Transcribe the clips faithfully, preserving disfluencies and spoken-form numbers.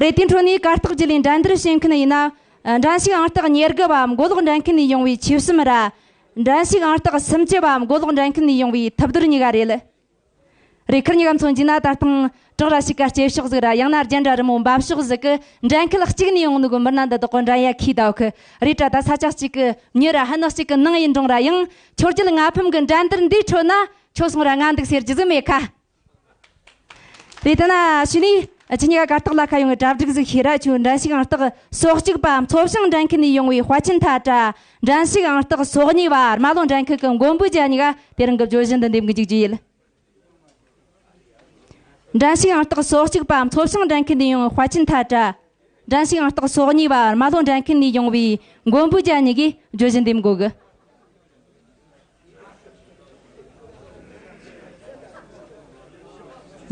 རེད། དེའི་འཕྲོ་ནས་གར་སྟེགས་བརྒྱུད་ལས་འགྲན་བསྡུར་བྱེད་མཁན་ཡིན་ན། འགྲན་ཞུགས་ཨང་རྟགས་ཉེར་དགུ་བའམ་མགོ་ལོག་འགྲན་ཁུལ་ནས་ཡོང་བའི་ཆོས་གསུམ་ར། འགྲན་ཞུགས་ཨང་རྟགས་སུམ་ཅུ་བའམ་མགོ་ལོག་འགྲན་ཁུལ་ནས་ཡོང་བའི་ཐུབ་རྡོར་གཉིས་ཀ་རེད། རེད། ཁིར་གཉིས་ཀ་མཚོན་རྒྱུ་ན། ད་ལྟ་བྲག་ར་ཞིག་ག་སྐྱེས་ཕྱོགས་ཟིག་ར། ཡང་ན་རྒྱན་ར་རི་མོ་འབབ་ཕྱོགས་ཟིག་གི་འགྲན་ཁུལ་གཅིག་ནས་ཡོང་ནི་གི་མི་སྣ་འདི་དག་གི་འགྲན་ཡ་ཁི་ད་གི་རེད་དྲ། ད་ས་ཆ་གཅིག་གི་མྱི་ར། ཕ་ནི་གཅིག་གི་ནང་ཡིན་རུང་ར། ཡང་ཁྱོད་རྒྱུད་ང་ཕམ་གི་འགྲན་བསྡུར་འདིའི་ཁྲོད་ན་ཁྱོད་སོང་ར་ང་འདུག་ཟེར་རྒྱུ་ཟིག་མེད་ཁ། རེད། དེ་ན་ཕྱི་ནས་ཁྱེད་གཉིས་ཀ་གར་སྟེགས་ལ་ཁ་ཡོང་གི་གྲ་སྒྲིག་ཟིག་ཤེས་ར། ཁྱོད་འགྲན་ཞུགས་ཨང་རྟགས་སོ་གཅིག་པ་མཚོ་བྱང་འགྲན་ཁུལ་ནས་ཡོང་བའི་དཔལ་ཆེན་ཐ་དྲ། འགྲན་ཞུགས་ཨང་རྟགས་སོ་གཉིས་པ་རྨ་ལྷོ་འགྲན་ཁུལ་གི་མགོན་པོ་རྒྱལ་གཉིས་ཀ་དེ་རིང་གི་བརྗོད་གཞི་འདི་འདེམས་གི་འཇུག་རྒྱུ་ཡིན། འགྲན་ཞུགས་ཨང་རྟགས་སོ་གཅིག་པ་མཚོ་བྱང་འགྲན་ཁུལ་ནས་ཡོང་བའི་དཔལ་ཆེན་ཐ་དྲ། འགྲན་ཞུགས་ཨང་རྟགས་སོ་གཉིས་པ་རྨ་ལྷོ་འགྲན་ཁུལ་ནས་ཡོང་བའི་མགོན་པོ་རྒྱལ་གཉིས་ཀྱིས་བརྗོད་གཞི་འདེམས་དགོས་གི།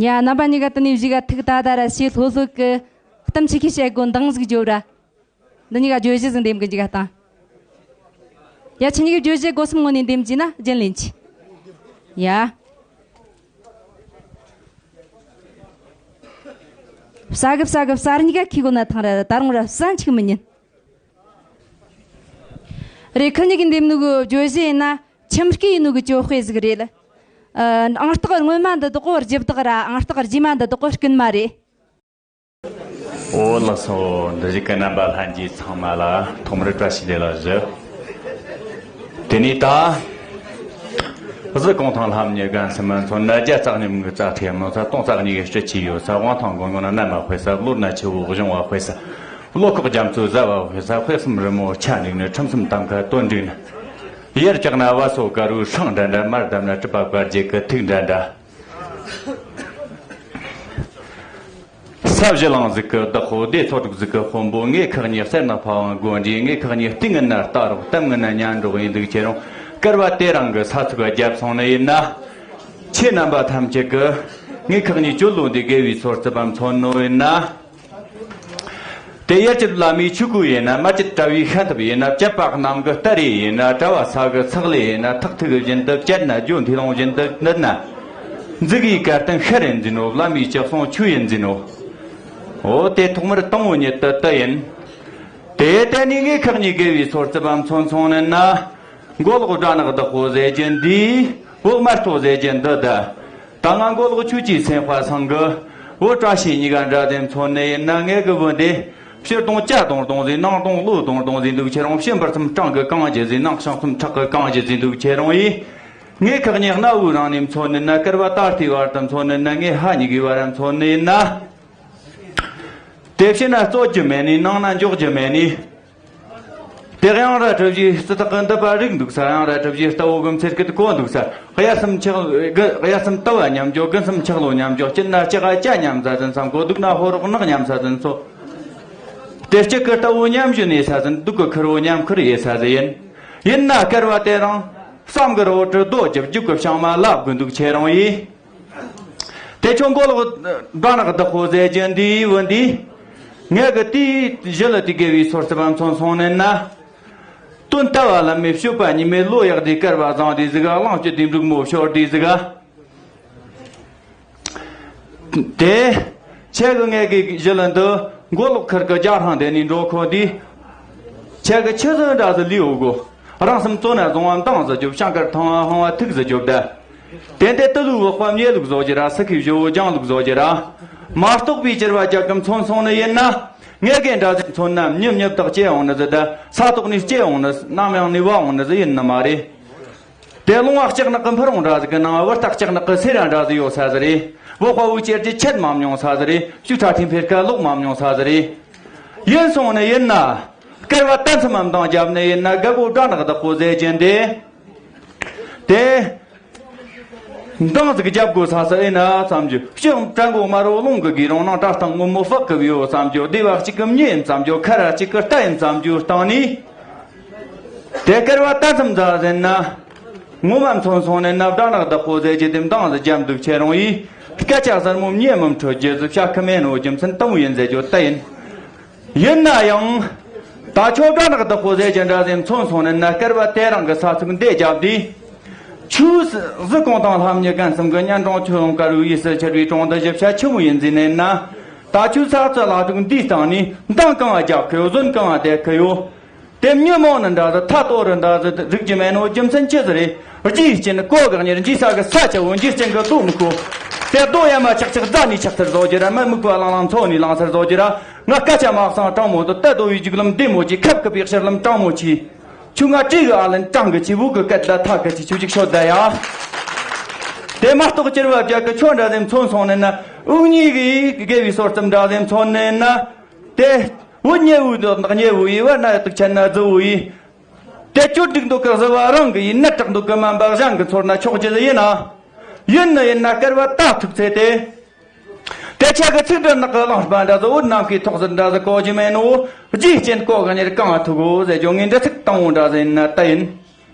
ཡ། རྣམ་པ་གཉིས་ཀ་དེ་ནས་བཞུགས་ག། ཐུགས་ད་ད་ར་ཞེ་ལྷོད་ལྷོད་གི་གཏམ་ཆི་ཁི་བཤད་དགོས་འདང་ཟིག་རྒྱོབ་ར། འདི་གཉིས་ཀ་བརྗོད་གཞི་ཟིག་འདེམས་གི་འཇུག་ག་དང་། ཡ། ཁྱེད་གཉིས་ཀྱི་བརྗོད་གཞི་སྒོ་གསུམ་ངོས་ནས་འདེམས་རྒྱུ་ན་རྒྱུན་ལེན་གྱིས། ཡ། ཟ་གི་ཟ་གི་ཟ་ར་གཉིས་ཀ་ཁི་གོ་ན་ཐང་ར། ད་རུང་ར་ཟ་འཆིག་མི་ཉན། རེད། ཁི་གཉིས་ཀྱི་འདེམས་ནོ་གི་བརྗོད་གཞི་ཡིན་ན་ཁྱིམ་སྐྱེས་ཡིན་ནོ་གི་གྱོད་དཔེ་ཟིག་རེད། ཨ། ཨང་རྟགས་སྔོན་མ་འདི་དག་གོ་རྒྱུ་བདག་ར། ཨང་རྟགས་རྗེས་མ་འདི་དག་གོ་རྐུན་མ་རེད། འོ་ལགས་སོ། འདིར་བཞུགས་ཀྱི་རྣམ་པ་ལྷན་རྒྱས་ཚང་མ་ལ་ཐོག་མར་བཀྲ་ཤིས་བདེ་ལེགས་ཞུ། དེ་ནས་ད་གཟི་གུང་ཐང་ལྷམ་གཉིས་རྒན་གསུམ་མཚོན་ན། བརྒྱ་རྩ་གཉིས་མིག་རྩ་ཐེ་མོ་ས། སྟོང་རྩ་གཉིས་ཀྱི་སྤྱི་ཆི་ཡོད་ས། དབང་ཐང་མགོ་ངོ་ན་ན་མ་དཔེ་ས། བློ་སྣ་ཆེ་བོ་གཞུང་བ་དཔེ་ས། བློ་ཁོག་རྒྱ་མཚོ་ཟ་བ་དཔེ་ས། དཔེ་གསུམ་རི་མོ་ཆ་འགྲིག་ནི། ཁྲིམས་གསུམ་གཏམ་ཁ་དོན་འགྲིག་ནི། ཡར་བཀྱག་ན་བ་སོ་དཀར་བོའི་སྲང་འདྲ་འདྲ། མར་བསྡམས་ན་གྲུབ་པ་བཀའ་བརྒྱད་ཀྱི་ཐིག་འདྲ་འདྲ། ས་བཞི་གླིང་ཟིག་གི་བདག་པོ། སྡེ་ཚོ་དྲུག་ཟིག་གི་དཔོན་པོ། ངེད་ཁག་གཉིས་གསེར་ནག་ཕ་ཝང་སྒོ་འདྲིས། ངེད་ཁག་གཉིས་གཏིང་ངན་ན་ལྟ་རོགས། གཏམ་ངན་ན་ཉན་རོགས་ཡིན་འདུག་ཁྱེད་རང་། སྐལ་བ་དེ་རང་གི་ས་ཚུགས་བརྒྱབ་སོང་ནི་ཡིན་ན། ཁྱེད་རྣམ་པ་ཐམས་ཅད་ཀྱི་ངེད་ཁག་གཉིས་བཅོལ་ལོ་འདི་དགེ་བའི་སོར་རྩི་བ་མཚོན་ནོ་ཡིན་ན། དེ་ཡར་བཅད་བླ་མའི་ཆོས་སྐུ་ཡིན་ན། མར་བཅད་གྲྭ་བའི་ཤམ་ཐབས་ཡིན་ན། བཅད་པ་གནམ་གྱི་སྟ་རེ་ཡིན་ན། གྲྭ་བ་ས་གི་ཚགས་ལེ་ཡིན་ན། ཐག་ཐིག་བཞིན་དུ་བཅད་ན། རྒྱུ་མཐུད་ལོང་བཞིན་དུ་ནུད་ན། འཛུགས་ཡིག་གར་སྟོན་ཤར་རེ་འཛིན་ནོ། བླ་མའི་ལྕགས་ཟུང་ཆུ་ཡིན་འཛིན་ནོ། འོ་དེ་ཐོག་མར་དང་བོ་ཉིད་དུ་དུ་ཡིན། དེ་དེ་ནས་ངེད་ཁག་གཉིས་དགེ་བའི་སོར་རྩི་བ་མཚོན་སོང་ནི་ན། མགོ་ལོག་སྦྲ་ནག་བདག་པོ་ཟེར་གྱིན་འདི། འོག་དམར་ཐོག་ཟེར་གྱིན་འདི། ད་ད་ང་མགོ་ལོག་ཆོས་ཀྱི་སེམས་དཔའ་ཚང་གི། འོ་བཀྲ་ཤིས་གཉིས་ཀ་འདྲ་དེ་མཚོན་ནི་ཡིན་ན། ངེད་གི་བུ་འདི། ཕྱི་གདོང་ལྕགས་གདོང་གདོང་ཟིག། ནང་གདོང་ལོ་གདོང་གདོང་ཟིག་འདུག་ཁྱེད་རང་། ཕྱི་འབུར་ཚུམ་སྤྲང་གི་རྐང་རྗེས་ཟིག། ནང་ཤང་ཚུམ་ཁྲག་གི་རྐང་རྗེས་ཟིག་འདུག་ཁྱེད་རང་ཡིས། ངེད་ཁག་གཉིས་གནའ་བོའི་རིང་ནས་མཚོན་ནི་ན། སྐལ་བ་ད་ལྟའི་བར་དུ་མཚོན་ནི་ན། ངེད་ཕ་གཉིས་ཀའི་བར་མཚོན་ནི་ཡིན་ན། དེ་ཕྱི་ན་རྩོད་རྒྱུ་མེད་ནི། ནང་ན་འཇོག་རྒྱུ་མེད་ནི། དེ་གཡང་ར་གྲུ་བཞིའི་རྩི་ཐག་གི་མདུད་པ་རིག་འདུག་ས། གཡང་ར་གྲུ་བཞིའི་རྟ་བོ་གི་མཚེར་སྐད་གོ་འདུག་ས། གཡའ་སེམས་ཆག་གཡའ་སེམས་རྟ་བ་མཉམ་འཇོག། དགུན་སེམས་ཆག་ལོ་མཉམ་འཇོག། སྐྱིད་ན་ལྕགས་ཀ་ལྕགས་མཉམ་ཟ་ཟིན་བསམ་གོ། སྡུག་ན་ཕོ་རོག་ནག་མཉམ་ཟ་ཟིན་ཚོ། དེ་སྐྱིད་གི་རྟ་བོ་མཉམ་བཞོན་ནས་ཟ་ཟིན། སྡུག་གི་ཁུར་བོ་མཉམ་ཁུར་ཡེ་ཟ་ཟིན་ཡིན། ཡིན་ན་སྐལ་བ་དེ་རང་བསམ་གི་རོ་དྲི་རྡོ་རྒྱབ། རྒྱུག་གི་བྱང་མ་ལབ་གི་འདུག་ཁྱེད་རང་ཡིས། དེ་ཁྱོད་མགོ་ལོག་སྦྲ་ནག་བདག་པོ་ཟེར་གྱིན་འདིའི་བུ་འདི། ངས་གི་དེའི་གཞི་ལ་དེ་དགེ་བའི་སོར་རྩི་བ་མཚོན་སོང་ནི་ན། དོན་ལྟ་བ་ལ་མི་སྤྱོད་པ་ཉི་མའི་ལོ་ཡག་དེ། སྐལ་བ་བཟང་དེ་ཟིག་ག། གླང་སྤྱོད་དེ་འབྲུག་མོ་ཤོར་དེ་ཟིག་ག། དེ། ཁྱེད་ཀྱི་ངེད་ཀྱི་གཞི་ལ་འདི། མགོ་ལོག་ཁུར་གི་རྒྱ་ཧང་དེ་ནི་འགྲོ་ཁོ་འདི། ཁྱེད་ཀྱི་ཆི་ཟིག་འདྲ་ཟིག་ལུས་འོ་གོ། རང་སེམས་གཙོ་ན་བཟུང་བ་འདང་ཟིག་རྒྱོབ། ཤང་ཀར་ཐང་བ་ཧང་བ་ཐུག་ཟིག་རྒྱོབ་ད། དེ་འདྲའི་ཏི་ལུ་བག་པ་མྱེ་ལུག་བཟོ་རྒྱུ་ར། སི་ཁི་བཞི་བོ་ལྗང་ལུག་བཟོ་རྒྱུ་ར། མ་གཏོགས་པའི་གྱུར་བ་རྒྱག་གི་མཚོན་སོང་ནི་ཡིན་ན། ངེད་ཀྱི་འདྲ་ཟིག་མཚོན་ན་མྱི་མྱི་བདག་སྐྱེ་འོང་ནི་ཟིག་ད། ས་ཐོག་ནས་སྐྱེ་འོང་ནི། ནམ་ཡང་ནས་བ་འོང་ནི་ཟིག་ཡིན་ནི་མ་རེད། དེ་ལུང་བ་ལྕགས་ནག་གི་འཕུར་འོང་འདྲ་ཟིག་གི་ནང་བུ་རྟ་ལྕགས་ནག་གི་སེ་ར་འདྲ་ཟིག་ཡོད་ས་ཟིག་རེད། བོད་དཔའ་བོའི་གྱེར་གྱི་ཆད་མ་མྱོང་ས་ཟིག་རེད། ཤུགས་ཁྲ་ཐིམ་འཕེར་ཁ་ལོག་མ་མྱོང་ས་ཟིག་རེད། ཡིན་སོང་ནི་ཡིན་ན། སྐལ་བ་ད་མཚམས་མ་འདང་རྒྱབ་ནི་ཡིན་ན། རྒད་པོ་སྦྲ་ནག་བདག་པོ་ཟེར་གྱིན་དེ། དེ། འདང་ཟིག་རྒྱབ་དགོས་ས་ས་ཨེ་ན་བསམ་རྒྱུ། ཕྱི་བྲན་མགོ་དམར་བོ་རླུང་གི་སྒེའུ་རིང་ནང་། བཀྲ་ཐང་སྔོན་མོ་ཕག་གི་བུ་ཡོད་བསམ་རྒྱུ། སྡེ་བ་གཅིག་གི་མྱི་ཡིན་བསམ་རྒྱུ། ཁ་ར་གཅིག་གི་རྟ་ཡིན་བསམ་རྒྱུ་སྟེང་ནས། དེ་སྐལ་བ་ད་མཚམས་འཛག་ཟིན་ན། ངོ་མ་མཚོན་སོང་ནས་ན། སྦྲ་ནག་བདག་པོ་ཟེར་གྱི་དེ་འདང་ཟིག་རྒྱབ་འདུག་ཁྱེད་རང་ཡིས། སྐད་ཆ་གསར་མོ་མྱེ་མུམ་ཁྲོད་རྒྱུ་ཟིག་བཤད་ཁི་མེད་ནོ། རྒྱུ་མཚན་དང་བོ་ཡིན་ཟེར་རྒྱུ་ད་ཡིན། ཡིན་ན་ཡང་། ད་ཁྱོད་སྦྲ་ནག་བདག་པོ་ཟེར་གྱི་འདྲ་ཟིག་མཚོན་སོང་ནས་ན། སྐལ་བ་དེ་རང་གི་ས་ཚིགས་འདི་རྒྱབ་དུས། ཆུ་གཟི་གུང་ཐང་ལྷམ་གཉིས་རྒན་གསུམ་གི་གཉན་གྲོང་ཆུ་ཡོང་དཀར་བོའི་ཡུལ་སུ་ཁྱེར་བའི་གྲོང་འདི་ཞིབ་ཆ་ཆི་མོ་ཡིན་ཟིན་ནས་ན། ད་ཆུ་ཚ་ཚ་ལ་དྲུག་འདིའི་སྟེང་ནས་འདང་གང་བ་རྒྱག་གི་ཡོད། ཟོན་གང་བ་བསྡད་གི་ཡོད། དེ་མྱི་མང་ནི་འདྲ་ཟིག་ཐ་ཏོ་རི་འདྲ་ཟིག་རིག་རྒྱུ་མེད་ནོ་རྒྱུ་མཚན་ཅི་ཟིག་རེད། རྗེས་ཀྱི་ནི་གོ་གག་ཉེར་འཇིགས་ས་གི་ས་ཆ་བོ་འཇིགས་ཅན་གི་དོ་མི་ཁོ། དེ་རྡོ་ཡ་མ་ཆག་ཆག་རྫ་ནས་ཆག་ཚར་བཟོ་རྒྱུ་ར། མ་མིག་པ་ལང་ལང་མཚོ་ནས་ལང་ཚར་བཟོ་རྒྱུ་ར། ང་སྐད་ཆ་མ་གསང་དྲང་མོ་དུ་ལྟ་དོ་བའི་རྒྱུག་ལམ་བདེ་མོ་གྱི་ཁབ་ཁབ་པའི་ཕྱིར་ལམ་དྲང་མོ་ཆེ། ཆུ་ང་བྲིས་གི་ཨ་ལན་དྲང་གི་ཆེ་བུ་གི་སྐད་ལ་ཐག་གི་ཆེ་ཆུ་ཅིག་ཤོད་ད་ཡ། དེ་མ་གཏོགས་སྐྱེར་བ་རྒྱ་གི་ཆོ་འདྲ་ཟེ་མཚོན་སོང་ནས་ན། དབུགས་གཉིས་གི་དགེ་བའི་སོར་ཙམ་འདྲ་ཟེ་མཚོན་ནས་ན། དེ་བུ་ཉེ་བུ་དོ་ནག་ཉེ་བུ་ཡི་བ་ན་དུག་ཆེན་ན་རྫི་བུ་ཡི། དེ་ཅོ་སྒྲིག་འདུག་གི་བཟི་བ་རང་གི་ཡིན་ན་དྲག་འདུག་གི་སྨན་པ་གཞན་གི་ཚོར་ན་ཆོག་རྒྱུ་ཡིན་ན། ཡིན་ནི་ཡིན་ན་སྐལ་བ་ད་ཐུག་ཚེ་དེ། དེ་ཆ་གི་ཚིག་འདྲ་ནག་གི་གླང་པ་འདྲ་ཟི་འུར་ནམ་མཁའི་ཐོག་ཟི་འདྲ་ཟི་གོ་རྒྱུ་མེད་ནོ། རྗེས་ཅན་གོ་གི་ཉེར་གང་ཐུག་གོ་ཟེར་རྒྱུ་ངའི་འདྲི་ཚིག་དང་བོ་འདྲ་ཟི་ཡིན་ན་ད་ཡིན།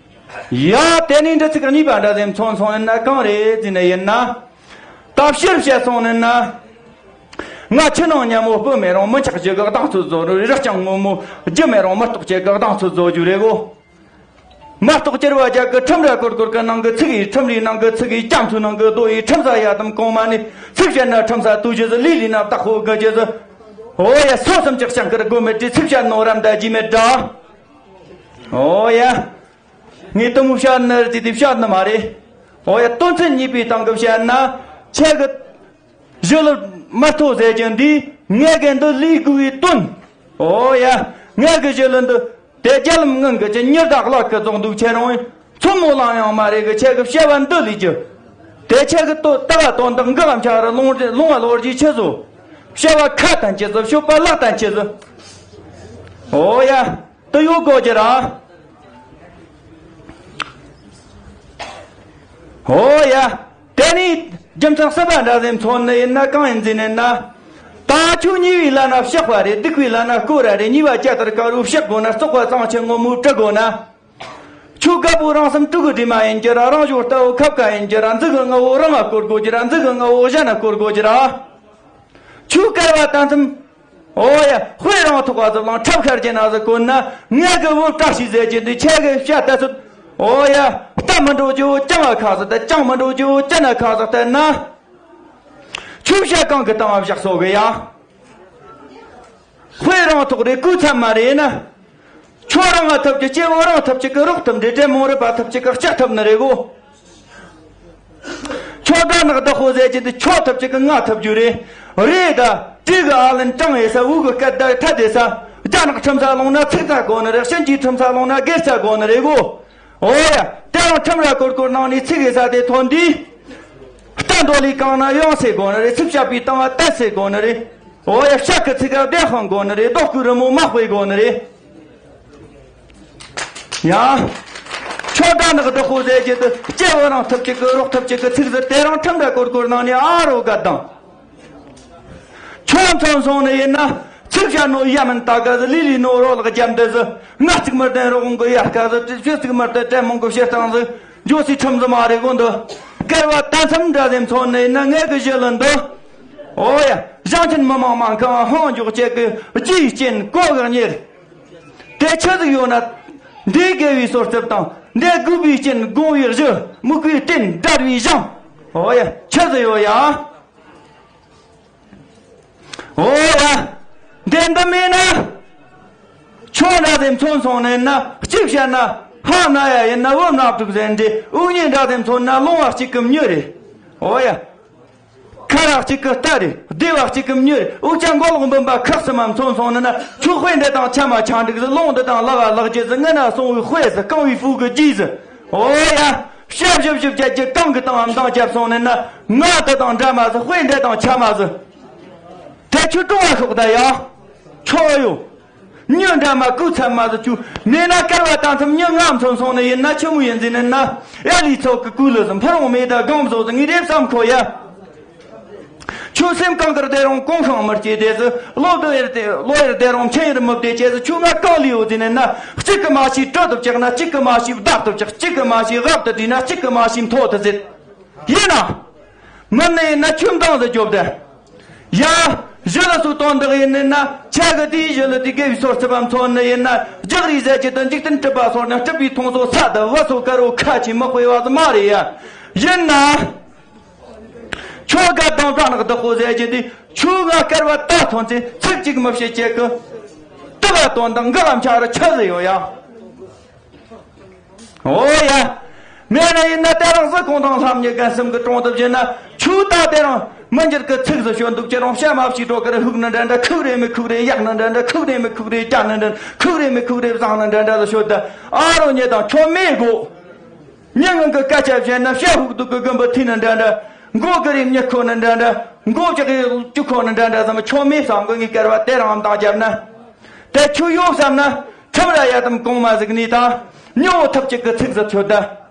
ཡ་དེ་ནས་འདྲི་ཚིག་གཉིས་པ་འདྲ་ཟི་མཚོན་སོང་ཡིན་ན་གང་རེད་ཟེར་ནི་ཡིན་ན། ད་ཕྱིར་བཤད་སོང་ནི་ན། ང་ཆུ་ནང་ཉ་མོ་སྤུ་མེད་རུང་མི་ཆག་རྒྱུ་གི་གདངས་ཚོད་བཟོ་རུ་རི་རྐྱང་ངོ་མོ་རྒྱུ་མེད་རུང་མི་རྟོགས་ཀྱི་གི་གདངས་ཚོད་བཟོ་རྒྱུ་རེད་གོ། མ་གཏོགས་སྐྱེར་བ་རྒྱ་གི་ཁྲིམས་ར་གོར་གོར་གི་ནང་གི་ཚིག་ཡིས་ཁྲིམས་རའི་ནང་གི་ཚིག་ཡིས་རྒྱ་མཚོའི་ནང་གི་རྡོ་ཡིས་ཁྲིམས་ས་ཡ་དམ་གོང་མ་ནི་ཚིག་བཤད་ན་ཁྲིམས་ས་ཏུ་རྒྱུ་ཟི་ལི་ལི་ན་བདག་ཧོ་གི་རྒྱུ་ཟི། ཨོ་ཡ་སོ་སམ་ཅིག་ཤང་ཀར་དགོ་མེད་དྲི་ཚིག་བཤད་ནོ་རམ་ད་ཇི་མེད་འདྲ། ཨོ་ཡ། ངས་དུ་མོ་བཤད་ནི་རི་དེ་བཤད་ནི་མ་རེད། ཨོ་ཡ་དོན་ཚན་གཉིས་པའི་སྟེང་གི་བཤད་ན་ཆེ་གི། གཞི་ལ་མ་ཐོ་ཟེར་གྱི་འདི་ངས་གི་འདི་ལས་དགོས་པའི་དོན། ཨོ་ཡ། ངས་གི་གཞི་ལ་འདི་དེ་རྒྱ་ལམ་ངང་གི་ཅི་ཉི་ཟླ་གླག་གི་རྫོང་འདུག་ཆེ་རུང་མཚོ་མོ་ལང་ཡང་མ་རེད་གི་ཆེ་གི་བཤད་པ་འདི་ལས་ཀྱི། དེ་ཆེ་གི་ལྟོ་ལྟ་བ་དོན་དག་འགག་འཆའ་རུ་ལུང་རེ་ལུང་བ་ལོ་རྒྱུས་ཆེ་བཟོ། བཤད་པ་ཁ་དང་ཆེ་བཟོ་བཤད་པ་ལག་དང་ཆེ་བཟོ། ཨོ་ཡ། དུ་ཡོད་དགོས་ཀྱི་ར། ཨོ་ཡ། དེ་ནི་རྒྱུ་མཚན་གསུམ་པ་འདྲ་ཟེ་མཚོན་ནི་ཡིན་ན་གང་ཡིན་ཟེར་ནི་ན། ད་ཆོས་ཉེས་པའི་ལ་ན་བཤགས་པ་རེད། སྡིག་པའི་ལ་ན་སྐོར་ར་རེད། ཉེས་པ་བརྒྱ་ལྟར་དཀར་བོ་བཤགས་དགོས་ན་བཙོག་པ་གཙང་ཆེ་ངོ་མོ་བཀྲུ་དགོས་ན། ཆོས་དཀར་པོ་རང་སེམས་དྲུག་གི་དྲི་མ་ཡིན་གྱི་ར། རང་གཞུང་ལྟ་བུ་ཁབ་ཁ་ཡིན་གྱི་ར། འཛུག་གི་ལྔ་བོ་རང་ལ་སྐོར་དགོས་ཀྱི་ར། འཛུག་གི་ལྔ་བོ་གཞན་ལ་སྐོར་དགོས་ཀྱི་ར། ཆོས་དཀར་བ་དང་མཚམས། ཨོ་ཡ། དཔེ་རང་ཐོག་པ་ཟིག་ལང་ཁྲབ་ཁར་གྱི་ན་ཟིག་གོན་ན་ངས་གི་བུ་བཀྲ་ཤིས་ཟེར་གྱི་འདི་ཆེ་གི་བཤད་ལྟ་ཚུལ། ཨོ་ཡ། རྟ་མི་འགྲོ་རྒྱུ་བོ་རྐྱང་བ་ཁ་ཟིག་ལྟ། རྐྱང་མི་འགྲོ་རྒྱུ་བོ་རྐྱང་ན་ཁ་ཟིག་ལྟ་ན། ཆོས་བཤད་གང་གི་སྟེང་བ་བཞག་སོ་གི་ཡ། དཔེ་རང་ཐོག་རེད་སྐུ་ཚབ་མ་རེད་ན། ཆོས་རང་ང་ཐབས་ཀྱི་སྐྱེ་བོ་རང་ཐབས་ཀྱི་གི་རོགས་ཐབས་འདྲེ་འདྲེ་མོ་རེད་པ་ཐབས་ཀྱི་གི་ལྕགས་ཐབས་ནི་རེད་གོ། ཆོ་དགའ་ནག་བདག་པོ་ཟེར་གྱི་འདི་ཆོ་ཐབས་ཀྱི་གི་ང་ཐབས་རྒྱུ་རེད། རེད་ད། དེ་གི་ཨ་ལན་ཀྲང་ཡེ་ས་བུ་གི་སྐད་བརྡ་ཐ་དེ་ས། རྒྱ་ནག་ཁྲིམས་ས་ལོང་ན་ཚིག་ཚ་གོ་ནི་རེད། ཤིན་ཅི་ཁྲིམས་ས་ལོང་ན་སྒེར་ས་གོ་ནི་རེད་གོ། ཨོ་ཡ། དེ་རང་ཁྲིམས་ར་གོར་གོར་ནང་ནས་ཚིག་ཡེ་ས་དེ་ཐོན་དུས། རྟ་འདོ་ལི་གང་ན་ཡོང་སེ་གོ་ནི་རེད། ཚིག་བཤད་པའི་སྟངས་བ་ལྟ་སེ་གོ་ནི་རེད། ཨོ་ཡ། ཤག་གི་ཚིག་ག་བདེ་ཧང་གོ་ནི་རེད། རྡོ་སྐུ་རི་མོ་མ་དཔེ་གོ་ནི་རེད། ཡ། ཆོ་དགའ་ནག་བདག་པོ་ཟེར་གྱི་འདི་སྐྱེ་བོ་རང་ཐབས་ཀྱི་གི་རོགས་ཐབས་ཀྱི་གི་ཚིག་ཟིག་དེ་རང་ཁྲིམས་འདྲ་གོར་གོར་ནང་ནས་ཨ་རོ་དགའ་དང་། ཆོ་མཚོན་སོང་ནི་ཡིན་ན་ཚིག་བཤད་ནོ་ཡ་མིན་ད་ག་ཟི་ལི་ལི་ནོ་རོ་ལག་རྒྱབ་འདི་ཟི། ང་གཅིག་མི་བརྟེན་རོགས་གོང་གི་ཡར་ཀ་ཟི། ཅི་གཅིག་མི་བརྟེན་དྲན་མོང་གི་བཤད་སྟངས་ཟི། འཇོ་སི་ཁྲིམས་ཟི་མ་རེད་གོ་འདི། སྐལ་བ་ད་མཚམས་འདྲ་ཟེ་མཚོན་ནི་ཡིན་ན་ངས་གི་གཞི་ལ་འདི། ཨོ་ཡ། ཞང་ཆེན་མི་མང་མང་ཁང་ཧང་འཇོག་བྱེད་གི་རྗེས་ཅན་གོ་ག་གཉེར། དེ་ཆི་ཟིག་ཡོད་ན། འདི་དགེ་བའི་སོར་རྩེབ་དང་འདི་དགོས་པའི་རྐྱེན་དགོངས་པའི་གཞི་མུ་གུའི་རྟེན་དར་བའི་ཞང་། ཨོ་ཡ་ཆི་ཟིག་ཡོད་ཡ། ཨོ་ཡ། འདི་འདི་མེད་ན། ཆུང་ར་དེ་མཚོན་སོང་ནས་ན་གཅིག་བཤད་ན་ཧ་ན་ཡ་ཡིན་ན་བུ་ནག་དྲུག་ཟེར་འདྲི། དབུགས་གཉིས་འདྲ་དེ་མཚོན་ན་ལོང་བ་གཅིག་གི་མྱི་རེད། ཨོ་ཡ། ཁ་རག་གཅིག་གི་རྟ་རེད། སྡེ་བ་གཅིག་གི་མྱི་རེད། འུ་ཅག་མགོ་ལོག་འབུམ་པ་ཁག་གསུམ་མ་མཚོན་སོང་ནི་ན་ཆུ་དཔེ་འདི་དང་ཆ་མ་ཆ་འགྲིག་ཟི། ལོང་འདི་དང་ལ་བ་ལག་རྗེས་ཟི། ངི་ན་སོང་བའི་དཔེ་ཟི། རྐང་བའི་ཕུག་གི་རྗེས་ཟི། ཨོ་ཡ། ཤབ་ཤབ་ཤབ་རྒྱ་རྒྱ་གང་གི་དང་འདང་རྒྱབ་སོང་ནི་ན་ང་འདི་དང་འདྲ་མ་ཟི། དཔེ་འདི་དང་ཆ་མ་ཟི། དེ་ཆུ་ཀྲུང་བ་ཤོག་ད་ཡ། ཆོག་ཡོ། མྱི་འདྲ་མ་སྐུ་ཚབ་མ་ཟི་ཆུ། མེད་ན་སྐལ་བ་དང་མཚམས་མྱི་ང་མཚོན་སོང་ནི་ཡིན་ན་ཆི་མོ་ཡིན་ཟེར་ནི་ན། ཨེ་ལི་ཚོགས་ཀྱི་སྐུ་ལུ་ཟི་འཕུར་འོང་མེད་ད་སྒང་བཟོ་ཟི། ངས་རེབ་བསམ་ཁོ་ཡ། ཆོས་སེམས་གང་གར་བདེ་རུང་གོང་ཤང་མི་སྐྱེ་དེ་ཟི། བློ་བདེ་ཡར་བདེ་བློ་ཡར་བདེ་རུང་མཁྱེན་ཡར་མི་བདེ་ཅེས་ཟི། ཆོས་ང་གང་ལས་ཡོད་ཟེར་ནི་ན། གཅིག་གི་མ་ཤེས་དྲི་དུ་བཅག་ན་གཅིག་གི་མ་ཤེས་བདག་ཏུ་བཅག་གཅིག་གི་མ་ཤེས་དབབ་ཏུ་བྲིས་ན་གཅིག་གི་མ་ཤེས་མཐོ་དུ་ཟེར། ཡིན་ན། མི་ནི་ཡིན་ན་ཆོས་མདངས་ཟི་རྒྱོབ་དེ། ཡ། གཞི་ལ་སུ་དོན་དག་ཡིན་ནི་ན་ཆ་གི་དེའི་གཞི་ལ་དེ་དགེ་བའི་སོར་ཚུད་པ་མཚོན་ནི་ཡིན་ན་རྒྱག་རེས་ཟེར་གྱི་དུ་འཇིག་རྟེན་གྲུབ་པ་སོར་ནས་གྲུབ་པའི་མཐོང་སོ་ས་དུ་བ་སོ་དཀར་བོ་ཁ་ཆེ་མི་དཔེ་བ་ཟི་མ་རེད་ཡ། ཡིན་ན། ཆོ་ ཨོ་དགའ་དང་སྦྲ་ནག་བདག་པོ་ཟེར་གྱི་དེ་ཆུ་ང་སྐལ་བ་ད་ཐོན་ཚེ་ཚིག་གཅིག་མི་བཤད་ཀྱི། དུ་བ་དོན་དང་འགག་ལམ་ཆ་རུ་ཆི་ཟིག་ཡོད་ཡ། ཨོ་ཡ། མེད་ན་ཡིན་ན་དེ་རིང་གཟི་ཀོང་ཐང་ལྷམ་གཉིས་རྒན་གསུམ་གྱི་དྲུང་དུ་བཞིན་ན་ཆུ་ད་དེ་རིང་མི་འགྱུར་གྱི་ཚིག་ཟིག་ཤོད་འདུག་ཁྱེད་རང་བཤད་མ་བྱས་འགྲོ་གི་རེད། ཧུག་ནི་འདྲ་འདྲ་ཁུག་རེད་མི་ཁུག་རེད། ཡག་ནི་འདྲ་འདྲ་ཁུག་རེད་མི་ཁུག་རེད། རྒྱག་ནི་འདྲ་ཁུག་རེད་མི་ཁུག་རེད། བཟང་ནི་འདྲ་འདྲ་ཟིག་ཤོད་ད། ཨ་རོ་ཉེ་དང་ཁྱོད་མེད་གོ། མྱི་ངན་གྱི་སྐད་ཆ་བཤད་ན་བཤད་ཧུག་འདུག་གི་རྒན་པོ་ཐིག་ནི་འདྲ་འདྲ། མགོ་གི་རིམ་མྱི་ཁོ་ནི་འདྲ་འདྲ། མགོ་བཅག་གི་བཅུ་ཁོ་ནི་འདྲ་འདྲ་ཟིག་ཁྱོད་མེད་བསམ་གི་ངའི་སྐལ་བ་དེ་རིང་འདང་བརྒྱབ་ན། དེ་ཆུ་ཡོད་བསམ་ན། ཁྲིམས་ར་ཡ་དམ་གོང་མ་ཟིག་ནི་དང་། མྱི་བོ་ཐབས་ཅིག་གི་ཚིག་ཟིག་ཐོས་ད།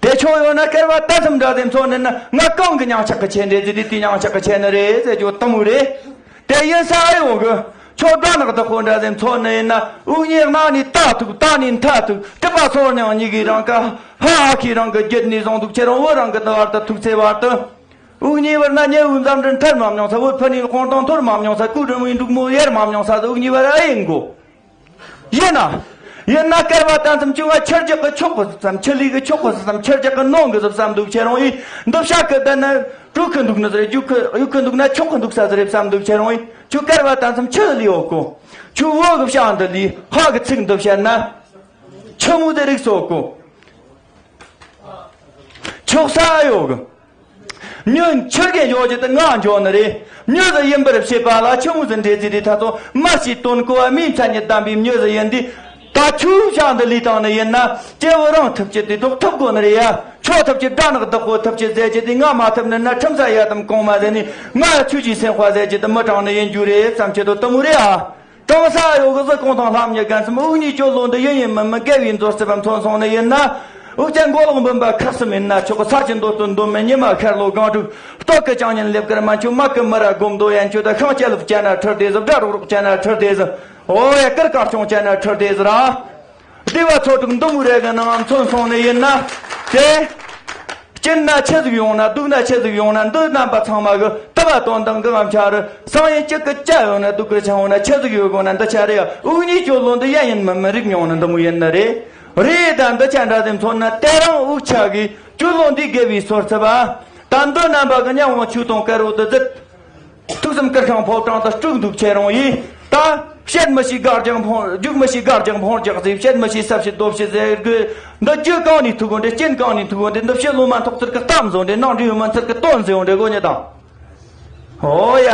དེ་ཆོ་ཡོད་ན་སྐལ་བ་ད་ཙམ་འདྲ་དེ་མཚོན་ནི་ན་ང་གང་གི་ཉང་ཆག་གི་ཆེ་འདྲེ་ཟིག་དེ་དེ་ཉང་ཆག་གི་ཆེ་ནི་རེད་ཟེར་རྒྱུ་དུ་མོ་རེད། དེ་ཡིན་ས་ཨེ་ཡོང་གི། ཁྱོད་དགྲ་ནག་བདག་པོ་འདྲ་ཟེར་མཚོན་ནི་ཡིན་ན། དབུགས་ཉེ་གནའ་ནས་ད་ཐུག་ད་ནས་མཐའ་ཐུག་གྲུབ་པ་སོར་མྱང་གཉིས་ཀྱི་རང་ཀ་ཧ་ཧ་ཁའི་རང་གི་རྒྱུད་ནས་བཟུང་འདུག་ཁྱེད་རང་བོད་རང་གི་ད་བར་དུ་ཐུག་ཚེ་བར་དུ། དབུགས་ཉེ་བར་ན་ཉེ་དབུགས་འཛམ་གྲུ་མཐར་མ་མྱོང་ས། བོད་ཕ་ནས་དཔང་དང་ཐོར་མ་མྱོང་ས། སྐུ་དྲིན་མོའི་འབྲུག་མོ་ཡར་མ་མྱོང་ས་ཟིག་དབུགས་ཉེ་བར་ཨེ་ཡིན་གོ། ཡིན་ན། ཡིན་ན་སྐལ་བ་ད་མཚམས་ཆུ་ང་ཆར་རྒྱག་གི་ཆོག་གི་བསམ། ཆུ་ལུད་གི་ཆོག་གི་བསམ། ཆར་རྒྱག་གི་ནོང་གི་བསམ་འདུག་ཁྱེད་རང་ཡིས་འདི་བཤད་གི་བསྡད་ན་དྲུག་གི་འདུག་ནི་ཟེར། རྒྱུག་གི་གཡུག་གི་འདུག་ན་ཆོག་གི་འདུག་ས་ཟེར་བསམ་འདུག་ཁྱེད་རང་ཡིས་ཆུ་སྐལ་བ་ད་མཚམས་ཆུ་ལུད་ཡོད་གོ། ཆུ་བོ་གི་བཤད་འདི་ལུད་ཧ་གི་ཚིག་འདི་བཤད་ན། ཆུ་མོ་དེ་རིགས་སོ་གོ། ཆོག་ས་ཡོད་གི། མྱི་ཆི་གེ་འཇོག་རྒྱུ་དེ་ང་འཇོག་ནི་རེད། མྱི་ཟིག་ཡིན་པར་བྱེད་པ་ལ་ཆི་མོ་ཟིག་འདྲེ་ཟིག་རེད། ད་ཚོ་མ་ཤི་དོན་གོ་བ་མིའི་མཚན་ཉིད་ལྡན་པའི་མྱི་ཟིག་ཡིན་དུས། ད་ཆུ་བྱང་དུ་ལུས་བཏང་ནི་ཡིན་ན་སྐྱེ་བོ་རང་ཐུབ་ཀྱི་དེ་ཐོག་ཐུབ་དགོ་ནི་རེད་ཡ། ཁྱོད་ཐུབ་ཀྱི་དགྲ་ནག་བདག་པོ་ཐུབ་ཀྱི་ཟེར་གྱི་དེ་ང་མ་ཐུབ་ནི་ན་ཁྲིམས་ས་ཡ་དམ་གོང་མ་ཟེར་ནི་ང་ཆུ་གྱི་སེམས་དཔའ་ཟེར་གྱི་དེ་མི་གྲངས་ནི་ཡིན་རྒྱུ་རེད་བསམ་ཁྱེད་དོ་དུ་མོ་རེད་ཨ། གྲོང་ས་ཡོད་གི་གཟི་ཀོང་ཐང་ལྷམ་གཉིས་རྒན་གསུམ་དབུགས་ཉིད་སྐྱོ་ལོ་འདི་ཡིན་ཡིན་མིན་མིན་དགེ་བའི་མཛོད་རྩིབ་མཚོན་སོང་ནི་ཡིན་ན། དབུགས་ཅན་མགོ་ལོག་འབུམ་པ་ཁག་གསུམ་ཡིན་ན་ཆོག་གི། ས་ཆེན་མདོ་སྟོད་མདོ་སྨད་ཉི་མ་ཤར་ལྷོ་སྒང་དྲུག་སྟོད་ཀྱི་བྱང་ཉིན་ལེབ་དཀར་མན་ཆུ། སྨད་ཀྱི་མི་ར་སྒོམ་མདོ་ཡན་ཆོད་དང་། ཤང་བྱ་ལུག་བྱ་ན་ཁྲི་སྡེ་ཟིག་སྦྲ་རོག་རོག་བྱ་ན་ཁྲི་སྡེ་ཟིག་ཨོ་ཡ་དཀར་དཀར་ཆུང་བྱ་ན་ཁྲི་སྡེ་ཟིག་ར། སྡེ་བ་ཚོ་དྲུག་འདི་མོ་རེ་གི་ནང་མཚོན་སོང་ནི་ཡིན་ན། དེ། སྐྱིད་ན་ཆི་ཟིག་ཡོང་ན། སྡུག་ན་ཆི་ཟིག་ཡོང་ན། འདི་རྣམ་པ་ཚང་མ་གི་དུ་བ་དོན་དང་གི་ངམ་ཆ་རུ། སང་ཡིན་གཅིག་གི་བཅའ་ཡོང་ན། སྡུག་གི་ཆ་ཡོང་ན། ཆི་ཟིག་ཡོད་དགོ་ན་འདི་ཆ་རེད། དབུགས་ཉིད་སྐྱོ་ལོ་འདི་ཡ་ཡིན་མིན་མིན་རིག་མྱོང་ན་འདི་མོ་ཡིན་ནི་རེད། རེད་ད་འདི་ཆ་འདྲ་དེ་མཚོན་ན་དེ་རིང་དབུགས་ཆ་གི་སྐྱོ་ལོ་འདི་དགེ་བའི་སོར་ཚབ་ཨ། ད་འདི་རྣམ་པ་གི་མཉམ་དབང་ཆོས་དང་དཀར་པོ་འདི་ཟིག་ཐུགས་བསམ་དཀར་ཤང་ཕོ་བྲང་དུ་དཀྲུག་འདུག་ཁྱེད་རང་ཡིས། ད་བཤད་མི་ཤེས་དགག་རྒྱག་འཕོང་། རྒྱུག་མི་ཤེས་དགག་རྒྱག་འཕོང་རྒྱག་ཟེར། བཤད་མི་ཤེས་ཟབ་བཤད་རྡོབ་བཤད་ཟེར་གི། འདི་རྒྱུ་གང་ནས་ཐུག་གོ་འདྲེ། རྐྱེན་གང་ནས་ཐུག་གོ་འདྲེ། འདི་བཤད་ལོ་མ་ཐོག་ཚར་གི་གཏམ་བཟོ་འདྲེ། ནང་འདྲེ་ཡོད་མ་ཚར་གི་དོན་ཟེར་འདྲེ་གོ་ཉེ་དང་། ཨོ་ཡ།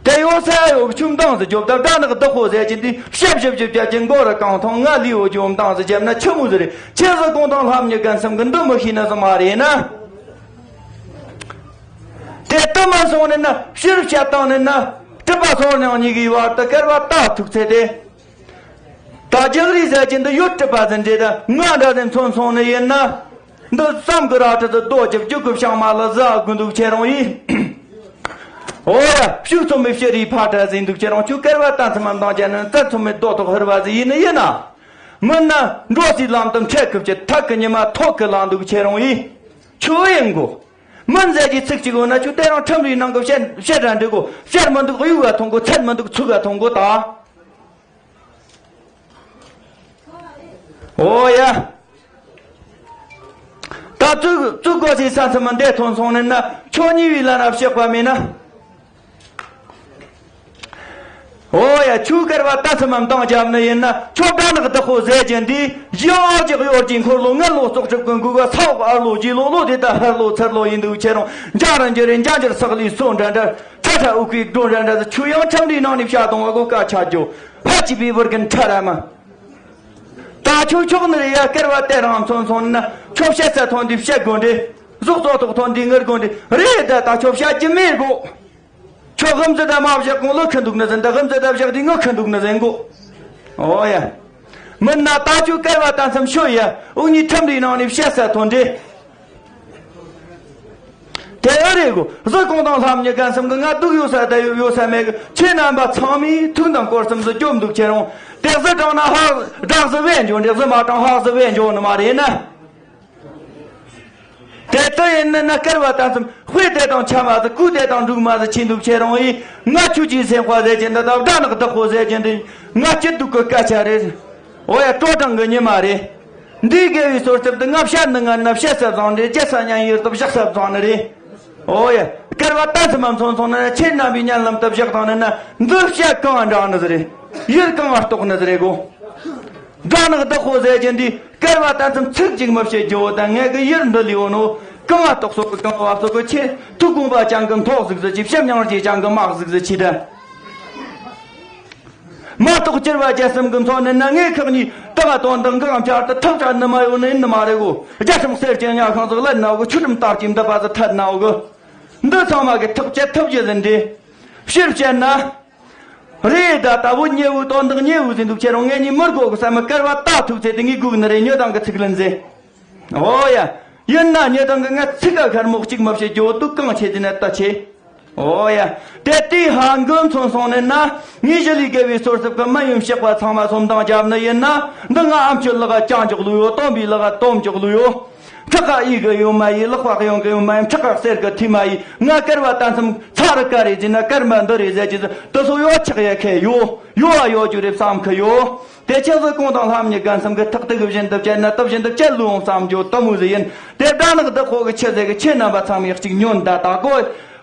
དེ་ཡོད་ས་ཡོད་ཆུ་མདངས་སུ་རྒྱོབ། ད་དགྲ་ནག་བདག་པོ་ཟེར་གྱིན་དུས་བཤད་བཤད་བཤད་བཤད་ཀྱིན་མགོ་རུ་གང་མཐོང་ང་ལུས་འོ་ཇོ་མདངས་སུ་བརྒྱབ་ན་ཆི་མོ་ཟིག་རེད། ཁྱེད་ཟིག་གོང་ཐང་ལྷམ་གཉིས་རྒན་གསུམ་གི་འདི་མི་ཤེས་ནི་ཟིག་མ་རེད་ན། དེ་ལྟ་མ་སོང་ནི་ན་ཕྱིར་བཤད་བཏང་ནི་ན། གྲུབ་པ་སོར་མྱང་གཉིས་ཀྱི་བར་དུ་སྐལ་བ་ད་ཐུག་ཚེ་དེ། ད་རྒྱག་རེས་ཟེར་གྱིན་དུ་ཡོད་གྲུབ་པ་ཟིན་འདྲེ་ད་ང་འདྲ་ཟིན་མཚོན་སོང་ནི་ཡིན་ན། འདི་བསམ་གི་ར་ཁྲི་ཟིག་རྡོ་རྒྱབ་རྒྱུག་གི་བྱང་མ་ལ་ཟ་དགོས་འདུག་ཁྱེད་རང་ཡིས། ཨོ་ཡ་ཕྱུགས་ཚོ་མི་ཕྱི་རིའི་ཕ་དྲ་ཟིན་འདུག་ཁྱེད་རང་ཆུ་སྐལ་བ་ད་མཚམས་མ་འདང་རྒྱ་ནི་རྩ་མཚོ་མི་རྡོ་ཐོག་ཧུར་བ་ཟིག་ཡིན་ནི་ཡིན་ན། མིན་ན་འགྲོ་སའི་ལམ་དུ་འཕྲད་གི་བྱེད་ཐག་གི་ཉི་མ་ཐོག་གི་ལངས་འདུག་ཁྱེད་རང་ཡིས། ཆུ་ཡིན་དགོ། མིན་ཟེར་གྱི་ཚིག་གཅིག་འོ་ན་ཆུ་དེ་རང་ཁྲིམས་རིག་ནང་གི་བཤད་བཤད་ར་འདྲི་དགོ། བཤད་མི་འདུག་གཡུག་ག་ཐོང་དགོ། ཚད་མི་འདུག་ཚུགས་ག་ཐོང་དགོ་ད། ཨོ་ཡ། ད་བཙུགས་བཙུགས་དགོ་ཞེས་ས་མཚམས་མ་འདས་ཐོན་སོང་ནས་ན་ཆོ་གཉིས་པའི་ལ་ན་བཤད་པ་མེད་ན། ཨོ་ཡ་ཆུ་སྐལ་བ་ད་མཚམས་མ་འདང་རྒྱབ་ནི་ཡིན་ན་ཆོ་དགྲ་ནག་བདག་པོ་ཟེར་གྱིན་འདི་ཡང་ཨར་གྱི་གཡོར་གྱི་འཁོར་ལོ་ངན་ལོ་བཙོག་གྲུབ་ཀུན་དགོས་པ་ས་འོག་ཨར་ལོ་རྗེ་ལོ་ལོ་དེ་ད་ཧར་ལོ་ཚར་ལོ་ཡིན་འདུག་ཁྱེད་རང་འཇའ་རང་འཇའ་རེ་འཇའ་འཇར་སག་ལི་སོ་འདྲ་འདྲ། ཁྲ་ཁྲ་དབུགས་པའི་སྒྲོ་འདྲ་འདྲ་ཟེར་ཆུ་ཡང་ཁྲིམས་འདིའི་ནང་ནས་བཤད་གཏོང་བ་གོ་སྐད་ཆ་རྒྱོ། ཕ་གཅིག་པའི་བུར་གིན་ཁྲ་ར་མ། ད་ཁྱོད་ཆོག་ནི་རེད་ཡ། སྐལ་བ་དེ་རང་མཚོན་སོང་ན་ཁྱོད་བཤད་ས་ཐོན་དུས་བཤད་དགོས་འདྲེ། གཟུགས་ཙོག་ཐོག་ཐོན་དུས་ངུར་དགོས་འདྲེ་རེད། ད་ད་ཁྱོད་བཤད་རྒྱུ་མེད་གོ། ཁྱོད་ཧུམ་ཟི་ད་མ་བཤད་གོང་ལོ་ཁི་འདུག་ནི་ཟིན། ད་ཧུམ་ཟི་ད་བཤད་དུས་ངུ་ཁི་འདུག་ནི་ཟིན་གོ། ཨོ་ཡ། མིན་ན་ད་ཁྱོད་སྐལ་བ་ད་མཚམས་ཤོད་ཡ། འུ་གཉིས་ཁྲིམས་འདིའི་ནང་ནས་བཤད་ས་ཐོན་འདྲེ། དེ་ཨེ་རེད་གོ། གཟི་ཀོང་དང་ལྷམ་གཉིས་རྒན་གསུམ་གི་ང་སྡུག་ཡོད་ས་ད་ཡོད་ཡོད་ས་མེད་གི། ཁྱེད་རྣམ་པ་ཚང་མས་ཐུགས་དམ་སྐོར་གསུམ་ཟིག་སྐྱོབ་འདུག་ཁྱེད་རང་། དེ་གཟི་དྲངས་ན་ཧ་བསྒྲགས་ཟིག་བས་འཇོག་འདྲེ། གཟི་མ་དྲངས་ཧ་ཟིག་བས་འཇོག་ནི་མ་རེད་ན། དེ་ལྟ་ཡིན་ནི་ན་སྐལ་བ་ད་མཚམས་དཔེ་དེ་དང་ཆ་མ་ཟིག་སྐུ་དེ་དང་འབྲུག་མ་ཟིག་ཆེ་འདུག་ཁྱེད་རང་ཡིས་ང་ཆུ་ཅིག་སེམས་དཔའ་ཟེར་གྱིན་འདི་དང་དགྲ་ནག་བདག་པོ་ཟེར་གྱིན་འདི་ང་སྐྱིད་སྡུག་གི་སྐད་ཆ་རེད། ཨོ་ཡ་སྤྲོ་དྲང་གི་ཉི་མ་རེད། འདིའི་དགེ་བའི་སོར་རྩེབ་དེ་ང་བཤད་ནི་ང་ན་བཤད་ས་བཟང་རེད། རྒྱལ་ས་ཉན་ཡོད་དུ་བཞག་ས་བཟང་ནི་རེད། ཨོ་ཡ། སྐལ་བ་ད་ཚི་མ་མཚོན་སོང་ན་ཁྱེད་རྣམ་པའི་ཉན་ལམ་དུ་བཞག་དང་ནི་ན་འདི་བཤད་གང་འདྲ་ནི་ཟི་རེད། ཡུལ་གང་ང་རྟོགས་ནི་ཟི་རེད་གོ། སྦྲང་ནག་བདག་པོ་ཟེར་གྱི་འདི་སྐལ་བ་ད་ཚི་ཚིག་ཅིག་མི་བཤད་རྒྱུ་བོ་ད་ངས་གི་ཡུལ་འདི་ལི་ཡོད་ནོ། གང་ང་རྟོགས་སོ་གི་གང་བ་སོ་གི་ཁྱེད་ཐུགས་དགོངས་པ་ཅང་གི་མཐོ་ཟིག་ཟི་ཆི། བྱམས་སྙིང་རྗེ་ཅང་གི་དམའ་ཟིག་ཟི་ཆི་ད། མ་གཏོགས་སྐྱེར་བ་རྒྱལ་སྲིད་ཀྱི་མཚོ་ནི་ན་ངའི་ཁག་གཉིས་ལྟ་བ་དོན་དག་འགག་འཆར་དུ་ཐག་ཆ་ནི་མ་ཡོད་ནི་ནི་མ་རེད་གོ། རྒྱ་ཁྲིམས་གསེར་གྱི་ཉ་ཁང་ཟིག་ལ་ན་གོ། ཆུ་ཁྲིམས་དར་གྱི་འདི་པ་ཟི་ཐད་ན་གོ། འདི་ཚང་མ་གི་ཐག་བཅད་ཐུབ་རྒྱུ་ཟིན་འདི་ཕྱིར་བཤད་ན། རེད་ད་ལྟ་བུ་ཉེ་བོའི་དོན་དག་ཉེ་བོ་ཟིན་འདུག་ཁྱེད་རང་ངེད་གཉིས་མི་དགོ་གི་ས་མི་སྐལ་བ་ད་ཐུག་ཚེ་དེ་ངའི་སྒུག་ནི་རེད། ཉོ་དང་གི་ཚིག་ལན་ཟེ། ཨོ་ཡ། ཡིན་ན་ཉེ་དང་གི་ངས་ཚིག་ག་ཁར་མོག་གཅིག་མ་བཤད་རྒྱུ་དུ་གང་ཆེ་དེ་ནས་ལྟ་ཆེ། ཨོ་ཡ། དེ་དེའི་ཧ་འགོ་མཚོན་སོང་ནས་ན་ངས་ཞི་ལི་དགེ་བའི་སོར་སྲིབ་གི་མ་ཡུམ་གཤེགས་པ་ཚང་མ་སོམ་དང་རྒྱབ་ནི་ཡིན་ན། འདི་ང་ཨམ་ཆོད་ལག་ཅང་འཇོག་ལུ་ཡོད། སྟོན་པའི་ལག་སྟོམ་འཇོག་ལུ་ཡོད། ཁྲག་ག་ཨི་གི་ཡོད་མ་ཡི། ལག་པ་གཡོན་གི་ཡོད་མ་ཡི། ཁྲག་ག་གསེར་གི་ཐི་མ་ཡི། ང་སྐལ་བ་ད་མཚམས་ཚ་རུ་ཀ་རེ་ཟིན་ན་སྐར་མ་འདི་རེ་ཟེར་གྱི་ཟི་དུ་སོ་ཡོད་ཆག་ཡ་ཁེ་ཡོད། ཡོད་ཨ་ཡོད་རྒྱུ་རེད་བསམ་ཁི་ཡོད། དེ་ཆེ་བཟོ་གོང་དང་ལྷམ་གཉིས་གན་སམ་གི་ཐག་ཏུ་གི་བཞིན་དུ་བཅད་ན་དུ་བཞིན་དུ་བཅད་ལུང་བསམ་རྒྱུ་དུ་མུ་ཟི་ཡིན། དེ་ད་ནག་བདག་ཁོ་གི་ཆེ་ཟེ་གི་ཆེ་རྣམ་པ་ཚང་མི་གཅིག་ཉོན་ད་ད་གོ།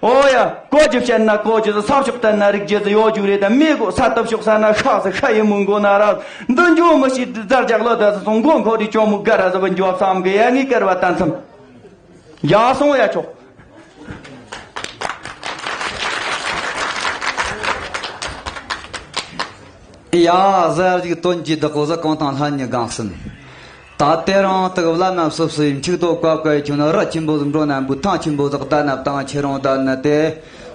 ཨོ་ཡ། གོ་རྒྱུ་བཤད་ན་གོ་རྒྱུ་ཟི། ས་ཕྱོགས་བསྟན་ན་རིག་རྒྱུ་ཟི་ཡོད་རྒྱུ་རེད། ད་མི་གོ་ས་དུ་ཕྱོགས་ས་ན་ཤག་ཟི་ཤ་ཡི་མུན་གོ་ན་ར་འདི་འཇོ་མི་ཤི་དི་ཛར་ཇག་ལོ་ད་ཟི་སོང་གོ་འཁོར་རི་ཅོ་མུ་ག་ར་ཟི་བུ་འཇོ་བསམ་གི་ཡ་ངའི་སྐལ་བ་ད་མཚམས་ཡ་སོང་ཡ་ཆོག་ཡ་ཟེར་ཅིག་དོན་གྱི་བདག་པོ་ཟི་གང་དང་ལྷན་ཉི་གང་སིན། ད་དེ་རང་དག་བླ་མ་སོ་སོའི་མཆུ་ཏོ་བཀབ་བཀབ་ཡི་ཁྱོད་ནི་རི་ཆེན་པོ་ཟིག་འགྲོ་ན་འབུ་ཐང་ཆེན་པོ་ཟིག་བསྡད་ན་བཏང་ཁྱེད་རང་བསྡད་ན་དེ་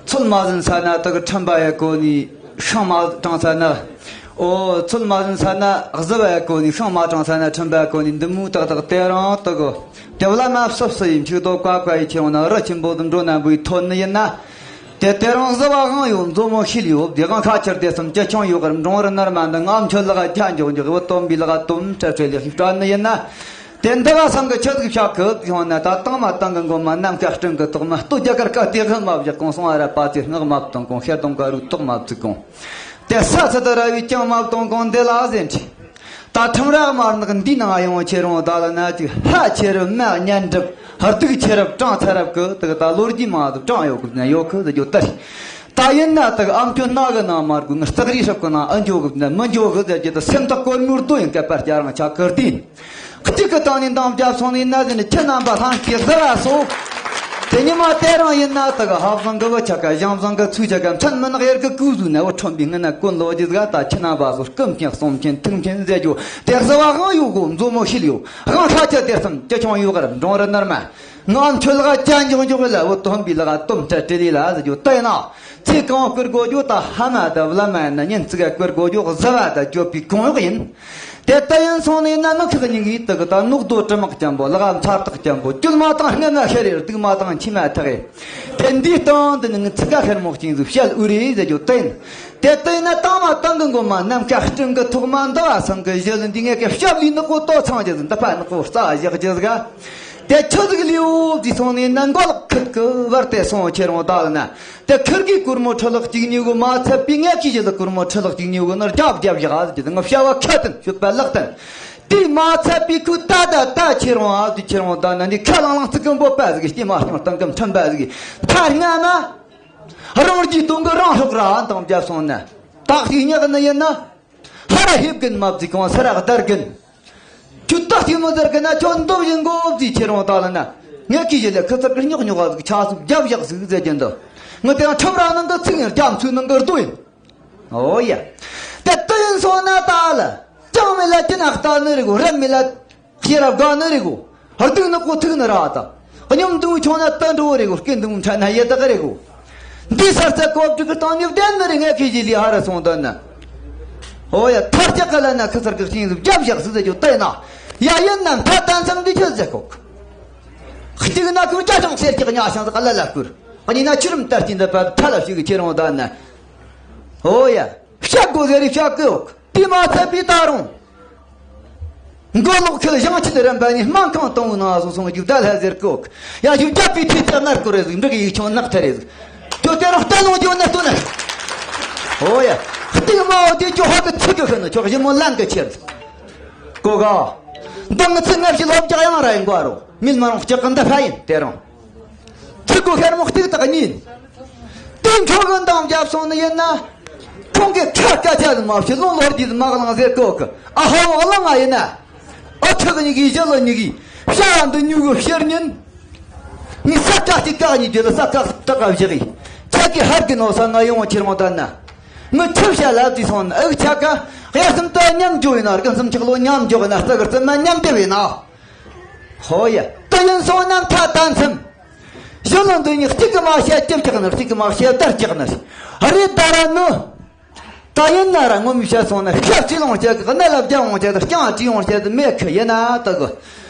ཚོད་མ་ཟིན་ས་ན་དག་ཁྲིམས་པ་ཡི་གོ་ནི་ཤིང་མ་དྲངས་ས་ན། ཨོ་ཚོད་མ་ཟིན་ས་ན་གཟི་བ་ཡི་གོ་ནི་ཤིང་མ་དྲངས་ས་ན་ཁྲིམས་པ་གོ་ནི་འདི་མོ་དག་དག་དེ་རང་དག་དེ་བླ་མ་སོ་སོ་ཡི་མཆུ་ཏོ་བཀབ་བཀབ་ཡི་ཁྱེད་རང་ནི་རི་ཆེན་པོ་ཟིག་འགྲོ་ན་འབུའི་ཐོན་ནི་ཡིན་ན། དེ་དེ་རང་གཟི་བ་དབང་ཡོད་མཛོ་མོ་ཤེས་ཡོད་དེ་དབང་ཁ་ཁྱེར་དེ་སམ་ཅི་ཆུང་ཡོད་གར་འབྲོང་རི་ནར་མ་འདི་ངམ་ཆོད་ལ་ག་རྒྱ་འཇོག་འཇོག་བུ་སྟོན་པའི་ལ་ག་དོམ་ཁྲ་ཁྲེ་ལེགས་ཤིག་སྤྲད་ནི་ཡིན་ན། དེ་འདི་ག་སམ་གི་ཆི་ཟིག་ཤག་གི་ཡོང་ན་ད་དང་མ་དང་གི་མགོ་མ་ནམ་མཁའ་སྤྲིན་གི་ཐོག་མ་ལྟོ་རྒྱ་གར་ཀ་དེ་གི་མ་བཞག་གོང་སོང་ཨ་ར་པ་ཚེ་སྔགས་མ་བཏང་གོང་ཤེར་དང་ཀ་རུ་ཏོག་མ་བཙུགས་གོང་། དེ་ས་ཚ་དུ་ར་བའི་ཀྱང་མ་བཏང་གོང་འདི་ལ་ཟེར་འདྲི། ད་ཁྲིམས་ར་དམར་ནག་འདི་ནང་ཡོང་ཁྱེད་རང་ད་ལ་ན་ཅིག་ལྷ་ཆེ་རབ་མ་གཉན་རབ་སྡུག་ཆེ་རབ་གྲངས་ཚ་རབ་ཀི་དག་ད་ལོ་རྒྱུས་མང་དུ་གྲངས་ཡོད་གི་ན་ཡོད་ཁི་ཟེར་རྒྱུ་ལྟར། ད་ཡིན་ན་དག་ཨམ་ཁྱོད་སྣ་གི་ནང་མར་གུ་ངར་སྟག་རིས་སྲབ་གི་ནང་ཨ་འཇོག་གི་ན་མི་འཇོག་གི་ཟེར་རྒྱུ་ད་སེམས་ཐག་གོར་མོར་རྡོ་ཡིན་སྐད་པར་སྐྱ་རང་ཆ་ཀིར་ཏིན། གཅིག་གི་སྟེང་ནས་འདང་བརྒྱབ་སོང་ནས་ན་ཟེར་ནས་ཁྱེད་རྣམ་པ་ལྷན་སྐྱེས་ཟེར་བ་སོ། དེ་ཉི་མ་དེ་རང་ཡིན་ན་དག་ཧབ་བཟང་གི་བུ་ཆ་ག་ཞང་བཟང་གི་ཚུལ་ཆ་ག་མཚན་མི་ནག་ཡར་གི་ཀུ་ཟུ་ན་བུ་ཁྲོམ་པའི་ངི་ན་ཀུན་ལོ་རྒྱུ་ཟ་ད་ཁྱེད་རྣམ་པ་སོ་སྐུ་མཁྱེན་གསུང་མཁྱེན་ཐུགས་མཁྱེན་ཟེར་རྒྱུ་དེ་གཟི་བ་དབང་ཡོད་གོ་མཛོ་མོ་ཤིལ་ཡོད་དབང་ཁ་ཆ་དེར་སམ་ཅི་ཆུང་ཡོད་གར་འབྲོང་རི་ནར་མ། ངའམ་ཆོས་ལག་ཅན་འཇོག་འཇོག་ལ་བུ་སྟོན་པའི་ལག་སྟོན་ཁྲ་ཏྲི་ལི་ལ་ཟེར་རྒྱུ་ལྟ་ཡིན་ན། ཚེ་གང་བསྐུར་དགོས་རྒྱུ་ད་ཧ་མ་ད་བླ་མ་ཡིན་ན་ཉིན་ཚིག་བསྐུར་དགོས་རྒྱུ་གཟི་བ་ད་གྱོད་པའི་གང་ཡོག་ཡིན། དེ་ལྟ་ཡིན་སོང་ནས་ན་མི་ཁག་གཉིས་ཀྱིས་དག་ད་ནུག་རྡོ་དྲི་མག་ཅན་པོ་ལག་མཚར་རྟགས་ཅན་པོ་སྐྱོད་མ་དང་སྔ་མ་ཤེ་རེར་སྡུག་མ་དང་ཕྱི་མ་ཐག་ཡེ། དེ་འདིའི་སྟེང་འདི་ནི་ཚིག་ཁ་ཤར་མོག་ཅིང་ཟིག་བཤད་འུ་རེ་ཟེར་རྒྱུ་ལྟ་ཡིན། དེ་ལྟ་ཡིན་ན་དང་མ་དང་གི་མགོ་མ་ནམ་མཁའ་སྤྲིན་གི་ཐོག་མ་འདི་བ་སང་གི་གཞི་ལ་འདི་ངས་ཀྱི་ཞབས་ལི་ནག་པོ་ཏོ་ཚང་རྒྱུ་ཟིག་འདི་པ་ནག་པོ་རྩ་བཞག་རྒྱུ་ཟིག་དེ་ཆུ་ཟིག་ལིའུ་བཟི་སོང་ནས་ན་མགོ་ལག་ཁུར་གི་བར་དེ་སོང་ཁྱེད་རང་ད་ལ་ན། དེ་ཁུར་གི་གུར་མོ་ཁྲི་ལག་གཅིག་གཉིས་གུ་མ་ཚད་པའི་ངས་ཀྱི་གཞི་ལ་གུར་མོ་ཁྲི་ལག་གཅིག་གཉིས་གུ་ནར་རྒྱབ་རྒྱབ་བཞག་ཨ་ཟིག་དེ་ང་བྱ་བ་ཁ་དན་ཤུད་པ་ལག་དན། དེ་མ་ཚད་པའི་ཁུ་ད་ད་ད་ཁྱེད་རང་ཨ་ཟིག་ཁྱེད་རང་ད་ན་འདི་ཁ་ལང་ལང་ཚིག་གི་འབོད་པ་ཟིག་སྟེ་མ་སྟོང་སྟོང་གི་མཐུན་པ་ཟིག་ཐ་སྔ་མ། རང་རྒྱུ་སྟོང་གི་རང་སྲོག་ར་ཨ་འདང་བརྒྱབ་སོང་ན། ད་ཞིག་ཉག་ནི་ཡིན་ན། ཧ་ར་ཧེབ་གིན་མ་བརྩིས་གང་ས་ར་བརྡར་གིན། ཁྱོད་ཏག་ཏག་མི་ཟེར་གི་ན་ཁྱོད་འདུག་ཡིན་གོ་བརྩིས་ཁྱེད་རང་ད་ལ་ན། ངས་ཁྱི་ཞི་ལས་ཁི་ཚར་གི་རྙོག་རྙོག་ཟིག་ཆ་སུ་རྒྱབ་བཞག་ཟིག་ཟེར་གྱིན་འདུག་ངས་དེ་ཡང་ཁྲིམས་ར་ནང་གི་ཚིག་ཡིན་རྒྱ་མཚོའི་ནང་གི་རྡོ་ཡིན། ཨོ་ཡ། དེ་ལྟ་ཡིན་སོང་ན་ད་ལ། ཅང་མེད་ལ་ཅི་ན་ལྟ་ནི་རེད་གོ་རབ་མེད་ལ། ཤེས་རབ་དགའ་ནི་རེད་གོ། སྡུག་ནག་པོ་ཐུག་ནི་ར་ད། སྙོམས་འདུག་ཆུང་ན་ད་འགྲོ་བོ་རེད་གོ་སྐེ་འདུག་ཕྲ་ན་ཡེ་དག་རེད་གོ། འདི་སར་ཚ་ཀོབ་ཀྲི་གི་སྟེང་ནས་བསྡད་ནི་རེད་ངས་ཁྱི་ཞི་ལི་ཧ་ར་སོང་དོན་ན། ཨོ་ཡ་ཐར་ཅག་ག་ལ་ན་ཁི་ཚར་གི་ཤིང་ཟུག་རྒྱབ་བཞག་ཟི་ཟི་རྒྱུ་ལྟ་ཡིན་ན། ཡ་ཡིན་ན་མཐའ་དན་ཚང་འདི་ཁྱོད་ཟེར་གོ། གཅིག་ན་ཁོང་ཅ་ཆུང་སེར་ཅིག་ཉག་ཤང་ཟི་ག་ལ་ལ་བསྐུར། གཉིས་ན་ཆུ་རུམ་ལྟར་གྱིན་འདི་པ་ཐ་ལ་ཞིག་གི་ཁྱེད་རང་དོན་ན། ཨོ་ཡ། བཤད་དགོས་ཟེར་རེ་བཤད་གི་ཡོད། དེ་མ་ཚད་པའི་ད་རུང་། མགོ་ལོག་ཁུལ་ཞང་ཆེན་རིམ་པ་ནས་སྨན་ཁང་དང་བོའི་ནང་སོང་སོང་རྒྱུ་ད་ལྷ་ཟེར་གོ། ཡ་ཞུ་རྒྱབ་པའི་ཐུགས་ཚད་མར་བསྐོར་རེ་ཟིག་འབྲུག་ཡིག་ཆུང་ནག་ཐེ་རེ་ཟིག་ཁྱོད་དེ་རང་བསྟན་ལོང་རྒྱུ་ནི་སྟོན་ནི། ཨོ་ཡ། སྟེང་མ་འོ་དེ་ཅོ་ཧ་གི་ཚིག་གི་ཤི་ནི་ཁྱོད་ཞི་མོ་ལན་གི་ཆེར། གོ་ག་འདང་ངི་ཚིག་ངར་གྱི་ལོབ་རྒྱག་ཡང་ར་ཡིན་གོ་རོ། མིན་མ་རུང་ལྕགས་ཀྱི་འདི་ཕ་ཡིན་དེ་རུང་། ཚིག་གོ་ཤར་མོ་གཅིག་དག་གཉིས། དེ་འཕྲོ་གི་འདང་རྒྱབ་སོང་ནི་ཡིན་ན། ཁོང་གི་ཁ་སྐད་ཆ་ཟིག་མ་བྱེད་ལོང་ལོར་དུས་མ་གླང་ཟེར་གོ་གི། ཨ་ཧོ་གླང་ང་ཡིན་ན། ཨ་ཁྲག་གཉིས་ཀྱི་ཞི་ལོ་གཉིས་ཀྱི་ཤ་འདི་ཉུག་གི་ཕྱིར་ཉིན། ངས་ས་ཁྲག་གཅིག་བཀག་གཉིས་རྒྱུ་ལ་ས་ཁྲག་དག་ག་བཞག་གི། ཁྱེད་ཀྱི་ཧར་གི་ནོ་ས་ང་ཡོང་ཁྱེར་མོ་ད་ན། ངི་ཁྲིབ་ཤ་ལ་དུས་སོང་ན་ཨུག་ཆ་ཀ། གཡའ་སེམས་ད་མཉམ་འཇོག་ཡིན་ན་རྒན་སེམས་ཆག་ལོ་མཉམ་འཇོག་ཡིན་ན་རྩ་གི་རྩིབ་མ་མཉམ་འདེབས་ཡིན་ན། ཧོ་ཡ། ད་ཡིན་སོང་ན་མཐའ་ད་མཚམས། གཞོན་ནུ་འདི་གཉིས་གཅིག་གི་མ་བཤད་ཀྱི་བཀྱག་ནི་གཅིག་གི་མ་བཤད་དར་བཀྱག་ནི། རེད་ད་ར་ནི། ད་ཡིན་ན་ར་ངོ་མི་བཤད་སོང་ན་ཤ་ཅི་ལོང་བྱེད་གི་གནད་ལ་རྒྱ་འོང་བྱེད་དི་རྐྱང་ཅི་ཡོང་བྱེད་དི་མེད་ཁི་ཡིན་ན་ད་གི།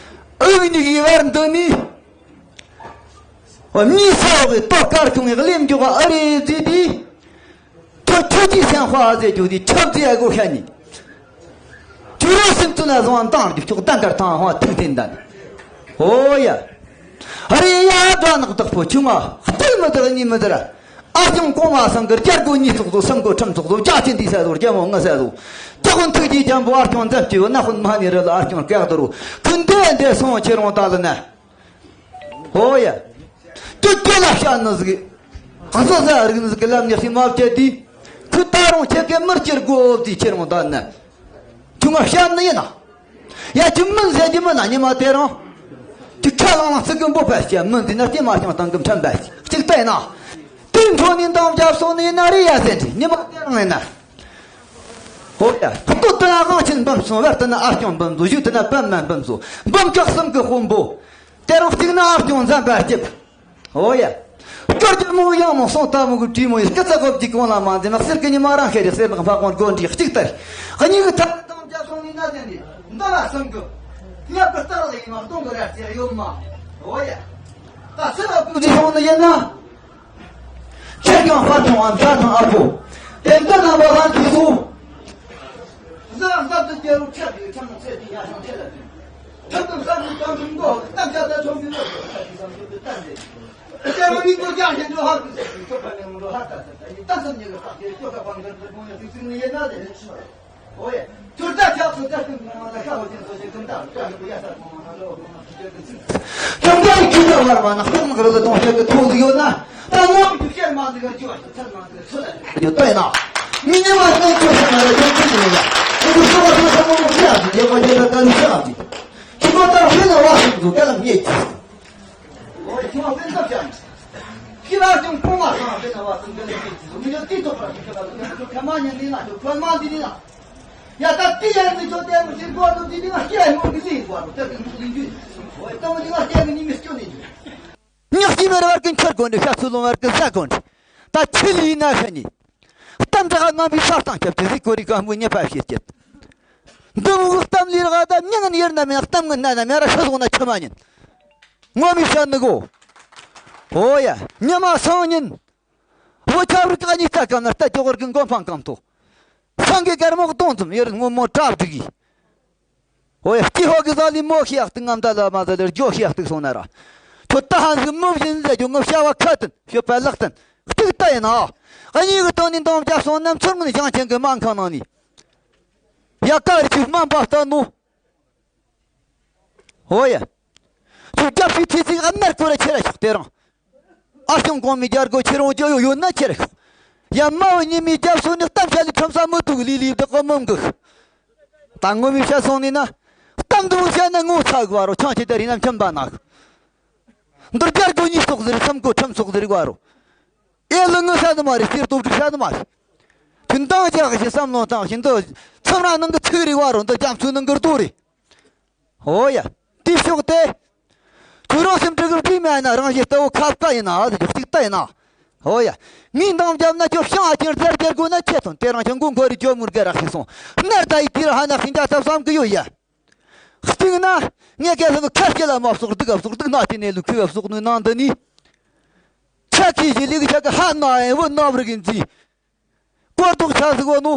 ཨུག་གཉིས་ཀྱི་བར་འདི་ནི། མྱི་ས་འོག་གི་ལྟོ་དཀར་ཁྱུང་གི་གླེམ་རྒྱུག་ཨ་རེ་ཟེར་དུས། ཁྱོད་ཁྱོད་ཀྱིས་སེམས་དཔའ་ཟེར་རྒྱུ་དེ་ཁྱབ་ཟེར་དགོས་ཤ་ནི། ཁྱོད་རང་སེམས་ཚུལ་ན་བཟང་བ་འདང་རྒྱུ་ཁྱོད་ལྡན་དར་ཐང་ཧོ་ཐིག་ཐིག་འདན། ཨོ་ཡ། ཨ་རེ་ཡ་སྒྲ་ནག་དག་པོ་ཆུང་ང་སྟེར་མི་དག་གཉིས་མི་དག་ར། ཨ་སྐྱོང་གོང་མ་སང་གི་རྒྱལ་སྒོ་གཉིས་ཚོགས་ཚོགས་སང་གི་ཁྲིམས་ཚོགས་ཚོགས་རྒྱ་ཆེན་དེ་ས་ཚོགས་རྒྱལ་མོ་ང་ས་ཚོགས། རྒྱ་ཁོན་ཐུགས་རྗེ་འཇམ་པོ་ཨ་སྐྱོང་མཛད་ཀྱི་ཡོད་ན་ཁོན་མ་ནི་རི་ལ་ཨ་སྐྱོང་སྐད་དོ་རུ་ཁོན་དེ་འདྲ་སོང་ཁྱེད་རང་ད་ལ་ན། ཨོ་ཡ། དུ་དུ་ལ་བཤད་ནི་ཟིག་གང་ཟག་ཟ་རིག་ནི་ཟིག་གི་ལམ་ཉག་ཤི་མ་བཅད་དུས། ཁུ་ད་རུང་ཁྱེད་ཀྱི་མིར་ཁྱེར་དགོ་དུས་ཁྱེད་རང་ད་ནི། ཁྱུང་ང་བཤད་ནི་ཡིན་ན། ཡ་ཁྱི་མིན་ཟེར་གྱི་མིན་ན་ཉི་མ་དེ་རང་། ཁྱི་ཁ་ལང་ལང་ཚིག་གི་འབོད་པ་བཤད་མིན་དེ་ན་དེ་མ་བྱང་སྟངས་ཀྱི་ཁྲམ་པ་གཅིག་བལྟས་ན། དེ་འཕྲོ་ནས་འདང་རྒྱབ་སོང་ནི་ཡིན་ན་རེད་ཡ་ཟེར་འདྲི་ཉི་མ་དེ་རང་ཡིན་ན། ཧོ་ཡ། ལྟོ་དེ་ན་དབང་ཆེན་འབུམ་སོང་བར་དེ་ན་ཨ་སྐྱོང་འབུམ་བཟོ་བཞུགས་དེ་ན་པད་མ་འབུམ་བཟོ་འབུམ་སྐྱག་གསུམ་གི་དཔོན་པོ། དེ་རིང་གཅིག་ན་ཨ་སྐྱོང་འཛམ་པར་སྐྱིད། ཨོ་ཡ། སྐྱོར་རྒྱུ་མོ་ཡང་མོ་སོང་ལྟ་མོ་གི་བྲིས་མོ་ཡི་སྐུ་ཚ་གོབ་ཀྱི་གོང་ལ་མ་འཛེམ་གསེར་གི་ཉི་མ་རང་ཤེས་རེ་གསེར་ནག་འཕགས་གོང་སྒོ་འདྲི་གཅིག་ལྟར། གཉིས་ཀྱི་ཐབས་དང་རྒྱ་སོང་ནི་ན་ཟེར་ནི་འདི་ལ་སེམས་གི། ཉག་གི་རྟགས་ལ་ཡིན་མ་གཏོང་གི་ར་ཟེར་ཡོད་མ། ཨོ་ཡ། ད་སེ་ལ་ཀུ་ཅི་སོང་ནི་ཡིན་ན། ཁྱེད་ཀྱང་དཔའ་ཐང་ཨ་མཛའ་དང་ཨ་ཕོ། དེ་འདི་རྣམ་པ་ལྷན་དུ་སོང་། བཟའ་འཛབ་ཏུ་སྐྱེ་རུ་ཁྲག་གི་ཁྲག་མོ་ཚེ་འདི་ཡ་ཤང་ཁྲེ་ལ་ཕུལ། ཁྲག་ཏུ་བསམ་ཚུལ་དང་ཁྲིམས་མགོ་གཏམ་བྱ་དང་ཆོམ་གྱི་ལོ་ཁྲག་གི་བསམ་ཚུལ་དུ་བསྟན་ཏེ། སྐྱེ་བོ་མིག་ཏུ་ཀྱང་ཞེན་འགྲོ་ཧ་གི་ཟེར་ཁྱོད་ཁ་ནས་མི་འགྲོ་ཧ་ད་ཟེར་ད་ཡི་ད་སེམས་ཉིད་ལ་བརྟག་སྟེ་སྐྱོ་ཁ་བང་གར་དུ་དགོངས་ཡ་ཚིག་ཚིག་ནི་ཡེ་ན་ལེ། ཨོ་ཡེ། ཁྱོད་ད་ཁྱབ་སུ་ད་ཀུན་གྱི་ངང་ལ་ཤ་བ་ཅན་སོ་ཞིག་ཀུན་ད་ཀྱང་གི་ཡ་ས་གོང་མ་ན་ལོ་གོང་མ་ཁྱོད་ཀྱི་ཚིག་ཁྱོད་ཀྱི་ཁྱོད་ཀྱི་བར་མ་ན་ཁོག་མ་གི་རི་ལ་གཏོང་བྱེད་ཀྱི་ཐོག་ཏུ་ཡོད་ན། ད་ངོ་མི་ཤེར་མ་འདི་གར་ཅི་བ་ཞིག་ཚར་མ་འདི་གར་ཚོད་ལ་ཡོད་ལྟོས་ན། མི་ཉེ་བ་སྟོན་ཁྱོད་ཤ་ན་རེ་ཁྱོད་ཁྱོད་ཀྱི་ཡོད་ལ། ཁྱོད་ཀྱི་སོ་བ་སོ་ས་མོ་མོ་ཁྱེད་ཨ་ཅི་ཡོད་པ་ཡོད་ལ་ད་ནི་ཤ་ཨ་ཅི། ཁྱོད་ཀྱི་ད་ཧྲི་ན་བ་ཞིག་འདུག་ག་ལ་ངེས་ཀྱི། ཨོ་ཁྱོད་ཨ་ཕན་ཐབས་ཅང་། ཁྱེད་རང་ཀྱང་གོང་མ་ཚང་ཨ་ཕན་ན་བ་སོང་ག་ལ་ངེས་ཀྱི། མི་ཡོད་དུས་ཐོག་པ་ཁྱོད་ཀྱི་ཁ་མ་ཉན་ནི་ན་ཁྱོད་ཁོལ་མ་འདི་ནི་ན། ཡ་ད་དེ་ཡང་མི་ཚོ་ལྟད་མོ་ཞིག་གོ་ནོ་དེ་ནི་ང་སྐྱེ་སྨོན་གི་ལས་གོ་ནོ་ལྟ་གི་མི་ལས་རྒྱུ། ཨོ་ལྟད་མོ་དེ་ང་སྐྱེ་གི་ཉི་མི་སྐྱོ་ནི་རྒྱུ། ཉག་གཅིག་མེར་བར་གི་འཁྱོར་དགོན་འདྲི་ཤ་ཚུ་ལོང་བར་གི་ཟ་དགོན་འདྲི། ད་ཆི་ལི་ན་ཤ་ནི། གཏམ་དྲག་ངམ་པའི་ས་སྟངས་ཁྱབ་ཀྱི་ཟིག་གོ་རི་ག་མོ་ཉེ་ཕ་ཤེས་ཀྱི། འདི་མོ་གི་གཏམ་ལི་ར་ག་ད་མྱ་ངན་ཡེར་ན་མེད་གཏམ་ངན་ན་ན་མེད་ར་ཤ་སོང་ན་ཆི་མ་ཉན། ངོ་མི་ཤ་ནི་གོ། ཨོ་ཡ་ཉི་མ་སང་ཉིན། བུ་ཆབ་རིགས་ཀ་གཉིས་ཀ་གམ་ན་རྟ་ཅོག་གི་མགོ་འཕང་གམ་ཐོ། སང་གི་སྒར་མོ་གཏོང་ཙམ་ཡེར་ངོ་མོ་གྲབས་སྒྲིག་གི། ཨོ་ཡ་སྐྱེ་ཧོ་གི་ཟ་ལི་མོ་ཤི་ཡག་ཏིག་ངམ་ད་ལ་མ་ཟ་ལེར་ཇོ་ཤི་ཡག་ཏིག་སོང་ན་ར། ཁྱོད་ད་ཧན་ཟི་མོ་བཞིན་ཟ་རྒྱུ་ངབ་ཤ་བ་ཁ་ཏན་ཤོད་པ་ལག་ཏན་གཏིག་ལྟ་ཡིན་ན། གཉིས་གི་སྟེང་ནས་འདོམ་རྒྱབ་སོང་ན་མཚུར་མོ་ནི་ཞང་ཆེན་གི་མང་ཁང་ནང་ནས། ཡ་ཀ་རི་ཆུ་སྨན་པ་ལྟ་ནོ། ཨོ་ཡ། ཁྱོད་རྒྱབ་ཤུལ་ཐེ་ཚིག་ཨ་མར་ཁོ་ར་ཁྱེར་ར་ཤོག་དེ་རང་། ཨ་ཞང་གོང་མའི་རྒྱལ་སྒོ་ཁྱེར་འོང་རྒྱུ་ཡོད་ཡོད་ན་ཁྱེར་ཤོག་ཡ་མ་བུ་ཉི་མའི་རྒྱབ་སོ་ནི་གཏམ་བཤད་ལས་ཁྲོམ་ས་མི་ཐུག་ལི་ལི་བདག་གི་མི་འགུག་ད་ངོ་མའི་བཤད་སོང་ནི་ན། གཏམ་འདི་བཤད་ན་ངོ་ཚ་གི་བ་རོ་ཆང་ཆེ་དེ་རིང་ན་མཆན་པ་ནག་འདིར་རྒྱལ་སྒོ་གཉིས་སོག་ཟེར་སམ་གོ་ཁྲམ་སོག་ཟེར་བ་རོ། ཨེ་ལི་ངི་ཤ་ནི་མ་རེད་སྟེར་སྟོབས་སྒྲིག་ཤ་ནི་མ་རེད། དུན་དང་རྒྱག་བཞི་བསམ་བློ་བཏང་བཞིན་དུ་ཚོམ་ར་ནང་གི་ཚིག་རིག་བ་རོ་འདི་རྒྱ་མཚོའི་ནང་གི་རྡོ་རེད། ཨོ་ཡ། དེ་ཕྱོགས་དེ། ཁྱོད་རང་སེམས་ཁྲལ་གི་བྲིས་མེད་ན་རང་བཞིན་ལྟ་བུ་ཁ་བཀའ་ཡིན་ན་ཨ་ཟི་ཅིག་ལྟ་ཡིན་ན། ཨོ་ཡ། ངས་འདང་བརྒྱབ་ན་ཁྱོད་ཤང་ཨ་ཅེར་རྫར་རྒྱལ་དགོས་ན་ཁྱེད་དང་དེ་རང་ཁྱོད་མགོ་མགོ་རི་ཇོ་མུར་གེ་རག་ཤི་སོང་། ནར་ད་ཡི་དེ་ར་ཧ་ན་ཤིང་རྒྱ་ཐབས་བསམ་གི་ཡོད་ཡ། གཅིག་ན། ངས་སྐལ་ལྷ་གི་ཁ་སྐྱེ་ལ་མ་བསོག་སྡུག་ག་བསོག་སྡུག་ན་དེ་ནས་ལུག་ཁུ་ག་བསོག་ནུས་ནང་འདི་ནི། ཆ་ཁི་ཞི་ལི་གི་ཆ་གི་ཧ་ན་ཨེ་བུ་ན་བུ་རི་གི་འཛི། སྐོར་ཐོག་ཆ་ཟིག་བ་ནོ།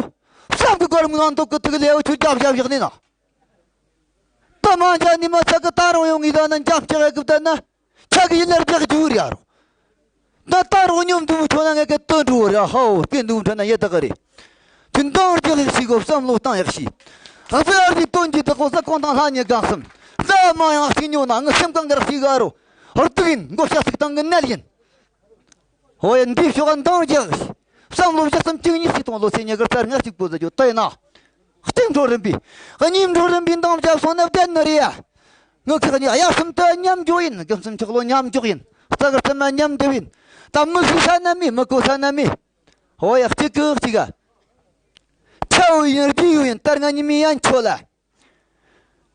བསམ་གི་སྐོར་མི་ནང་འདུག་གི་ཐུག་ལེའུ་ཆུ་རྒྱབ་རྒྱབ་བཞག་ནི་ན། ད་མ་འཇག་ནི་མ་ཚ་གི་ད་རུང་ཡོང་ངི་ད་ན་འཇམ་ལྕག་ཡ་གི་ད་ན། ཆ་གི་ཡི་ལེར་རྒྱག་རྒྱུ་རེད་ཨ་རོ། ད་ད་རུང་སྙོམ་འདུག་ཆོ་ན་ངས་གི་སྟོན་འགྲོ་རེད་ཧའོ་སྐད་འདུག་འཕྲོ་ན་ཡེ་ད་གི་རེད། དུན་དང་རྒྱག་ཡག་ཤི་གོ་བསམ་བློ་བཏང་ཡག་ཤི། ད་ཚེ་ཨ་རིའི་དོན་གྱི་བདག་པོ་ས་ཁོང་དང་ལྷ་ཉེ་གང་སམ། ལ་མ་ཡང་གཅིག་ཉོ་ན་ངི་སེམས་གང་གར་གཅིག་ག་རོ། ཧོར་དུག་ཡིན་མགོ་ཤ་ཚིག་དང་གི་ནད་ཡིན། ཧོ་ཡ་འདི་ཕྱོགས་འདང་རྒྱག་བསམ་བློ་བཞི་གསུམ་བཅུ་གཉིས་ཤིག་གཏོང་ལོ་ཚེ་ཉེ་གར་ལྟར་ང་གཅིག་པོ་ཟ་རྒྱུ་ལྟ་ཡིན་ན། གཅིག་འགྲོ་རིམ་པས་གཉིས་འགྲོ་རིམ་པས་འདང་རྒྱབ་སོང་ན་བདེན་ནི་རེད་ཡ། ངི་ཁག་གཉིས་གཡར་སེམས་དུ་མཉམ་འཇོག་ཡིན། དགུན་སེམས་ཆག་ལོ་མཉམ་འཇོག་ཡིན། རྩ་གར་ཚད་མ་མཉམ་འདེབས་ཡིན། ད་མི་ཤི་ས་ན་མེད། མི་གོ་ས་ན་མེད། ཧོ་ཡ་གཅིག་གི་གཅིག་ག་ཆ་བོ་ཡིན་རྒྱུ་ཡོད་ཡིན། ལྟར་ང་ཉི་མའི་ཡན་ཆོད་ལ།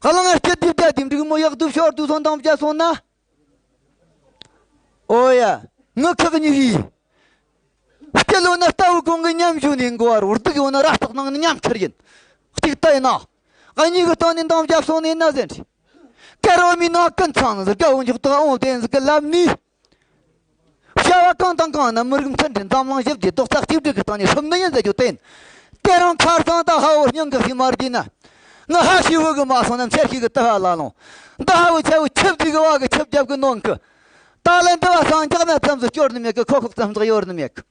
གླང་ངར་སྐྱིད་སྡུག་བརྒྱ་སྡུག་འབྲུག་མོ་ཡག་སྡུག་ཤོར་སྡུག་སོང་འདང་བརྒྱབ་སོང་ན། ཨོ་ཡ། ངི་ཁག་གཉིས་ཡིས། སྐྱིད་ལོ་ན་རྟ་བོ་གོང་གི་མཉམ་བཞུགས་ནས་འགོ་བར་སྡུག་ཡོང་ན་ར་སྟག་ནང་ནས་མཉམ་ཁྱེར་ཡིན། གཅིག་ལྟ་ཡིན་ན། གཉིས་ཀྱི་སྟེང་ནས་འདང་བརྒྱབ་སོང་ནས་ན་ཟེར། ཀ་རོ་མི་ནང་ཀུན་ཚང་ནས་དགའ་བོ་མགྱོགས་དག་འོང་བསྟན་ཟིག་གི་ལབ་ནི། བྱ་བ་གང་དང་གང་ན་མི་རིགས་མཐུན་སྒྲིལ་འཛམ་གླིང་ཞི་བདེ་རྡོག་རྩ་གཅིག་སྒྲིལ་གྱི་སྟེང་ནས་སྲུང་ནི་ཡིན་ཟེར་རྒྱུ་བསྟན། དེ་རིང་ཁར་སང་ད་ཧ་བོ་སྙིང་གི་ཤི་མ་རྒྱུ་ན། ང་ཧ་ཤི་བུ་གི་མ་སོང་ན་མཚེར་ཤི་གི་ལྟ་བ་ལ་ལོང་། འདི་ཧ་བོ་ཆ་བོ་ཆིབས་དུས་གི་བ་གི་ཆིབས་རྒྱབ་གི་ནོན་གི། ད་ལན་འདི་བ་སང་འཇག་མ་ཙམ་ཟིག་སྐྱོར་ནི་མེད་གི། ཁོ་ཁོག་ཙམ་ཟིག་ཡོར་ནི་མེད་གི།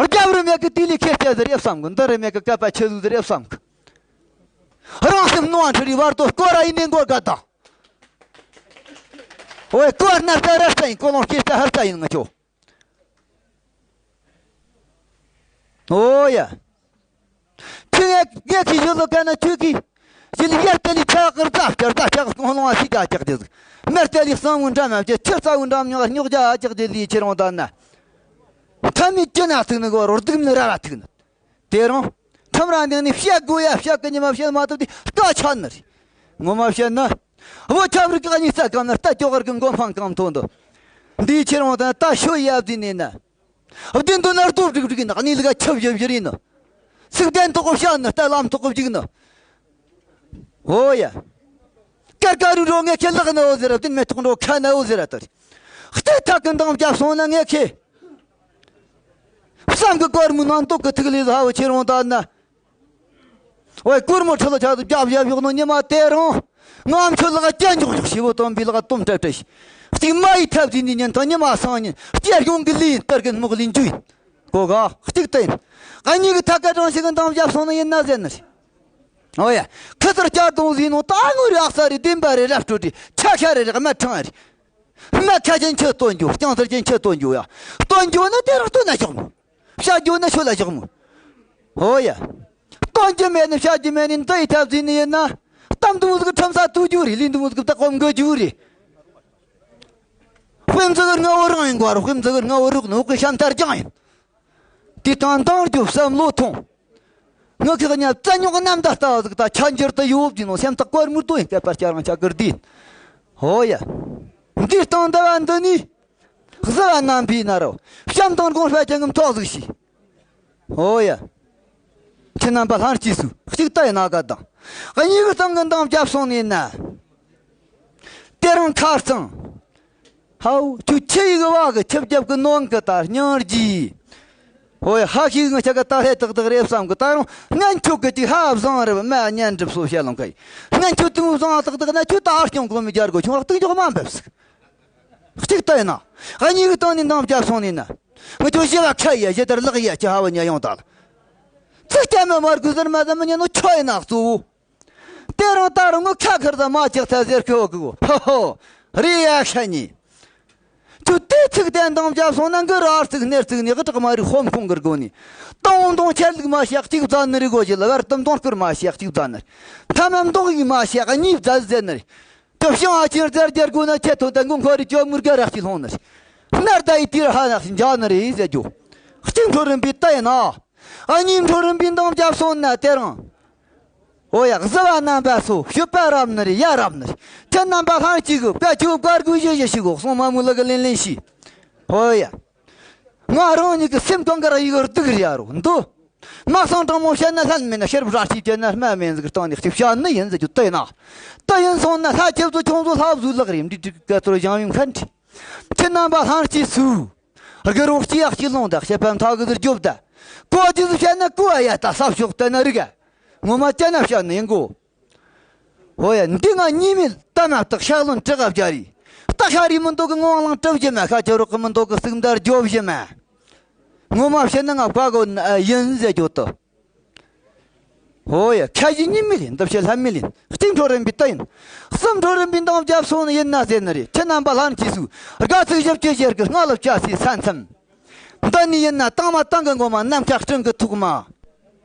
རྒྱབ་རི་མེད་གི། དེ་ལས་ཁེར་སྐྱེ་ཟིག་རེད་བསམ་གི། འདི་རི་མེད་གི། ཀ་པ་ཆི་ཟིག་ཟིག་རེད་བསམ་གི། རང་སེམས་ནོར་འཁྲུལ་རི་བར་དོ་སྐོར་ར་ཡིན་ནས་འགོར་ག་དང་། ཨོའི་ཀོ་ནར་ད་ར་ས་ཡིན། ཀོ་ལོང་སྐྱེས་ད་ཧར་ས་ཡིན་ང་ཆོ། ཨོ་ཡ། ཁྱི་ངས་ངས་ཁྱི་ཡོད་ལོ་ཀ་ན་ཁྱོད་ཀྱིས། ཞི་ལི་ཡར་ཏེ་ལི་ཆ་གར་ད་བསྐྱར་ད་ཆ་གར་ཀོང་ལོང་བ་ཤི་ཅག་ཅག་དེ་ཟིག་མེར་ཏེ་ལི་གསང་བུ་འདྲ་མ་བྱེད། ཁྱི་རྩ་བུ་འདྲ་མྱོང་རྙོག་ཅག་ཅག་དེ་ལི་ཁྱེད་རང་ད་ན། ཐ་མི་ཅི་ན་ཐུག་ནི་གོ་རོ་སྡུག་མི་ར་ར་ཐུག་ནི། དེ་རིང་། ཁྲིམས་ར་འདིང་ནས་བཤད་དགོས་ཡ། བཤད་གི་ཉི་མ་བཤད་མ་ཐུབ་དེ་སྐད་ཆ་ནི་རེད། ངོ་མ་བཤད་ན། བུ་ཆབ་རིགས་གཉིས་ས་གང་ན་རྟ་ཅོག་གར་གི་མགོ་འཕང་གང་མཐོ་འདུག་འདིའི་ཁྱེད་རང་དང་རྟ་ཤོད་ཡ་བཟོས་ནས་ན། བདུན་དུ་ནར་ཏོ་བསྒྲིག་བསྒྲིག་ན་གནས་ལུགས་ཆབ་བཞི་བཞི་རེད་ནི། ཚིག་དན་ཐོག་གི་བཤད་ནི་རྟ་ལམ་ཐོག་གི་བཅུག་ནི། ཨོ་ཡ། ཀར་ཀ་རུ་རོ་ངས་ཁྱེད་ལག་ནའོ་ཟེར་ར། བདུན་མེ་ཐོག་འགྲོ་ཁ་ནའོ་ཟེར་ར་ལྟར། སྟེ་ཐག་གི་འདང་བརྒྱབ་སོང་ན་ངས་ཁྱེད། བསམ་གི་སྐོར་མོ་ནང་ཏོག་གི་ཐིག་ལེ་ཟ་བ་ཁྱེད་རང་ད་ན། ཝེ་སྐོར་མོ་ཁྲི་ལ་ཆ་དུ་རྒྱབ་རྒྱབ་ཡོག་ནོ་ཉི་མ་དེ་རང་། ང་མཆོད་ལག་སྐྱ་འཇོག་འཇོག་ཞིབ་པོ་སྟོན་པའི་ལག་སྟོན་སྤྲད་སྤྲད་ཤིག་གཅིག་མ་ཡི་ཐབས་ཟིན་ནི་ཉན་ཐང་ཉི་མ་སང་ཉིན་སྐྱེ་གཞུང་གི་ལུས་ཡིན། གཏེར་གི་སྨུག་ལུས་འཇུ་ཡིན། གོ་ག་གཅིག་ཏུ་ཡིན། གཉིས་ཀྱི་ཐད་ཀ་གྲངས་ཤིག་གི་འདང་བརྒྱབ་སོང་ནི་ཡིན་ན་ཟེར་ནི་རེད། ཨོ་ཡ། ཁི་ཚར་བསྐྱར་གཏོང་ཟིན་ནོ་ད་ངོ་རེ་ཨག་ས་རེ་བདེན་པ་རེ་རབ་སྤྲོད་རེ་ཆ་ཤ་རེ་རེ་དམར་ཕྲེང་རེ། སྨད་ཁ་ཅན་ཁྱི་སྟོན་རྒྱུ། རྐྱང་ཚར་ཅན་ཁྱི་སྟོན་རྒྱུ་ཡ། སྟོན་རྒྱུ་ནི་དེ་རང་སྟོན་ན་ཆོག་མོ། བཤད་རྒྱུ་ནི་ཤོད་ལ་ཆོག་མོ། ཧོ་ཡ། སྟོན་རྒྱུ་མེད་ནི་བཤད་རྒྱུ་མེད་ནི་འདི་ཡི་ཐབས་ཟིན་ནི་ཡིན་ན། གཏམ་དུ་མོ་ཟིག་ཁྲིམས་ས་ཐུག་རྒྱུ་རེད། ལིན་དུ་མོ་ཟིག་ད་གོམ་འགོ་རྒྱུ་རེད། དཔེ་མཛུག་ལྔ་བོ་རང་ཡིན་གོ་ར། དཔེ་མཛུག་ལྔ་བོ་རུག་ནོ་གི་ཤམ་ཐར་ཀྱང་ཡིན། དེ་དང་འདང་རྒྱུ་བསམ་བློ་ཐོངས། ངི་ཁག་ཉ་རྩ་རྙོག་གི་རྣམ་ཐར་ལྟ་བ་ཟིག་ད་ཆ་འགྱུར་དུ་ཡོད་ཀྱི་ནོ་སེམས་ཐག་གོར་མུར་དོ་ཡིན་སྐད་པར་བསྐྱར་རང་ཆ་གིར་དིན། ཧོ་ཡ། འདིར་བཏང་ཟླ་བ་འདི་ནི། གཟི་བ་རྣམ་པའི་ནར་རོ། བྱམས་དང་དགོངས་པ་ཅན་གྱི་ཐོག་ཟིག་ཤི། ཧོ་ཡ། ཁྱེད་རྣམ་པ་ལྷན་སྐྱེས་སུ་གཅིག་ལྟ་ཡི་ན་ག་དང་། གཉིས་ཀྱི་སྟེང་གི་འདང་བརྒྱབ་སོང་ནས་ན། དེ་རིང་ཁར་སང་། ཧའོ་ཁྱོད་ཁྱི་ཡི་གི་བ་གི་ཁྱི་རྒྱབ་གི་ནོན་གི་ད་སྙིང་རྗེ། ཧོ་ཡ། ཧ་ཤིག་ངི་ཆ་གི་ད་ཧེ་ཏག་ཏག་རེད་བསམ་གི། ད་རུང་ངན་ཁྱོད་གི་ཅིག་ཧ་བཟང་རེད། མ་གཉན་གྲིབ་སོ་བཤད་ལོང་གི། ངན་ཁྱོད་དུང་བཟང་ཏག་ཏག་ན་ཁྱོད་ད་ཨ་སྐྱོང་གོ་མི་རྒྱར་གོ་ཆུང་རག་ཏིག་ཅོག་མ་འབབ་སི། གཅིག་ལྟ་ཡིན་ན། གཉིས་གི་སྟེང་ནས་འདང་བརྒྱབ་སོང་ནས་ན། ངི་ཁྱོད་ཞི་བ་ཁ་ཡ་ཞི་དར་ལག་ཡ་ཅི་ཧ་བ་ཉ་ཡོང་ད་ལ། ཚིག་སྐྱ་མི་མར་གུ་ཟེར་མ་ཟེར་མི་ཉན་ནོ་ཁྱོད་ཡིན་ན་གཙོ་བོ། དེ་རིང་ད་རུང་ངོ་ཁ་ཁར་ད་མ་ཅག་ཚ་ཟེར་ཁྱོད་གི་གོ། ཧོ་ཧོ། རེད་ཡ་ཤ་ཉེ། ཁྱོད་དེ་ཚིག་དན་དང་བརྒྱབ་སོང་ན་འགི་ར་ཚིག་སྣེར་ཚིག་ནས་གི་དྲག་མ་རིག་ཧོམ་ཁུང་གིར་གོ་ནི། དང་དང་ཆེར་ལུགས་མ་བཤད་གཅིག་བཙན་ནི་རི་གོ་ཞི་ལ་བར་དུ་མདོང་སྐུར་མ་བཤད་གཅིག་བཙན་ནི་རི། ཐ་མ་མདོག་ཡིག་མ་བཤད་གཉིས་བཙན་ཟེར་ནི་རི། དུ་ཤང་ཨ་ཆེར་ཛར་ཛར་དགོས་ན་ཆེ་ཐོན་ད་མགོ་འཁོར་རི་ཅོ་མུར་ག་རག་ཅི་ལྷོང་ནི་རི། སྣར་ད་ཡི་དིར་ཧ་ནག་ཅི་འཇག་ནི་རི་ཟེར་རྒྱུ། གཅིག་འཕྲོ་རིམ་པའི་ལྟ་ཡིན་ན། ཨ་གཉིས་འཕྲོ་རིམ་པའི་འདང་བརྒྱབ་སོང་ན་དེ་རིང་། ཨོ་ཡ། གཟི་བ་རྣམ་པ་སོ་སྐྱོབ་པ་རབ་ནི་རེད་ཡ་རབ་ནི་རེད། ཁྱེད་རྣམ་པ་ལྷན་གཅིག་གི་དཔལ་ཆུ་བཀར་དགོས་ཞེས་ཞེས་ཤིག་གོ་གསུང་མ་མུ་ལ་གི་ལེན་ལེན་ཤི། ཨོ་ཡ། ང་རང་ཉིད་ཀྱི་སེམས་གང་ག་ར་ཡི་གར་སྡུག་རེད་ཡ་རོ་འདུ། མ་གསང་དྲང་མོ་བཤད་ན་ལྷན་མེད་ན་ཤེར་བ་ར་ཤི་བྱས་ན་སྨྲ་མེད་ཟིག་སྟེང་ནས་གཅིག་བཤད་ནི་ཡིན་ཟེར་རྒྱུ་ལྟ་ཡིན་ན། ལྟ་ཡིན་སོང་ན་ལྷ་ཁྱེད་ཚོ་ཁྱོད་ཚོ་ལྷ་བཟོའི་ལག་རེད་འདི་འགྲིག་ག་ཚོར་བཞེངས་ཡོང་མཁན་འདྲི། ཁྱེད་རྣམ་པ་ལྷན་སྐྱེས་སུ། དགེ་རོགས་སྐྱེ་ཡག་སྐྱེ་ལོང་དག་བཤད་པ་མཐའ་གི་ཟུར་རྒྱོབ་ད། གོ་རྒྱུ་ཟིག་བཤད་ན་གོ་ཨ་ཡ་ད་ས་ཕྱོགས་ལྟ་ན་རིག་ཨ། ངོ་མ་ཅ་ན་བཤད་ནི་ཡིན་གོ། ཧོ་ཡ་འདི་ང་གཉིས་མེད་ལྟ་མ་བཏགས་ཤག་ལོན་དྲི་ག་བྱ་རེད། ལྟ་ཤ་རི་མི་འདུག་གི་ངོ་བ་ལང་གྲབ་བཞི་མ་ཤ་ཁྱོད་རོགས་གི་མི་འདུག་གི་གསུག་མདར་རྒྱོབ་བཞི་མ། ངོ་མ་བཤད་ན་ང་བཀའ་གོ་ཡིན་ཟེར་རྒྱོ་ཏོ། ཧོ་ཡ། ཁ་ཞེ་གཉིས་མེད་ལེན། འདི་བཤད་ལྷད་མེད་ལེན། གཅིག་འཕྲོ་རིམ་པའི་ལྟ་ཡིན། གསུམ་འཕྲོ་རིམ་པའི་འདང་བརྒྱབ་སོང་ནི་ཡིན་ན་ཟེར་ནི་རེད། ཁྱེད་རྣམ་པ་ལྷན་གྱིས་སུ། དགའ་ཚིག་ཞིབ་ཀྱི་ཞེར་གི་སྔ་ལོ་བཅའ་སའི་ས་མཚམས། འདི་ནི་ཡིན་ན་དྭངས་མ་དྭངས་གི་མགོ་མ། ནམ་མཁའ་སྤྲིན་གི་ཐོག་མ།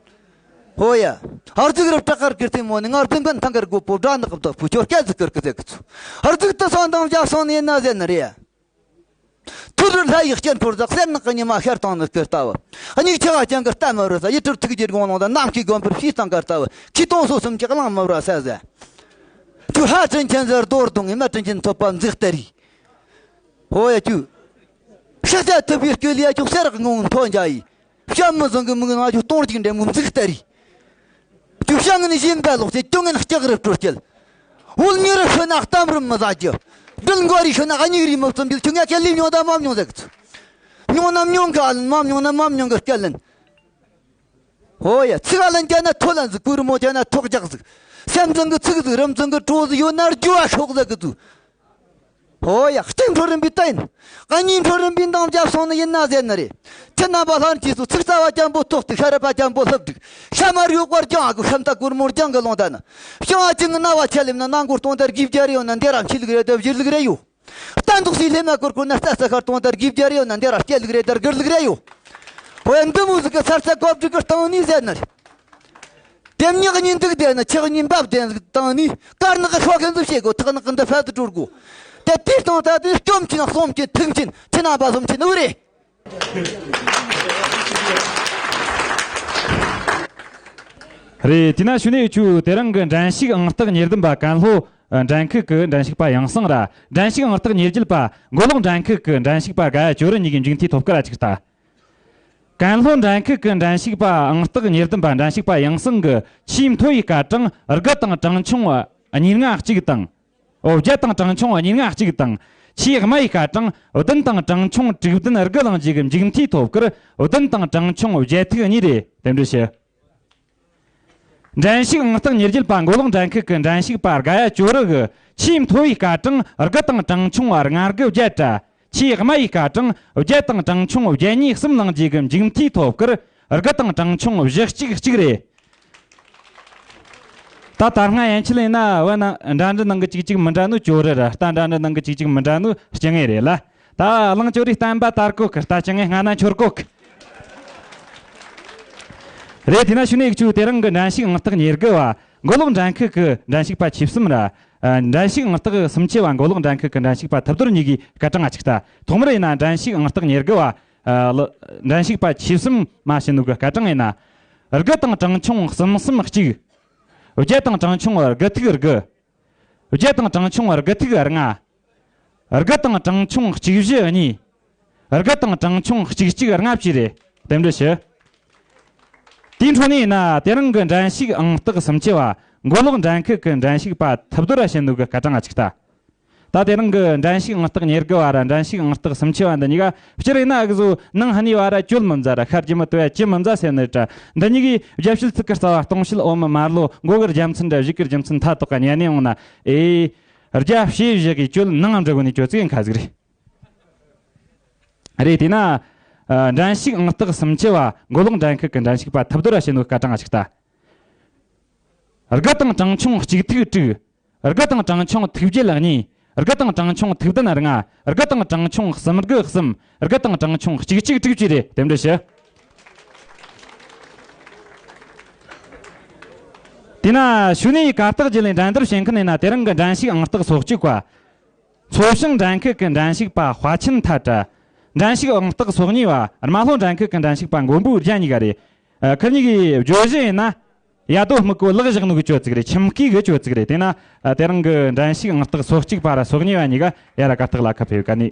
ཧོ་ཡ། ཧར་ཟིག་རུ་བྲག་དཀར་གི་རྩེ་མོ་ནི། ངར་ཟིག་གི་ཐང་དཀར་སྒོ་པོ། སྦྲ་ནག་བདག་པོ་ཁྱོད་སྐད་ཟིག་ཀིར་ཀི་ཟེར་གི་ཚུ། ཧར་ཟིག་དུ་སོང་འདང་བརྒྱབ་སོང་ནི་ཡིན་ན་ཟེར་ནི་རེད། ཐུར་རུ་ལྷ་ཡི་སྐྱེར་འཁོར་ཟག་གསེར་ནག་གི་ཉི་མ་ཤར་བཏང་ནི་སྐུ་ལྟ་བུ། སྙིགས་ཆ་བ་ཅན་གི་རྟ་མི་རུ་ས། ཡིད་སྤྲུལ་ཐུགས་རྗེའི་དགོངས་ཀློང་དང་། ནམ་མཁའི་མགོན་པོར་ཕྱིས་བཏང་གི་ལྟ་བུ། ཁྱི་སྟོང་སོ་གསུམ་གྱི་གླིང་མི་རུ་ས་ཟེར། ཁྱོད་ལྷ་དྲིན་ཆེན་ཟེར་རྡོར་གདོང་ངི། མ་དྲིན་ཆེན་ཐོབ་པ་མཛེས་ལྟར་རིག། ཧོ་ཡ་ཁྱོད། ཤ་ཚ་ཐུབ་པའི་སྐུ་ལ་ཁྱོད་གསེར་གི་ངོ་མཐོ་འཇའ་ཡིས། བྱམས་མི་བཟང་གི་མིག་ནང་ཁྱོད་སྟོང་གཅིག་འདྲེ་མོ་མཛེས་ལྟར་རིག། ཁྱོད་བྱ་ངན་ཞེན་པ་ལོག་བྱེད། སྐྱོ་ངན་ལྕགས་རི་སྤྲོ་སྐྱེལ། འོལ་མི་རི་ཤི་ན་གཏམ་རིམ་མི་ཟ་རྒྱུ། སྦྲུལ་མགོ་རི་ཤི་ན་སྙིགས་རི་མི་བཙུམ་རྒྱུ། ཁྱོད་ངས་སྐད་ལས་མྱོང་དང་མ་མྱོང་ཟེར་གི་ཚུ། མྱོང་ན་མྱོང་གི་ཨ་ལན། མ་མྱོང་ན་མ་མྱོང་གི་སྐད་ལན། ཧོ་ཡ། ཚིག་ཨ་ལན་བརྒྱབ་ན་ཐོ་ལན་ཟིག། གུ་རུ་མོ་བརྒྱབ་ན་ཐོག་རྒྱག་ཟིག། སེམས་ཙང་གི་ཚིག་ཟིག། རིམ་ཙང་གི་བྲོ་ཟིག་ཡོད་ན་རྒྱུ་བ་ཤོག་ཟེར་གི་ཚུ། ཧོ་ཡ། གཅིག་འཕྲོ་རིམ་པའི་ལྟ་ཡིན། གཉིས་འཕྲོ་རིམ་པའི་འདང་བརྒྱབ་སོང་ནི་ཡིན་ན་ཟེར་ནི་རེད། ཁྱེད་རྣམ་པ་ལྷན་སྐྱེས་སུ། ཚིག་རྩ་བ་འཇམ་པོ་ཐོག་ཏུ། ཤ་ར་པ་འཇམ་པོ་ལྷུབ་འདུག། ཤ་མར་ཡོད་པར་ཀྱང་ཨ་ཁུ་ཤམ་ཐབས་གུར་མོར་ལྗང་གི་ལོང་ད་ནི། བྱང་ཨ་ཅིང་གི་རྣ་བ་ཆད་ལེམ་ན། ནང་སྒོ་སྟོང་དར་གི་བརྒྱ་རེ་ཡོད་ན། འདི་ར་འཆི་ལུགས་རེ་དང་བཞུར་ལུགས་རེ་ཡོད། རྟ་འདུག་སའི་ལྷས་མ་བསྐོར་བསྐོར་ན། རྩྭ་ས་ཁར་སྟོང་དར་གི་བརྒྱ་རེ་ཡོད་ན། འདི་ར་སྐྱེ་ལུགས་རེ་དང་སྒུར་ལུགས་རེ་ཡོད། ཧོ་ཡ། འདི་མོ་ཟིག་གི་ས་རྩ་གོ་སྒྲིག་གི་སྟེང་ནས་ཟེར་ནི་རེད། དེ་ཉག་གཉིས་འདུག་དེ་ནི་ཆག་གཉིས་འབབ་དེ་ཟིག་བཏང་ནས། དཀར་ནག་གི་ཤོག་གན་ཟིག་བྱེད་དགོས། ཐག་ནག་གི་འདི་ཕད་དུ་དཀྲོལ་དགོས། དེ་དུས་སྟོང་ད་དུས་སྐྱོམ་ཆེ་ན་གསོམ་ཆེ། ཐུག་ཆེན་ཆེ་ན་བ་གསུམ་ཆེ་ནི་བུ་རེད། རེད། དེ་ན་ཞུ་ནས་ཆུ་དེ་རིང་གི་འགྲན་ཞུགས་ཨང་རྟགས་ཉེར་བདུན་པ་ཀན་ལྷོ་འགྲན་ཁུལ་གྱི་འགྲན་ཞུགས་པ་ཡང་སང་ར། འགྲན་ཞུགས་ཨང་རྟགས་ཉེར་བརྒྱད་པ་མགོ་ལོག་འགྲན་ཁུལ་གྱི་འགྲན་ཞུགས་པ་དགའ་ཡ་ཇོ་རུ་གཉིས་ཀྱི་མཇུག་མཐའི་ཐོབ་སྐར་ལ་ཅིག་ལྟ། ཀན་ལྷོ་འགྲན་ཁུལ་གྱི་འགྲན་ཞུགས་པ་ཨང་རྟགས་ཉེར་བདུན་པ་འགྲན་ཞུགས་པ་ཡང་སང་གི་ཆེས་མཐོ་བའི་སྐར་གྲངས་དགུ་དང་གྲངས་ཆུང་གཉིས་ལྔ་གཅིག་དང་། འོ། བརྒྱད་དང་གྲངས་ཆུང་གཉིས་ལྔ་གཅིག་དང་། ཆེས་དམའ་བའི་སྐར་གྲངས་བདུན་དང་གྲངས་ཆུང་དྲུག་བདུན་དགུ་བླངས་རྗེས་ཀྱི་མཇུག་མཐའི་ཐོབ་སྐར་བདུན་དང་གྲངས་ཆུང་བརྒྱད་ཐིག་གཉིས་རེད། རྟེན་འབྲེལ་ཞུ། འགྲན་ཞུགས་ཨང་རྟགས་ཉེར་བརྒྱད་པ་མགོ་ལོག་འགྲན་ཁུལ་གྱི་འགྲན་ཞུགས་པ་དགའ་ཡ་ཇོ་རུ་གི་ཆེས་མཐོ་བའི་སྐར་གྲངས་དགུ་དང་གྲངས་ཆུང་ལྔ་དགུ་བརྒྱད་དྲ། ཆེས་དམའ་བའི་སྐར་གྲངས་བརྒྱད་དང་གྲངས་ཆུང་བརྒྱད་གཉིས་གསུམ་བླངས་རྗེས་ཀྱི་མཇུག་མཐའི་ཐོབ་སྐར་དགུ་དང་གྲངས་ཆུང་བཞི་གཅིག་གཅིག་རེད། ད་ད་སྔ་ཡན་ཆད་ཡིན་ན་བུ་ན་འདྲ་འདྲ་ནང་གི་གཅིག་གཅིག་མི་འདྲ་ནོ་ཇོ་རུ་ར། རྟ་འདྲ་འདྲ་ནང་གི་གཅིག་གཅིག་མི་འདྲ་ནོ་སྤྱི་ངན་རེད་ལ། ད་གླང་ཇོ་རུའི་བསྟན་པ་དར་གོ་གི། རྟ་སྤྱི་ངན་སྔ་ན་འཆོར་གོ་གི། རེད། དེ་ན་ཞུ་ནས་ཆུ་དེ་རིང་གི་འགྲན་ཞུགས་ཨང་རྟགས་ཉེར་དགུ་བ་མགོ་ལོག་འགྲན་ཁུལ་གྱི་འགྲན་ཞུགས་པ་ཆིབས་གསུམ་ར། འགྲན་ཞུགས་ཨང་རྟགས་སུམ་ཅུ་བ་མགོ་ལོག་འགྲན་ཁུལ་གྱི་འགྲན་ཞུགས་པ་ཐུབ་རྡོར་གཉིས་ཀྱི་སྐར་གྲངས་ང་གཅིག་ལྟ། ཐོག་མར་ཡིན་ན་འགྲན་ཞུགས་ཨང་རྟགས་ཉེར་དགུ་བ། ཨ། ལ། འགྲན་ཞུགས་པ་ཆིབས་གསུམ་མ་བྱིན་ནོ་གི་སྐར་གྲངས་ཡིན་ན། དགུ་དང་གྲངས་ཆུང་གསུམ་གསུམ་གཅིག། བརྒྱད་དང་གྲངས་ཆུང་དགུ་ཐིག་དགུ། བརྒྱད་དང་གྲངས་ཆུང་དགུ་ཐིག་ལྔ། དགུ་དང་གྲངས་ཆུང་གཅིག་བཞི་གཉིས། དགུ་དང་གྲངས་ཆུང་གཅིག་གཅིག་ལྔ་བཅས་རེད། རྟེན་འབྲེལ་ཞུ། དེའི་འཕྲོ་ནས་ཡིན་ན་དེ་རིང་གི་འགྲན་ཞུགས་ཨང་རྟགས་སུམ་ཅུ་བ་མགོ་ལོག་འགྲན་ཁུལ་གྱི་འགྲན་ཞུགས་པ་ཐུབ་རྡོར་ར་བྱིན་ནོ་གི་སྐར་གྲངས་ང་གཅིག་ལྟ། ད་དེ་རིང་གི་འགྲན་ཞུགས་ཨང་རྟགས་ཉེར་དགུ་བ་ར་འགྲན་ཞུགས་ཨང་རྟགས་སུམ་ཅུ་བ་འདི་གཉིས་ཀ་སྤྱིར་ཡིན་ན་འུ་ཟོ་ནང་ཧ་ནི་བ་ར་བཅོལ་མི་མཛའ་ར་ཤར་རྒྱུ་མི་དོ་ཡ་ཅི་མི་མཛའ་ཟེར་ནི་རེད་དྲ། འདི་གཉིས་ཀྱི་རྒྱབ་བཤད་ཚིག་གི་རྩ་བ་སྟོང་བཤད་འོ་མི་མར་ལོ་མགོ་གི་རྒྱལ་མཚན་འདྲ་གཞུག་གི་རྒྱལ་མཚན་མཐའ་དག་ག་ཉན་ནས་འོང་ན། ཨེ། རྒྱབ་བཤད་བཞག་གི་བཅོལ་ནང་འགྲོ་གི་ནི་ཁྱོད་ཚིག་ཡིན་ཁ་ཟིག་རེད། རེད། དེས་ན་འགྲན་ཞུགས་ཨང་རྟགས་སུམ་ཅུ་བ་མགོ་ལོག་འགྲན་ཁུལ་གྱི་འགྲན་ཞུགས་པ་ཐུབ་རྡོར་ར་བྱིན་ནོ་སྐར་གྲངས་ང་གཅིག་ལྟ། དགུ་དང་གྲངས་ཆུང་གཅིག་ཐིག་དྲུག། དགུ་དང་གྲངས་ཆུང་ཐིག་བརྒྱད་གཉིས། དགུ་དང་གྲངས་ཆུང་ཐིག་བདུན་ལྔ། དགུ་དང་གྲངས་ཆུང་གསུམ་དགུ་གསུམ། དགུ་དང་གྲངས་ཆུང་གཅིག་གཅིག་དྲུག་བཅས་རེད། རྟེན་འབྲེལ་ཞུ། དེས་ན་ཞུ་ནས་གར་སྟེགས་བརྒྱུད་ལས་འགྲན་བསྡུར་བྱེད་མཁན་ཡིན་ན་དེ་རིང་གི་འགྲན་ཞུགས་ཨང་རྟགས་སོ་གཅིག་པ། མཚོ་བྱང་འགྲན་ཁུལ་གྱི་འགྲན་ཞུགས་པ་དཔའ་ཆེན་ཐ་དྲ། འགྲན་ཞུགས་ཨང་རྟགས་སོ་གཉིས་པ་རྨ་ལྷོ་འགྲན་ཁུལ་གྱི་འགྲན་ཞུགས་པ་མགོན་པོ་རྒྱལ་གཉིས་ཀ་རེད། ཨ། ཁིར་གཉིས་ཀྱི་བརྗོད་གཞི་ཡིན་ན། ཡ་དོ་སྨུག་པོ་ལག་བཞག་ནོ་གི་ཅོ་ཙིག་རེད། ཁྱིམ་སྐས་གི་ཅོ་ཙིག་རེད། དེས་ན་དེ་རིང་གི་འགྲན་ཞུགས་ཨང་རྟགས་སོ་གཅིག་པ་ར་སོ་གཉིས་པ་གཉིས་ཀ་ཡ་ར་གར་སྟེགས་ལ་ཁ་ཕེབས་ག་ནས་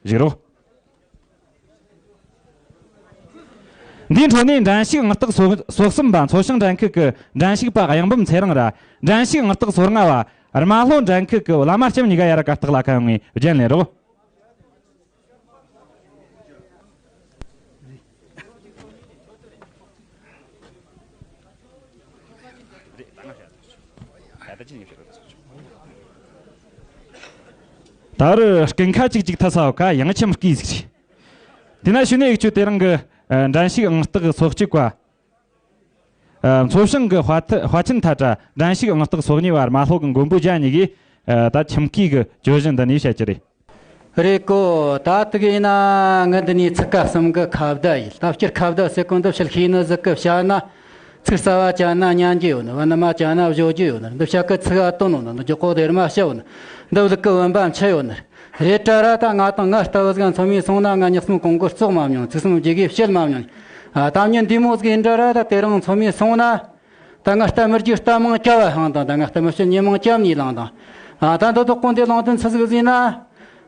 བཞུགས་རོགས། འདིའི་འཕྲོ་ནས་འགྲན་ཞུགས་ཨང་རྟགས་སོ་སོ་གསུམ་པ་མཚོ་བྱང་འགྲན་ཁུལ་གྱི་འགྲན་ཞུགས་པ་གཡང་འབུམ་ཚེ་རིང་ར། འགྲན་ཞུགས་ཨང་རྟགས་སོ་ལྔ་བ་རྨ་ལྷོ་འགྲན་ཁུལ་གྱི་བླ་མ་ལྕམ་གཉིས་ཀ་ཡ་ར་གར་སྟེགས་ལ་ཁ་ཡོང་ངས་རྒྱན་ལེན་རོགས། ད་རུ་སྐུ་ཁ་ཅིག་ཅིག་ཐ་ས་བ་ཁ་ཡང་ཁྱིམ་སྐས་ཟིག་རེད། དེ་ན་ཞུ་ནས་ཡིག་ཆུ་དེ་རིང་གི་འགྲན་ཞུགས་ཨང་རྟགས་སོ་གཅིག་པ། ཨ། མཚོ་བྱང་གི་དཔའ་ཐ་དཔའ་ཆེན་ཐ་དྲ་འགྲན་ཞུགས་ཨང་རྟགས་སོ་གཉིས་པ་རྨ་ལྷོ་གི་མགོན་པོ་རྒྱལ་གཉིས་ཀྱིས། ཨ། ད་ཁྱིམ་སྐྱིད་ཀྱི་གྱོད་གཞི་འདི་ནས་བཤད་རྒྱུ་རེད། རེད་གོ། ད་དེ་ག་ཡིན་ན། ངས་འདི་ནས་ཚིག་ཀ་གསུམ་གི་ཁ་བརྡ་ཡིན། ད་སྤྱིར་ཁ་བརྡ་ཟེར་གོ་འདི་ཕྱི་ཤེས་ནི་ཟིག་གི་བཤད་ན། ཚིག་གསར་བ་བཅད་ན་ཉན་རྒྱུ་ཡོད་ནི། བ་ནི་མ་བཅད་ན་བཞོ་རྒྱུ་ཡོད་ནི། འདི་བཤད་གི་ཚིག་ཨ་དོན་ནོ་ནི། འདི་རྒྱུ་གོ་དེར་མ་བཤད་ཡོད་ནི། འདི་ཟིག་གི་བུམ་པ་མཆོད་ཡོད་ནི། རེད་དྲ་ར། ད་ང་དང་ང་ལྟ་བུ་ཟིག་མཚོ་མི་སོང་ན། ང་ཉག་གསུམ་གོང་གི་བཙོག་མ་མྱོང་། ཚིག་གསུམ་བརྗེ་གི་བཤད་མ་མྱོང་། ཨ། ད་མྱི་འདི་མོ་ཟིག་ཡིན་དྲ་ར། ད་དེ་རིང་མཚོ་མི་སོང་ན། ད་ང་ལྟ་མི་རྒྱུ་ལྟ་མང་སྐྱ་བ་ཧང་དང་། ད་ང་ལྟ་མི་བཤད་ཉེ་མང་སྐྱབས་ནས་ལངས་དང་། ཨ། ད་འདི་དག་གོ་འདི་ལངས་དོན་ཚིག་ཟིག་ཟིན་ན།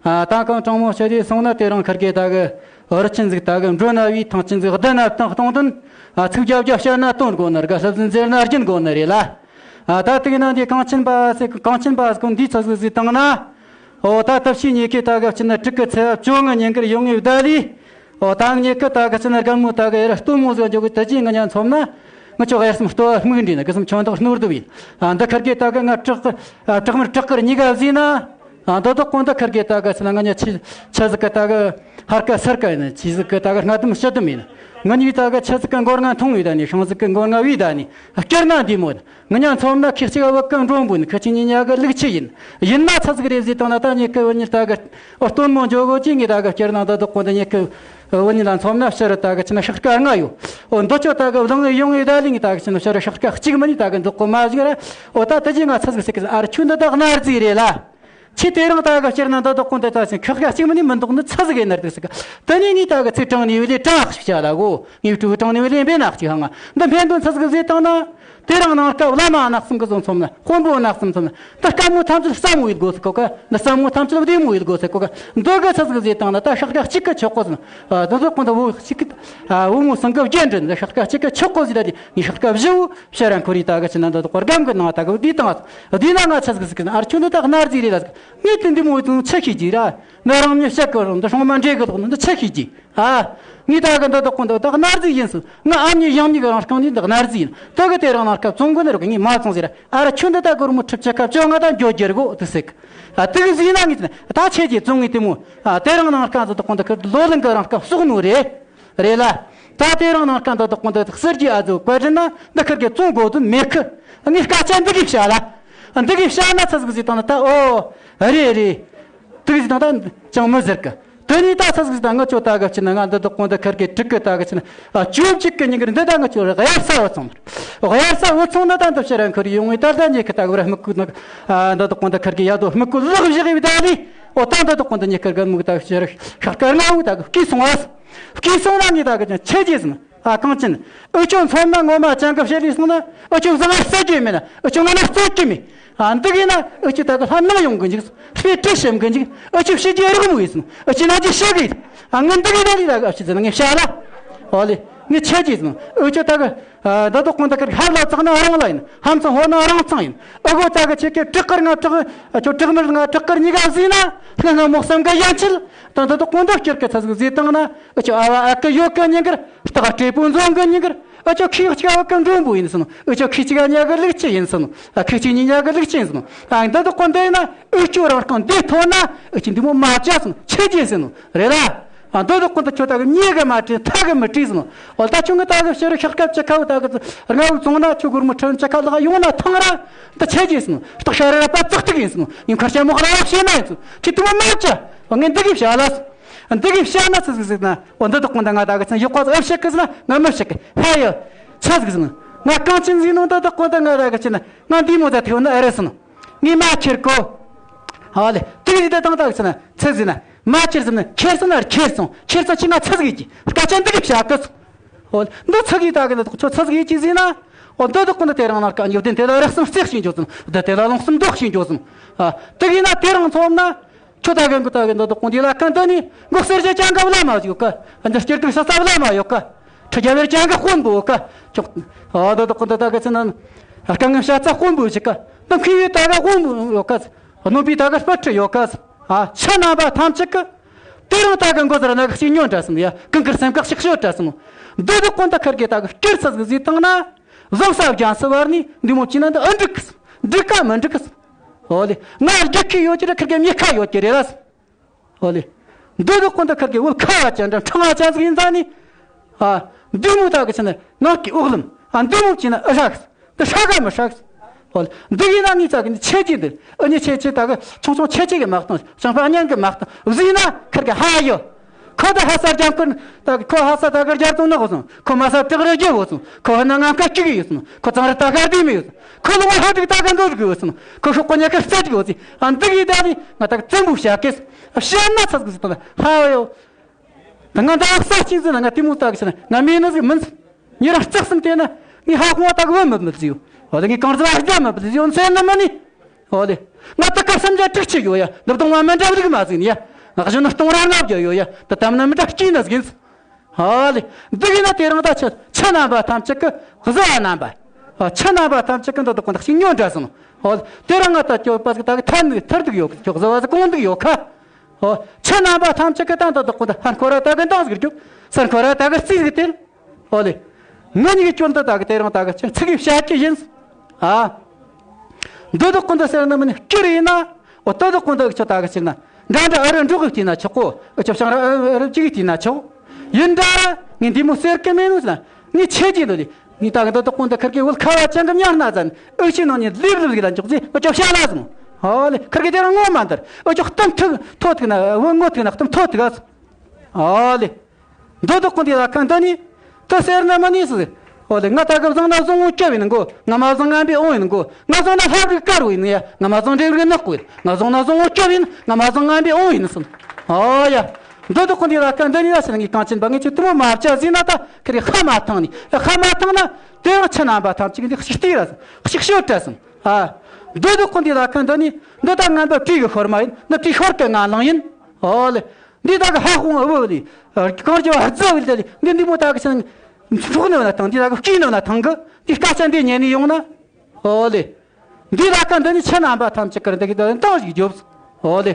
ཨ། ད་གང་དྲང་མོ་བཤད་དེ་སོང་ན། དེ་རིང་ཁར་གི་ད་གི་རི་ཆེན་ཟིག་ད་གི་འགྲོ་ན་བའི། ཐང་ཆེན་ཟིག་བསྡད་ན་བཏང་གཏོང་དོན། ཨ། ཚིག་རྒྱབ་རྒྱབ་བཤད་ན་དོན་གོ་ནི། དགའ་སླབ་ཟིན་ཟེར་ན་རྒྱུན་གོ་ནི་རེད་ལ། ཨ། ད་དེ་གི་ནང་དེ་གངས་ཆེན་པ་ཟེར། གངས་ཆེན་པ་ཟེར་གོ་འདི་ཚིག་ཟིག་ཟིག་བཏང་ན། ཨོ། ད་ཐབས་ཤེས་ཉེ་ཁེ་ད་གི་ཕྱི་ན་དྲུག་གི་ཚེ་བཅོ་ལྔ་ཉིན་ཀར་ཡོང་ངེ་བསྡད་ལི། ཨོ། ད་ངེ་ཁི་ད་གི་ཕྱི་ན་རྒན་མོ་ད་གི་ཡར་སྟོན་མོ་ཟིག་འཇོག་གི་ད་ཅི་ང་ཉ་མཚོན་ན། ང་ཆོ་ཡར་སེམས་ལྟོ་བ་སྨུག་འདྲེས་ན། གི་སེམས་ཆོན་དག་སྣུར་དུ་བས། ཨ། འདི་ཁར་གི་ད་གི་ང་བྲག་གི། ཨ། བྲག་དམར་བྲག་དཀར་གཉིས་ཀ་བཟས་ན། ཨ། འདི་དག་གོ་འདི་ཁར་གི་ད་གི་ཕྱི་ན་ང་ཉ་ཆི་ཆི་ཟིག་གི་ད་གི་ཧར་ཀ་སར་ཀ་ཡིན། ཆི་ཟིག་གི་ད་གི་སྔ་དུམ་ཕྱི་དུམ་ཡིན། ང་གཉིས་ད་གི་ཆི་ཟིག་གི་མགོ་རྔ་འཐུང་བས་ད་ནི། ཤིང་ཟིག་གི་མགོ་རྔ་བས་ད་ནི། སྐྱུར་ན་འདི་མོ། ང་ཉ་མཚོན་ན་ཁི་གཅིག་བུ་གི་འགྲོ་འབུ་ནི། ཁི་གཅིག་ཉིན་ཉག་གི་ལུག་ཁྱུ་ཡིན། ཡིན་ན་ཚ་ཟིག་རེད་ཟིག་བཏང་ན། ད་ཉེ་ཁི་བུ་ཉིད་ད་གི་སྟོན་མོ་འཇོག་གོ་ཅི་ངེ་ད་གི་སྐྱུར་ན་འདི་དག་གོ་འདི་ཉེ་ཁི་བུ་ཉིད་ལ་མཚོན་ན་ཕྱི་རུ་ད་གི་ཕྱི་ན་ཤག་ཀ་ལྔ་ཡོད། འོ། འདི་ཆོ་ད་གི་བླངས་ཡོང་ཡོད་ད་ལི། ངེ་ད་གི་ཕྱི་ན་ཕྱི་རུ་ཤག་ཀ་གཅིག་མིན་ནི་ད་གི་འདི་གོ་མ་ཟིག་ར། འོ། ད་དེ་རྗེས་ང་ཚ་ཟིག་ཟེར་གི་ཟིག་ཨ་ར་ཁྱོད་འདི་ད་གནའ་རྫས་རེད་ལ། ཁྱེད་དེ་རིང་ད་གི་སྤྱིར་ན་འདི་དག་གོ་འདི་ད་ཟིན་ཁག་ཁག་གཅིག་མིན་ནི་མི་འདུག་ནི། ཚ་ཟིག་ཡིན་ནར་འདུག་ཟིག་དེ་ནས་ངས་ད་གི་ཚིག་དྲང་ནས་བས་ལས་དྲང་ཞིག་བྱ་ལ་གོ། ངས་ཕྲུ་གུ་དྲང་ནས་བས་ལས་འབེན་ནག་ཅིག་ཧང་། ང་འདི་འཕེན་དོན་ཚ་ཟིག་ཟེར་བཏང་ན། དེ་རིང་ནངས་སྐབས་བླ་མ་ནག་གསུམ་གི་བཟོ་མཚོན་ན། དཔོན་པོ་ནག་གསུམ་མཚོན་ན། འདི་དཀའ་མོ་ཐམས་ཅད་བསམ་མོ་ཡིད་དགོས་ཟིག་གོ་ག། འདི་བསམ་མོ་ཐམས་ཅད་བདེ་མོ་ཡིད་དགོས་ཟིག་གོ་ག། འདི་གི་ཚ་ཟིག་ཟེར་བཏང་ན། ད་ཤག་ཀ་གཅིག་གི་ཆོག་གོ་ཟིན། ཨ། འདི་ཚོ་གོ་འདི་བུ་གཅིག་གི། ཨ། བུ་མོ་སང་གི་རྒྱན་འདྲི་འདི་ཤག་ཀ་གཅིག་གི་ཆོག་གོ་ཟིན། ད་དེ་ངས་ཤག་ཀ་བཞི་བོ། ཕྱིར་ར་འཁོར་ཡི་ད་གི་ཕྱི་ན་འདི་དག་གོ་རྒམ་གི་ནང་ད་གི་བསྡུས་བཏང་། བསྡུས་ན་ང་ཚ་ཟིག་ཟིག་གི་ཨ་ར་ཁྱོད་འདི་ད་གནའ་རྫས་རེད་ལ་ཟིག་ངས་དེ་འདི་མོ་ཚོ་ཆི་ཤེས་ཀྱི་ར། ང་རང་མྱི་བཤད་གི་རུང་འདི་སྲུང་མ་འདྲེ་གི་ལོག་ནི་འདི་ཆི་ཤེས་ཀྱི། ཨ། ངས་ད་གི་འདི་དག་གོ་འདི་ད་གནའ་རྫས་ཡིན་སོང་། ང་ཨ་མྱེས་ཡང་མྱེས་གི་རང་རྐང་འདི་འདི་གནའ་རྫས་ཡིན། ད་གི་དེ་རིང་ནངས་སྐབས་བཙོང་གི་ནི་རུང་ངས་མ་བཙོང་ཟེར། ཨ་ར་ཁྱོད་འདི་ད་གི་རུ་མོ་ཁྲི་ཆ་ཁ་བཅོ་ལྔ་ད་འགྱོ་རྒྱུ་རེད་གོ་དེ་ཟེར་གི། ཨ། དེ་གི་ཟིན་ན་ངས་ད་ཆེ་གི་བཙོང་ངས་དེ་མོ། ཨ། དེ་རིང་ནངས་སྐབས་འདི་དག་གོ་འདི་གི་ལོ་ལོན་གི་རང་སྐབས་གསོག་ནོ་རེད། རེད་ལ། ད་དེ་རིང་ནངས་སྐབས་འདི་དག་གོ་འདི་གསེར་གྱི་ཨ་ཟོ་བཀའ་དྲིན་ན་འདི་ཁིར་གི་བཙོང་དགོས་དོན་མེད་གི། ངས་སྐད་ཆ་འདི་གི་བཤད་ལ། འདི་གི་བཤད་ན་ཚ་ཟིག་ཟིག་བཏང་ན་ད། ཨོ། རེད་རེད། དེ་གི་ཟིག་བཏང་ད་ཅང་མི་ཟེར་གི། དེ་ནས་ད་ཚ་ཟིག་ཟིག་བཏང་ང་ཆོ་ད་གི་ཕྱི་ན་ང་འདི་དག་གོ་འདི་ཁིར་གི་དྲུག་གི་ད་གི་ཕྱི་ན། ཨ། བཅུ་གཅིག་གི་ཉིན་གི་འདི་ད་ང་ཆོ་གཡར་ས་བུད་སོང་། གཡར་ས་བུད་སོང་ན་ད་འདི་ཕྱིར་ར་འཁོར་ཡོང་ངས་ད་ད་ཉེ་གི་ད་གི་བར་སྨུག་ཀུ་ནག་ཨ། འདི་དག་གོ་འདི་ཁིར་གི་ཡ་དོ་སྨུག་ཀུ་ལག་བཞག་གི་བི་ད་ལི། ཨོ། ད་འདི་དག་གོ་འདི་ཉེ་ཁིར་གི་སྨུག་ད་ཕྱིར་ཤག་ཀ་ལྔ་བོ་ད་གི་བསྐྱིས་སོང་བ། བསྐྱིས་སོང་ན་ངས་ད་གི་ཆི་རྒྱུ་ཟིན། ཨ། གངས་ཅན། འུ་ཆོ་མཚོན་ན་ངོ་མ་ཅང་གི་བཤད་ལས་སོང་ན། འུ་ཆོ་བཟང་ང་རྩོད་རྒྱུ་མེད་ན། འུ་ཆོ་ང་ན་རྩོད་རྒྱུ་མེད། ཨ། འདི་གི་ན་འུ་ཆོ་ད་གི་ལྷ་ནང་ཡོང་གི་འཇུག་དཔེ་དྲི་ཞིམ་གི་འཇུག་འུ་ཆོ་བཤད་རྒྱུ་རག་མོ་ཡིན་སོང་། འུ་ཆོ་ན་རྒྱུ་ཤི་གི། ཨ། ངས་འདི་གི་ད་ལི་ད་གི་ཨ་ཕྱི་ཟིན་ངས་བཤད་ལ། ཨོ་ལེ། ངས་ཆི་རྒྱུ་ཟིན། འུ་ཆོ་ད་གི། ཨ། འདི་དག་གོ་འདི་ཁིར་གི་ཧར་ལ་བཙག་ན་རང་ལ་ཡིན། ཧམ་ཚང་ཧོ་ན་རང་ཚང་ཡིན། ཨ་གོ་ད་གི་ཁྱེད་ཀྱི་བྲག་དཀར་ང་བྲག་ཨ་ཆོ་བྲག་དམར་ང་བྲག་དཀར་གཉིས་ཀ་བཟས་ན། ལྷ་ང་མོ་བསམ་གི་ཡན་ཆད། ད་འདི་དག་གོ་འདི་སྐྱུར་གི་ཚ་ཟིག་བཟས་བཏང་ན། འུ་ཆོ་ཨ་བ་ཨ་ཁུ་ཡོད་གི་ཉིན་གར། སྟག་སྤྲེལ་པོ་འཛོམས་གི་ཉིན་གར། འུ་ཆོ་ཁྱི་གཅིག་བ་གི་འགྲོན་པོ་ཡིན་སོང་། འུ་ཆོ་ཁྱི་གཅིག་ག་ཉལ་གི་ལུག་ཁྱུ་ཡིན་སོང་། ཨ། ཁྱི་གཅིག་གཉིས་ཉལ་གི་ལུག་ཁྱུ་ཡིན་སོང་། ཨ། འདི་དག་གོ་འདི་ཡིན་ན་འུ་ཆོ་རང་རྐང་འདི་ཐོན་ན་འུ་ཆོ་འདི་མོ་མ་བྱ་སོང་། ཆི་རྒྱུ་ཟེར་ནོ་རེད་ལ། ཨ། འདི་དག་གོ་འདི་ཁྱོད་ད་གི་མྱེ་གི་མ་དྲིས་མཐའ་གི་མི་དྲིས་སོང་། འོ། ད་ཁྱོད་ངི་ད་གི་ཕྱི་རུ་ཤག་ཀ་བཅུ་ཁ་བོ་ད་གི་ལྔ་བོ་བཙོང་ན་ཁྱོད་སྒོར་མོ་ཁྲི་བཅུ་ཁ་ལྷག་ཡོང་ན་ཐང་ར། འདི་ཆི་རྒྱུ་ཟེར་ནོ། སྟག་ཤ་ར་ར་པ་ཙག་ཏིག་ཡིན་སོང་། ངས་མཁར་ཆ་མོ་ཁ་ར་བ་བཤད་ན་ཡིན་སོང་། ཁྱོད་དེ་མོ་མ་བྱ། འོ། ངས་འདི་གི་བྱ་ལ། འདི་གི་བཤད་ན་ཚ་ཟིག་ཟིག་ན། འོ། འདི་དག་གོ་འདི་ང་ད་གི་ཚན་ཡག་པ་ཟིག་ཨེ་བཤད་གི་ཟེར་ན་ང་མི་བཤད་གི། ཧ་ཡོ། ཚ་ཟིག་ཟིག་ན། ང་གངས་ཅན་ཟིག་ནོ། འདི་དག་གོ་འདི་ང་ད་གི་ཕྱི་ན་ང་འདི་མོ་ད་ཐེའུ་ན་ཨེ་རེད་ཟེར་ནོ། ངས་མ་ཁྱེར་གོ། ཧ་ལེ། དེ་གི་ད་དང་ད་གི་ཚ་ན་ཚ་ཟིག་ན་མ་ཁྱེར་ཟེར་ན་ཁྱེར་སོང་ན་ཁྱེར་སོང་། ཁྱེར་སོང་ཅི་ང་ཚ་ཟིག་ཡིན་གི། སྐད་ཆ་འདི་གི་བྱ་གི་སོང་། འོ། འདི་ཚ་གི་ད་གི་འདི་ཁྱོད་ཚ་ཟིག་ཡིན་གི་ཟིག་ན། འོ། འདི་དག་གོ་འདི་དེ་རིང་ནངས་ཀ་ཉོ་དེ་འདི་ལ་རག་སོང་རྩེག་ཤིང་འཇོག་སོང་། འདི་དེ་ལ་ལོང་སོང་འདོག་ཤིང་འཇོག་སོང་། ཨ། དེ་གི་ན་དེ་རིང་མཚོན་ན། ཁྱོད་ད་གི་འགོ་ད་གི་འདི་དག་གོ་འདི་ལ་གང་ད་ནི་འགོ་གསེར་གྱི་ཅང་ག་བླ་མ་ཡོད་ག། འདི་སྐྱིད་སྡུག་ས་ས་བླ་མ་ཡོད་ག། ཁྲི་རྒྱ་བེར་ཅང་ག་དཔོན་པོ་ཡོད་ག། ཁྱོད། ཨ། འདི་དག་གོ་འདི་ད་གི་ཚ་ན། ཨ། དཀའ་ངལ་བྱ་ཚ་དཔོན་པོ་ཞིག་ག། འདི་མཁས་པའི་ད་ག་དཔོན་པོ་ཡོད་ག། གནོད་པའི་ད་ག་སྤུ་གྲི་ཡོད་ག། ཨ། ཆ་རྣམ་པ་ཐམས་ཅད་གི། དེ་རིང་ད་གི་འགོ་ཟེར་ན་གི་ཤིང་ཉོན་འདྲ་སོང་ཡ། གང་གི་སེམས་ཁ་ཤིག་ཤོད་འདྲ་སོང་། འདི་དག་གོ་འདི་ཁིར་གི་ད་གི་སྐྱུར་ཚ་ཟིག་ཟིག་བཏང་ན། བཟང་ས་རྒྱང་ས་བར་ནི་འདི་མོ་བྱས་ན་འདི་ཨེ་འགྲིག་གི། འགྲིག་ག་མི་འགྲིག་གི། ཨོ་ལེ། ང་རྒྱུག་ཁྱི་ཡོད་ཀྱི་རེད། ཁིར་གི་མྱི་ཁ་ཡོད་ཀྱི་རེད་ལ། ཨོ་ལེ། འདི་དག་གོ་འདི་ཁིར་གི་བུ་ཁ་བ་ཅན་འདྲ་ཕྲེང་བ་ཅན་ཟིག་ཡིན་ཙང་ནི། ཨ། འདི་མོ་ད་གི་ཕྱི་ན་ངག་གི་འོག་ལམ། ཨ། འདི་མོ་བྱས་ན་ཨེ་ཧྲ་གི། འདི་ཧྲ་ག་མི་ཧྲ་གི། ཧོ་ལེ། འདི་ཡིན་ན་ངས་ཙག་གི་འདི་ཆེ་གི་འདི། ཨ་ནི་ཆེ་ཆེ་ད་གི་ཆུང་ཆུང་ཆེ་ཆེ་གི་མ་གཏོང་། ཞིང་པ་གཉན་གི་མ་གཏོང་། བཟས་ན་ཁིར་གི་ཧ་ཡོད། ཁོ་ད་ཧ་ས་རྒྱང་ཁོ་ད་གི་ཁོ་ཧ་ས་ད་གི་རྒྱར་དུང་ནག་སོང་། ཁོ་མ་ས་དག་རི་རྒྱུ་བོ་སོང་། ཁོ་ཧ་ན་ངང་ཀ་གཅིག་ཡོད་སོང་། ཁོ་གཙང་རི་ད་ག་བདེ་མི་ཡོད་སོང་། ཁོ་ལོ་ངོ་ཧ་དྲུག་ད་ག་འདོད་གི་ཡོད་སོང་། ཁོ་ཤོག་གོ་ཉལ་ཁ་རྩ་གཅིག་ཡོད་སོང་། ཨ། འདི་གི་ད་ནི་ང་ད་གི་བཙན་པོ་བྱ་གེ་སོང་། བཤད་ན་ཚ་གི་སོང་། ད་ཧ་ཡོད། ད་ང་ད་ས་ཆིན་ཟིན་ན་ང་དེ་མོ་ད་གི་ཆི་ན་ང་མེད་ནི་ཟིག་མིན། ཉེ་རང་རྩག་སེམས་བལྟས་ན་ངས་ཧ་ཧོང་བ་ད་གི་བུ་མི་བུད་ཟིག་ཡོད། འོ་ལེ། ངས་གང་ཟིག་ཨ་ཞིག་མི་བུད་ཟིག་ཡོད་ཟེར་ནི་མིན་ནི། འོ་ལེ། ང་ད་སྐབས་སུམ་བརྒྱ་དྲུག་ཅུ་ཡོད་ཡ། འདི་སྟོང་བ་མི་འདྲ་བ་ཟིག་མ་ཟིག་ནི་ཡ། ང་གཞོན་ནི་སྟོང་ར་ལྔ་བརྒྱ་ཡོད་ཡ། ད་ད་མི་ནི་མི་འདྲ་སྐྱིད་ནི་ཟིག་ཡིན། འོ་ལེ། འདི་གི་ན་དེ་རིང་ད་ཁྱེད་ཁྱེད་རྣམ་པ་ཐམས་ཅད་ཀྱི་གཟུ་བ་རྣམ་པ། ཨ། ཁྱེད་རྣམ་པ་ཐམས་ཅད་ཀྱི་འདི་དག་གོ་འདི་ཞིག་ཉོན་འདྲ་སོང་། འོ་ལེ། དེ་རིང་ང་ད་སྐྱོབ་པ་ཟིག་ད་གི་ཐར་ནི་ཐར་འདུག་ཡོད། ཁྱོད་གཟུ་བ་ཟིག་གོང་འདུག་ཡོད་ཁ། ཨོ། ཁྱེད་རྣམ་པ་ཐམས་ཅད་ཀྱིས་ད་འདི་དག་གོ་འདི་ཧན་ཁོ་ར་ད་གི་འདང་ཟིག་རྒྱོབ། སར་ཁོ་ར་ད་གི་རྩིས་ཟིག་སྟེར། ཨོ་ལེ། ང་གཉིས་ཀྱི་སྐྱོན་འདི་ད་གི་དེ་རིང་ད་གི་ཅིག་ཚིག་གིས་བཤད་རྒྱུ་ཡིན། ཨ། འདི་དག་གོ་འདི་ཟེར་ནི་མིན་སྐྱུར་ཡིན་ན། ཨོ། དེ་དག་གོ་འདི་ཁྱོད་ད་གི་ཅིག་ན། འདྲ་འདྲ་ཨ་རི་འབྲོག་གི་བལྟས་ན་ཆོག་གོ། ཨ། ཁྱོད་བྱང་ར་ཨ་རི་གཅིག་བལྟས་ན་ཆོག། ཡིན་འདྲ་ངས་འདི་མོ་ཟེར་གི་མེད་ནོ་ཟེར་ན། ངས་ཆེ་གི་འདི་ལས། ངས་ད་གི་འདི་དག་གོ་འདི་ཁིར་གི་བོད་ཁ་བ་ཅན་གི་ཉར་ན་ཟན། འུ་ཅག་ནང་ནས་ལེབ་ལེབ་ཟིག་ལ་འཇོག་ཟིག་ཨ་ཅོ་བཤད་ལ་སོང་། ཨོ་ལེ། ཁིར་གི་དེ་རིང་ངོ་མ་འདར། ཨ་ཅོ་གཏམ་ཐུག་ཐོ་ཐུག་ན་བུ་ངོ་ཐུག་ན་གཏམ་ཐོ་ཐུག་ཨ་སོང་། ཨོ་ལེ། འདི་དག་གོ་འདི་ལ་ཁ་འདི་ནི། ད་ཟེར་ན་མ་ནི་སི། ཨོ་ལེ། ང་ད་གི་བཟང་ན་བཟང་བོ་སྐྱོབ་ཡིན་གོ། ང་མ་བཟང་ངན་པའི་འོང་ཡིན་གོ། ང་བཟང་ན་ལྷ་རིགས་དཀར་བོ་ཡིན་ཡ། ང་མ་བཟང་འདྲེ་རིགས་ནག་པོ་ཡིན། ང་བཟང་ན་བཟང་བོ་སྐྱོབ་ཡིན། ང་མ་བཟང་ངན་པའི་འོང་ཡིན་སོང་། ཨོ་ཡ། འདི་དག་གོ་འདི་ལ་ཁ་འདི་ནི་ལ་ཟེར་ངས་གང་ཅན་པ་ངས་ཁྱོད་དུ་མོ་མ་བྱ་ཟིན་ན་ད་ཁིར་ཧ་མ་ཐང་ནི་ཧ་མ་ཐང་ན། དེ་རིང་ཁྱེད་རྣམ་པ་ཐམས་ཅད་འདི་ཞིག་ལྟོས་ར་སོང་། ཞིག་ཤོད་དྲ་སོང་། ཨ། འདི་དག་གོ་འདི་ལ་ཁ་འདི་ནི། འདི་ད་ངན་པ་བྲིས་གི་ཤོར་མ་ཡིན། འདི་བྲིས་ཤོར་གི་ང་ལང་ཡིན། ཨོ་ལེ། འདི་ད་གི་ཧ་ཧོང་ཨ་བུ་ལི། གང་ཅི་བ་རྫི་བི་ལི། འདི་འདི་མོ་ད་གི་ཆང་འཕྲོག་ནི་ན་ཐང་། འདི་ད་གི་སྐྱིད་ནི་ན་ཐང་གི། འདི་སྐད་ཆ་འདི་ཉན་ནི་ཡོང་ན། ཨོ་ལེ། འདི་ལ་ཁ་འདི་ནི་ཁྱེད་རྣམ་པ་ཐམས་ཅད་ཀར་འདི་གི་ད་འདང་ཞིག་རྒྱོབ། ཨོ་ལེ།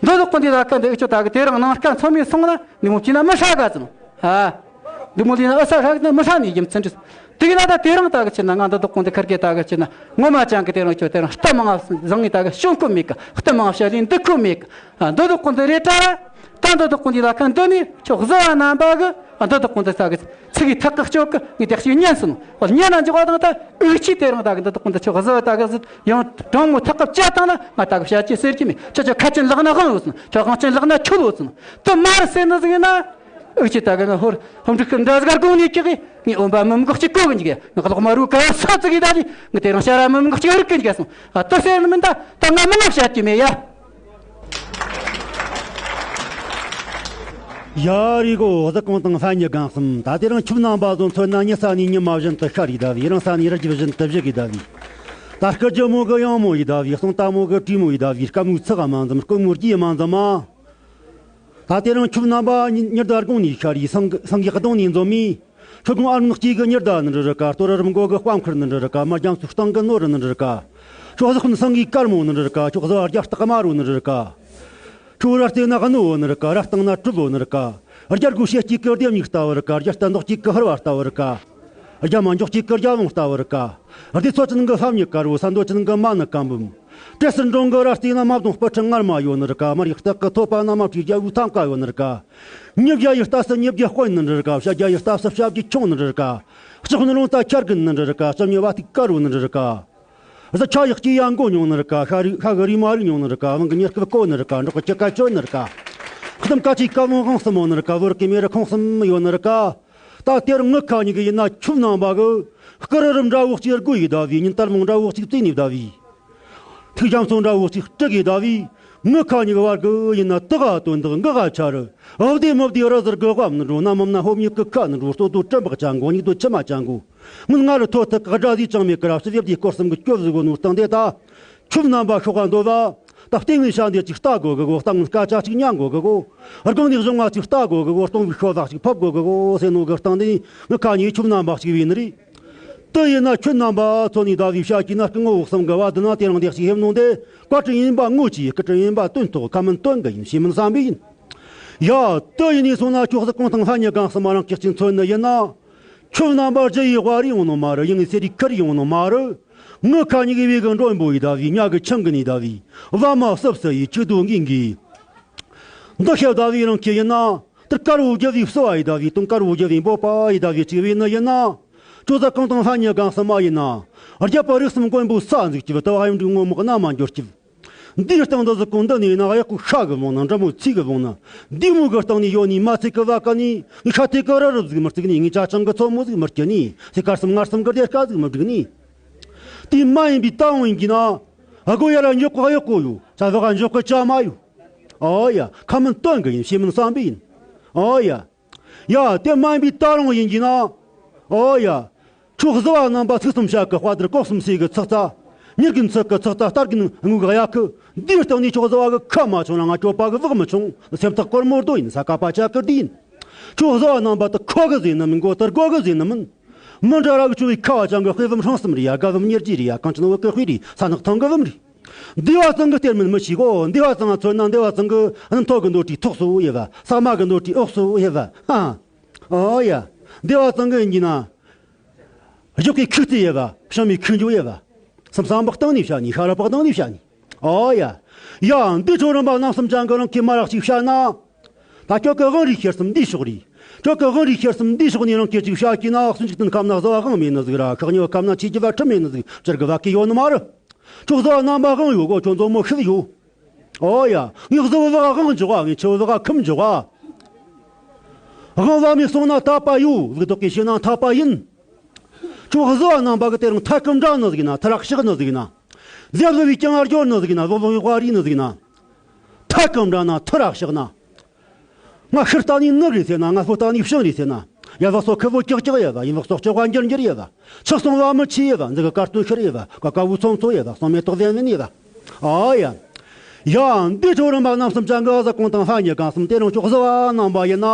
འདི་ལོག་གོ་འདི་ལ་ཁ་འདི་ཨུ་ཆོ་ད་གི་དེ་རིང་ནང་སྐད་ཚང་མས་སོང་ན་འདི་མོ་བྱས་ན་མི་ཧྲ་ག་ཙམ། ཨ། འདི་མོ་ལི་ན་ཨ་ས་ཧྲ་གི་ན་མི་ཧྲ་ནི་རྒྱུ་མཚན་འདྲི། དེ་གི་ན་ད་དེ་རིང་ད་གི་ཆེ་ན་ང་འདི་ལོག་གོ་འདི་ཁར་གི་ད་གི་ཆེ་ན་ངོ་མ་ཅང་གི་དེ་རིང་ཁྱོད་དེ་རིང་གཏམ་མང་བཟང་ངི་ད་གི་ཤོང་ཁོ་མེད་གི། གཏམ་མང་བཤད་ལེ་འདི་ཁོ་མེད་གི། ཨ། འདི་ལོག་གོ་འདི་རེད་དྲ། ད་འདི་ལོག་གོ་འདི་ལ་ཁ་འདི་ནི་ཁྱོད་གཟུ་བ་རྣམ་པ་གི། ཨ། འདི་ལོག་གོ་འདི་ས་གི་ཚིག་གི་ཐག་གི་གཅོད་གི། ངས་དེ་ཞིག་ཉན་སོང་། ཨོ། ཉན་ན་འཇོག་པ་དང་ད་འུ་ཆི་དེ་རིང་ད་གི་འདི་ལོག་གོ་འདི་ཁྱོད་གཟུ་བ་ད་གི་ཟིག་ཡང་དྲང་མོ་ཐག་གི་བཅད་བཏང་ན་ང་ད་གི་བཤད་ཀྱི་ཟེར་གྱི་མེད། ཁྱོད་ཁྱོད་ཁ་ཅན་ལག་ན་དབང་ཡོད་སོང་། ཁྱོད་དབང་ཅན་ལག་ན་ཁྱོད་ཡོད་སོང་། དེ་མ་རེད་ཟེར་ནི་ཟིག་ཡིན་ན། འུ་ཆི་ད་གི་ང་ཧོར་ཧོར་འབྲུག་གི་འདྲ་ཟིག་དགོངས་ནས་ཀྱི་གི། ངས་འོན་པ་མི་མགོ་གཅིག་གོ་གི་འཇུག་ཡ། ང་གློག་མ་རུ་ག་ས་ཙི་གི་ད་ལི། ང་དེ་རིང་ཤ་ར་མི་མགོ་གཅིག་རིག་གི་འཇུག་ཡ་སོང་། ཨ། དེ་ཟེར་ནི་མིན་ད། ད་ང་མི་ནག་བཤད་ཀྱི་མེད་ཡ། ཡ་རི་གོ་གཟིགས་གོང་དང་ལྷན་ཉི་གང་གསུམ། ད་དེ་རིང་ཁྱོད་རྣམ་པ་ཚོ་མཚོན་ན་ཉི་ས་ནས་ཉི་མ་བཞིན་དུ་ཤར་ཡི་ད་བི། རང་ས་ནས་རི་རྒྱབ་བཞིན་དུ་བཞུགས་ཡི་ད་བི། ད་སྐུ་རྒྱུ་མོ་གི་གཡང་མོ་ཡི་ད་བི། གསུང་རྟ་མོ་གི་གྲོས་མོ་ཡི་ད་བི། སྐམ་མོའི་ཚགས་མ་འཛོམས། སྐོན་མོའི་རྒྱུས་མ་འཛོམས་མ། ད་དེ་རིང་ཁྱོད་རྣམ་པ་ཉི་ཉི་ཟླ་དགུང་ནས་ཤར་ཡི། སེང་གི་སེང་གེ་གདོང་ནས་འཛོམས་མི། ཁྱོད་ཁོང་ཨ་རོན་སྐྱེས་ཀྱི་ཉི་ཟླ་ནི་རི་རི་ཀ། སྟོད་རི་རི་མགོ་གི་དཔའ་མཁར་ནི་རི་རི་ཀ། མ་རྒྱ་མཚོའི་གཏིང་གི་ནོར་རི་ནི་རི་རི་ཀ། ཁྱོད་གཟུགས་ནི་སེང་གེའི་དཀར་མོ་ནི་རི་རི་ཀ། ཁྱོད་གཟུ་བ་རྒྱ་སྟག་དམར་བོ་ནི་རི་རི་ཀ། ཁྱོད་ར་བལྟས་ན་རྣོ་བོ་ནི་རི་ཀ། ར་བཏང་ན་གྲུབ་བོ་ནི་རི་ཀ། རྒྱ་སྒོ་ཤེལ་གཅིག་གི་ལྡེ་མིག་ལྟ་བུ་རི་ཀ། རྒྱ་རྟ་མདོག་གཅིག་གི་ཕུར་བ་ལྟ་བུ་རི་ཀ། རྒྱ་མ་འཇོག་གཅིག་གི་རྒྱ་ལུང་ལྟ་བུ་རི་ཀ། སྡེ་ཚོ་ཅན་གི་ལྷ་མྱི་དཀར་བོ། ས་མདོ་ཅན་གི་མ་ཎི་བཀའ་འབུམ། བྲེ་སེར་འབྲོང་གི་ར་བལྟས་ན་མ་བདུང་སྤུ་ཁྲི་ངར་མ་ཡོད་ནི་རི་ཀ། མ་རིག་སྟག་གི་ཐོད་པ་ན་མ་བྲིས་རྒྱ་བོའི་ཐང་ཀ་ཡོད་ནི་རི་ཀ། མྱི་བརྒྱ་ཡི་ལྟ་ས་མྱི་བརྒྱ་དཔོན་ནི་རི་ཀ། བྱ་བརྒྱ་ཡི་ལྟ་ས་བྱ་བརྒྱ་ཆུང་ནི་རི་ཀ། ལྕགས་ནི་རླུང་རྟ་འཁྱར་གི་ནི་རི་ཀ། ལྕགས་མྱི་བ་ཐིག་དཀར་བོ་ནི་རི་ཀ། གཟི་ཆ་ཡག་སྐྱེས་ཡ་མགོ་ཉུང་ནི་རི་ཀ། ཤ་རུས་ཤ་གི་རུས་མ་རུས་ཉུང་ནི་རི་ཀ། བང་གི་མྱི་སྐུ་བཀོད་ནི་རི་ཀ། འབྲོག་གི་ཁྱི་ཀ་ཆོད་ནི་རི་ཀ། ཁི་དམ་ཀ་ཆི་ཀ་བོང་གང་སི་མོ་ནི་རི་ཀ། བོར་གི་མེ་རི་ཁོང་སི་མི་ཡོད་ནི་རི་ཀ། ད་དེར་ངི་ཁ་ཉིག་གི་ཡིན་ན་ཁྱོད་རྣམ་པ་གི། སྐུ་རི་རབ་འདྲ་བོ་གཅིག་རྒོ་ཡི་ད་བི། ཉིན་ལྟར་མོང་འདྲ་བོ་གཅིག་བཙས་ནི་ད་བི། ཐིག་རྒྱ་མཚོ་འདྲ་བོ་གཅིག་སྤྲུག་གི་ད་བི། ངི་ཁ་ཉིག་གི་བར་གི་ཡིན་ན་དུ་ག་དོན་དག་འགག་ག་ཆ་རུ། འོ་བདེ་མོ་བདེ་ར་ཟུར་གི་དབམ་ནི་འགྲོ། ན་མམ་ན་ཧོབ་ཉིག་གི་ཁ་ནི་འགྲོ། ལྟོ་དོ་གྲི་འབག་ཅང་གོ། ཉིག་དོ་ཆི་མ་ཅང་གོ། མི་ང་རུ་ཐོ་ཐི་ག་སྒྲ་ཟིག་ཅང་མེད་ཀི་ར། ཕྱི་བེབ་དེ་སྐོར་གསུམ་གི་སྐྱོབ་ཟིག་གོ་ནོར་སྟེང་དེ་ད། ཁྱོད་རྣམ་པ་ཤོག་ག་འདོད་པ། ད་ལྟེང་ནས་ཤ་འདི་གཅིག་ལྟ་དགོས་གི་གོ། སྟེང་ནས་སྐད་ཆ་གཅིག་ཉན་དགོས་གི་གོ། སྒང་ནས་གཞུང་བ་གཅིག་ལྟ་དགོས་གི་གོ། སྟོང་བའི་ཤོ་ལག་གཅིག་ཕབ་དགོས་གི་གོ་ཟེར་ནོ་གི་སྟེང་དེ་ནས་ངི་ཁ་ཉིག་ཁྱོད་རྣམ་པ་གཅིག་བས་ནི་རེད། དེ་ཡིན་ན་ཁྱོད་རྣམ་པ་ཚོ་ནས་ད་བའི་བྱ་གྱིས་ན་སྐུ་ངོ་བོ་གསུམ་གི་བ་དུ་ན་དེ་རིང་དེ་གཅིག་ཧེབ་ནོ་དེ། བཀའ་དྲིན་ཡིན་པ་ངོ་ཅི། སྐུ་དྲིན་ཡིན་པ་དོན་ཐོག་ཁ་མིན་དོན་གི་ཡིན་ཞེས་མིན་བསམ་པས་ཡིན། ཡ། དེ་ཡིན་ནས་སོང་ན་ཁྱོད་གཟིགས་གོང་ཐང་ལྷ་མྱི་གང་སུ་མ་རང་སྐྱག་ཅིང་མཚོན་ནི་ཡིན་ན། ཁྱོད་རྣམ་པ་རྒྱུ་ཡི་དཔའ་རིས་ཡོང་ནོ་མ་རེད། ཡིན་ངེས་ཚེ་རིས་ཁུར་ཡོང་ནོ་མ་རེད། ངི་ཁ་ཉིག་གི་བེ་གི་མགྲོན་པོ་ཡི་ད་བི། ཉ་གི་ཆང་གི་ནི་ད་བི། བ་མ་སུབ་སུ་ཡི་ཆིག་རྡོ་འགི་འགི། འདི་ཤེབ་ད་བི་རང་ཁྱེད་ཡིན་ན། དེར་དཀར་བོ་རྒྱུ་བི་བསུ་བ་ཡི་ད་བི། དུང་དཀར་བོ་རྒྱུ་བི་འབོད་པ་ཡི་ད་བི་ཅིག་བི་ནི་ཡིན་ན། ཅོག་ཙེ་གང་དང་ལྷ་ཉེ་གང་སུ་མ་ཡིན་ན། རྒྱལ་པོ་རིགས་གསུམ་མགོན་པོ་ས་འཛུགས་ཀྱི་བུ་དུ་བ་ཡུམ་འབྲུག་ངོ་མོག་ན་མ་འགྱུར་གྱི་བུ། འདིའི་སྟེང་དུ་གཟུགས་ཀུན་འདི་ནས་ན་གཡག་གུ་ཤ་གི་བོང་ན་འདྲ་མོ་ཚིག་གི་བོང་ན། འདི་མོ་གི་སྟེང་ནས་ཡོད་ནི་མ་ཚིག་གི་བ་ཀ་ནི། ངི་ཤ་ཐིག་གི་ར་རུབ་ཟིག་མི་བརྩིག་ནི། ངི་ཅ་ཆང་གི་ཚོ་མོ་ཟིག་མི་སྐྱི་ནི། སི་ཀར་སུམ་ངར་སུམ་གི་སྡེར་ཀ་ཟིག་མི་བསྒྲིག་ནི། དེ་མ་ཡིན་པའི་ད་འོང་ཡིན་གྱི་ན། སྒོ་ཡ་ར་འཇོག་གི་གཡོག་གོ་ཡོད། ཅ་བ་ག་འཇོག་གི་ཅ་མ་ཡོད། ཨོ་ཡ། ཁ་མིན་དོན་གི་ཡིན། ཤེས་མིན་བསམ་པའི་ཡིན། ཨོ་ཡ། ཡ། དེ་མ་ཡིན་པའི་ད་རུང་ཡིན་གྱི་ན། ཨོ་ཡ། ཁྱོད་བཟི་བ་རྣམ་པ་ཚིག་གསུམ་བཤད་གི་དཔའ་དར་ལྐོག་གསུམ་སེ་གི་ཚག་ཚ། མྱུར་གི་ཚིག་གི་ཚག་ཚ་སྟར་གི་དངུལ་གི་གཡའ་ཁུ། འདིའི་སྟེང་ནས་ཁྱོད་བཟི་བ་གི་ཁ་མ་ཆུང་ན་ང་སྐྱོབ་པ་གི་བག་མི་ཆུང་། སེམས་ཐག་གོར་མོ་རྡོ་ཡིན། ས་ཀ་པ་ཅག་གི་རྡི་ཡིན། ཁྱོད་བཟི་བ་རྣམ་པ་དུ་ཁོ་གི་ཟེ་ནི་མིན། མགོ་དར་སྒོ་གི་ཟེ་ནི་མིན། མི་འདྲ་ར་གི་ཁྱོད་བའི་ཁ་བ་ཅང་གི་དཔེ་བུམ་ཧྲང་གསུམ་རེད་ཡ། དགའ་བུམ་ཉེར་གྱི་རེད་ཡ། གང་ཅི་ནོ་བོ་གི་དཔེ་རེད། ས་ནག་ཐང་གི་བུམ་རེད། འདི་བ་ཚང་གི་གཏེར་མིན་མི་ཤེས་གོ། འདི་བ་ཚང་ང་མཚོན་ན་འདི་བ་ཚང་གི་སྣུམ་ཐོག་གི་འདོད་ཀྱི་ཐོག་སུ་ཡོད་བ། ས་མ་གི་འདོད་ཀྱི་འོག་སུ་ཡོད་བ། ཧ། ཨོ་ཡ། འདི་བ་ཚང་གི་ཡིན་གྱི་ན། གཞོགས་ཀྱི་ཁུག་རྩེ་ཡོད་བ། བྱང་མའི་ཁུག་འཇོག་ཡོད་བ། སེམས་བསམ་པ་སྟེང་ནས་བཤད་ནི། ཤ་ར་པགས་སྟེང་ནས་བཤད་ནི། ཨོ་ཡ། ཡ། འདི་ཁྱོད་རིམ་པ་རྣམ་གསུམ་ཅན་གི་རང་གི་མ་རག་ཅིག་བཤད་ན། ད་ཁྱོད་ཀྱི་དབང་རིས་ཤེར་གསུམ་འདིའི་ཕྱོགས་རེད། ཁྱོད་ཀྱི་དབང་རིས་ཤེར་གསུམ་འདིའི་ཕྱོགས་ནས་རང་སྐད་ཅིག་བཤད་ཀྱི་ན། སུན་ཅིག་ཏུན་ཁམ་ན་བཟོ་བ་དབང་མེད་ནི་ཟིག་ར། ཁག་ཉོ་ཁམ་ན་ཆེ་རྒྱུ་བ་ཁྲི་མེད་ནི་ཟིག་ཅར་གི་བ་ཀི་ཡོད་ནི་མ་རེད། ཁྱོད་བཟོ་བ་རྣམ་པ་དབང་ཡོད་གོ། ཁྱོད་མཛོ་མོ་ཤི་ཡོད། ཨོ་ཡ། ངས་བཟོ་བ་དབང་འཇོག་བ། ངས་ཁྱོད་བཟོ་བ་ཁམ་འཇོག་བ། དབང་བ་མི་གསུང་ན་ཐག་པ་ཡོད། ལུགས་ལྡོག་གི་ཤེས་ན་ཐག་པ་ཡིན། ཁྱོད་བཟོ་བ་རྣམ་པ་གི་དེ་རིང་ཐག་གམ་འདྲ་ནི་ཟིག་ན། ཐི་རག་ཤག་ནི་ཟིག་ན། རྫས་བཟོ་བའི་ཀྱང་ཨར་སྦྱོར་ནི་ཟིག་ན། བཟོ་བཟོ་བའི་དཔའ་རིས་ནི་ཟིག་ན། ཐག་གམ་འདྲ་ན་ཐི་རག་ཤག་ན། ང་ཤི་ལྟ་ནི་ནུབ་རེད་ཟེར་ན། ང་ལྷོ་ལྟ་ནི་བྱང་རེད་ཟེར་ན། ཡ་བ་སོ་ཁི་བོ་ཀྱག་ཀྱག་ཡ་བ། ཡིན་བག་སོག་ཅོག་བ་འགྱུར་འགྱུར་ཡ་བ། ཆག་སོང་བ་མི་ཆི་ཡ་བ། འཛི་གི་དཀར་སྟོན་ཤར་ཡ་བ། ཀ་ཀ་བུ་ཚོང་ཚོ་ཡ་བ། སོང་མེ་ཏོག་ཟན་བན་ཡ་བ། ཨ་ཡ། ཡ། འདི་ཁྱོད་རིམ་པ་རྣམ་གསུམ་ཅན་གི་ཨ་ཟ་གོང་དང་ལྷ་ཉེ་གང་གསུམ་དེ་རིང་ཅོག་བཟི་བ་རྣམ་པ་ཡིན་ན།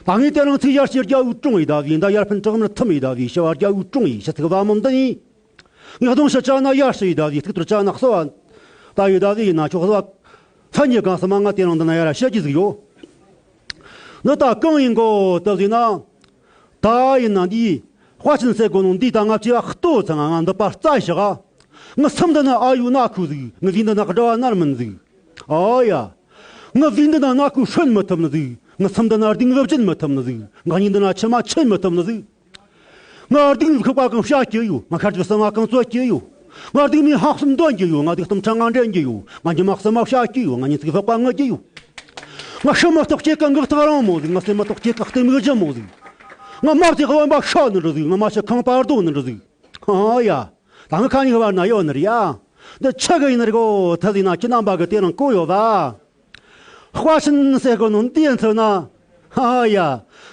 ད་ངས་དེ་རིང་ཚིག་ཡར་ཞུ་རྒྱ་བོའི་དྲུང་ཡི་ཟླ་བའི་ཟླ། ཡར་ཕན་གྲགས་མར་ཐུམ་ཡི་ཟླ་བའི་ཞུ་བ་རྒྱ་བོའི་དྲུང་ཡི་ཞུ་ཚིག་བ་མོ་འདི་ཡིན། ངས་གདོང་ཞུ་བྱ་ན་ཡར་ཞུ་ཡི་ཟླ་བའི་ཐུགས་ཐུར་བྱ་ན་གསོ་བ་ལྟ་ཡི་ཟླ་བའི་ཡིན་ན་ཅོག་བཟི་བ། ལྷ་ཉེ་གང་གསུམ་མ་ང་དེ་རིང་འདི་ན་ཡར་ཞུ་རྒྱུ་ཟིག་ཡོད། འདི་ད་གང་ཡིན་གོ་དུ་ཟིན་ན། ད་ཡིན་ན་འདི། དཔའ་ཆེན་ཟེར་གོ་ནོ་འདི་ད་ང་བཅས་བ་ལྟོ་ཚང་ང་འདི་པར་རྩ་བཞག་ང་སེམས་འདི་ན་ཨ་ཡུ་ན་ཁུ་ཟིག་ངི་ཟིག་འདི་ན་དགྲ་བ་ནར་མིན་ཟིག་ཨོ་ཡ། ངི་ཟིག་འདི་ན་ན་ཁུ་ཧྲོན་མི་ཐུབ་ནི་ཟིག་ངི་སེམས་འདི་ན་སྡིག་བུ་བྱིན་མི་ཐུབ་ནི་ཟིག་ང་གཉིས་འདི་ན་ཆི་མ་ཆེན་མི་ཐུབ་ནི་ཟིག་ང་སྡིག་མི་ཁུག་པ་གང་བཤད་ཀྱི་ཡོད། ང་ཁར་ཅིག་སང་ང་གང་རྩོད་ཀྱི་ཡོད། ང་སྡིག་མི་ཧང་སུམ་འདོན་གྱི་ཡོད། ང་སྡིག་གཏམ་ཕྲ་ང་འདྲེན་གྱི་ཡོད། ང་ཉི་མ་གསུམ་མ་བཤད་ཀྱི་ཡོད། ང་ཉིན་ཚིག་ལྷག་པ་ངུ་གྱི་ཡོད། ང་ཤི་མ་གཏོགས་སྐྱེ་གི་འགག་ཐག་རིང་མོ་ཟིག་ང་སེམས་མ་གཏོགས་སྐྱེ་གི་གཏི་མུག་ལྗིད་མོ་ཟིག་ང་མ་བརྩེགས་དབེན་པ་ཤ་ནི་འདྲ་ཟིག་ང་མ་ཤི་ཁང་པ་རྡོ་ནི་འདྲ་ཟིག་ཨ་ཡ། ད་ང་ཁ་ཉིག་བར་ན་ཡོད་ནི་རེད་ཡ། འདི་ཆི་གི་ཡིན་ནི་རེད་གོ། ཐ་ཟིག་ན་ཁྱེད་རྣམ་པ་གི་དེ་རིང་གོ་ཡོད་བ། དཔའ་ཆེན་ཟེར་གོ་ནོ་འདི་ཡིན་ཚོད་ན། ཨ་ཡ།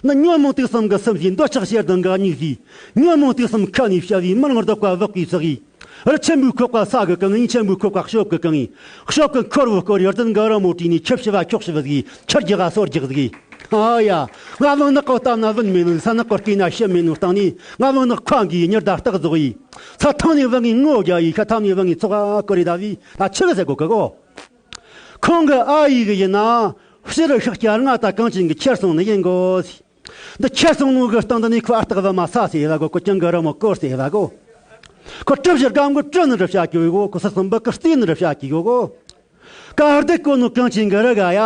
ནི་ཉོན་མོངས་དུག་གསུམ་གི་སེམས་ཀྱི་འདོད་ཆགས་ཞེ་སྡང་གི་གཉིས་ཀྱིས། ཉོན་མོངས་དུག་གསུམ་ཁ་ནས་བཤལ་བའི་མི་རང་རྡོག་པ་བག་གིས་བསགས་ཡིས། རི་ཆེན་པོའི་ཁོག་པ་ས་གི་གང་ཡིན། ཆེན་པོའི་ཁོག་པ་གཤོག་གི་གང་ཡིན། གཤོག་གི་འཁོར་བུ་བསྐོར་ཡར་ལྡན་གི་རི་མོ་བྲིས་ནས་ཁྱི་ཕྱི་བ་ཁྱོག་ཕྱི་བ་ཟིག་ཁྱི་རྒྱག་ག་སོར་རྒྱག་ཟིག་ཨ་ཡ། ང་བང་ནག་གི་སྟབས་ན་བུན་མེད་ནོ། ས་ནག་གི་སྐེ་ན་ཤི་མེད་ནོ་སྟེང་ནས། ང་བང་ནག་ཁ་འགའི་ཉི་ཟླ་སྟག་རྫོགས་ཡིས། ས་ཐང་ནས་བང་ངི་ངོ་རྒྱ་ཡིས། ཤ་ཐང་ནས་བང་ངི་ཚོགས་ཨ་ཀོ་རི་ད་བི་ད་ཆི་གི་ཟེར་གོ་གི་གོ། ཁོང་གི་ཨ་ཡིག་ཡིན་ན། ཕྱི་རུ་ཤག་སྐྱ་ལྔ་ད་གངས་ཅན་གྱི་ཁྱེར་སོང་ནི་ཡིན་གོ། འདི་ཁྱེར་སོང་ནོ་གི་སྟེང་དུ་ནི་ཁོ་ཨ་སྟག་བུ་མ་ས་སེ་བ་གོ། ཁོ་ཀྱང་གི་ར་མོ་སྐོར་སེ་བ་གོ། ཁོ་གྲུ་བཞི་སྒམ་གི་གྲུ་ནི་རུ་བྱ་གི་ཡོད་གོ། ཁོ་སག་སམ་བུ་གི་རྩེ་ནི་རུ་བྱ་གི་ཡོད་གོ། ཀ་ཧར་དེ་གོ་ནོ་གངས་ཅན་གི་རི་ག་ཡ།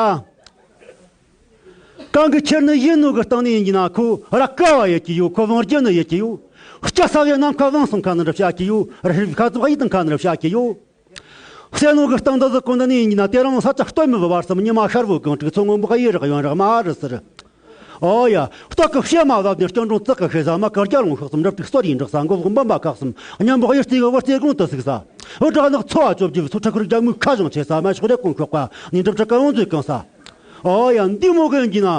གང་གི་ཁྱེར་ནི་ཡིན་ནོ་གི་སྟེང་ནས་ཡིན་གྱི་ན། ཁོ་ར་ཀ་བ་ཡོད་ཀྱི་ཡོད། ཁོ་བང་རྒྱུ་ནི་ཡོད་ཀྱི་ཡོད། སྐྱ་ས་བའི་ནམ་མཁའ་བང་སོང་ཁ་ནི་རུ་བྱ་གི་ཡོད། རི་ཧྲིལ་ཁ་ཚོགས་ཡིད་དང་ཁ་ནི་རུ་བྱ་གི་ཡོད། གསལ་ནོ་གི་སྟེང་འདི་ཟི་གོ་འདི་ནས་ཡིན་གྱི་ན། དེ་རིང་ས་ཆ་སྟོད་མི་བ་བར་གསུམ། ཉི་མ་ཤར་བོ་གང་དྲུག་ཚོ་སྔོན་པོ་གཡས་རག་གཡོན་རག་མ་རི་སི་རི། ཨོ་ཡ། སྟག་གི་བཤད་མ་བབ་ནས་སྐྱོན་འགྲོ་བཙག་གི་ཤེས་ས་མ་གར་རྒྱ་ལོང་ཤོག་གསུམ། འགྲུབ་དྲུག་སོ་རེའི་འབྲག་ས་མགོ་ལོག་འབུམ་པ་ཁག་གསུམ། སྙན་པོ་གཡུ་རྩེ་གི་བར་རྩེ་དགོང་དུ་ཟུག་ས། འུ་དྲག་ནག་ཚོ་བ་བཅོ་བརྒྱད་ཚོ་ཁྲི་ཁུར་རྒྱ་མོའི་ཁ་བྱང་ཆེ་ས། མ་ཤོག་རེ་ཀོང་ཁོག་པ་ནས་འགྲུབ་དྲག་གི་བང་མཛོད་གང་ས། ཨོ་ཡ། འདི་མོ་གི་ཡིན་གྱི་ན།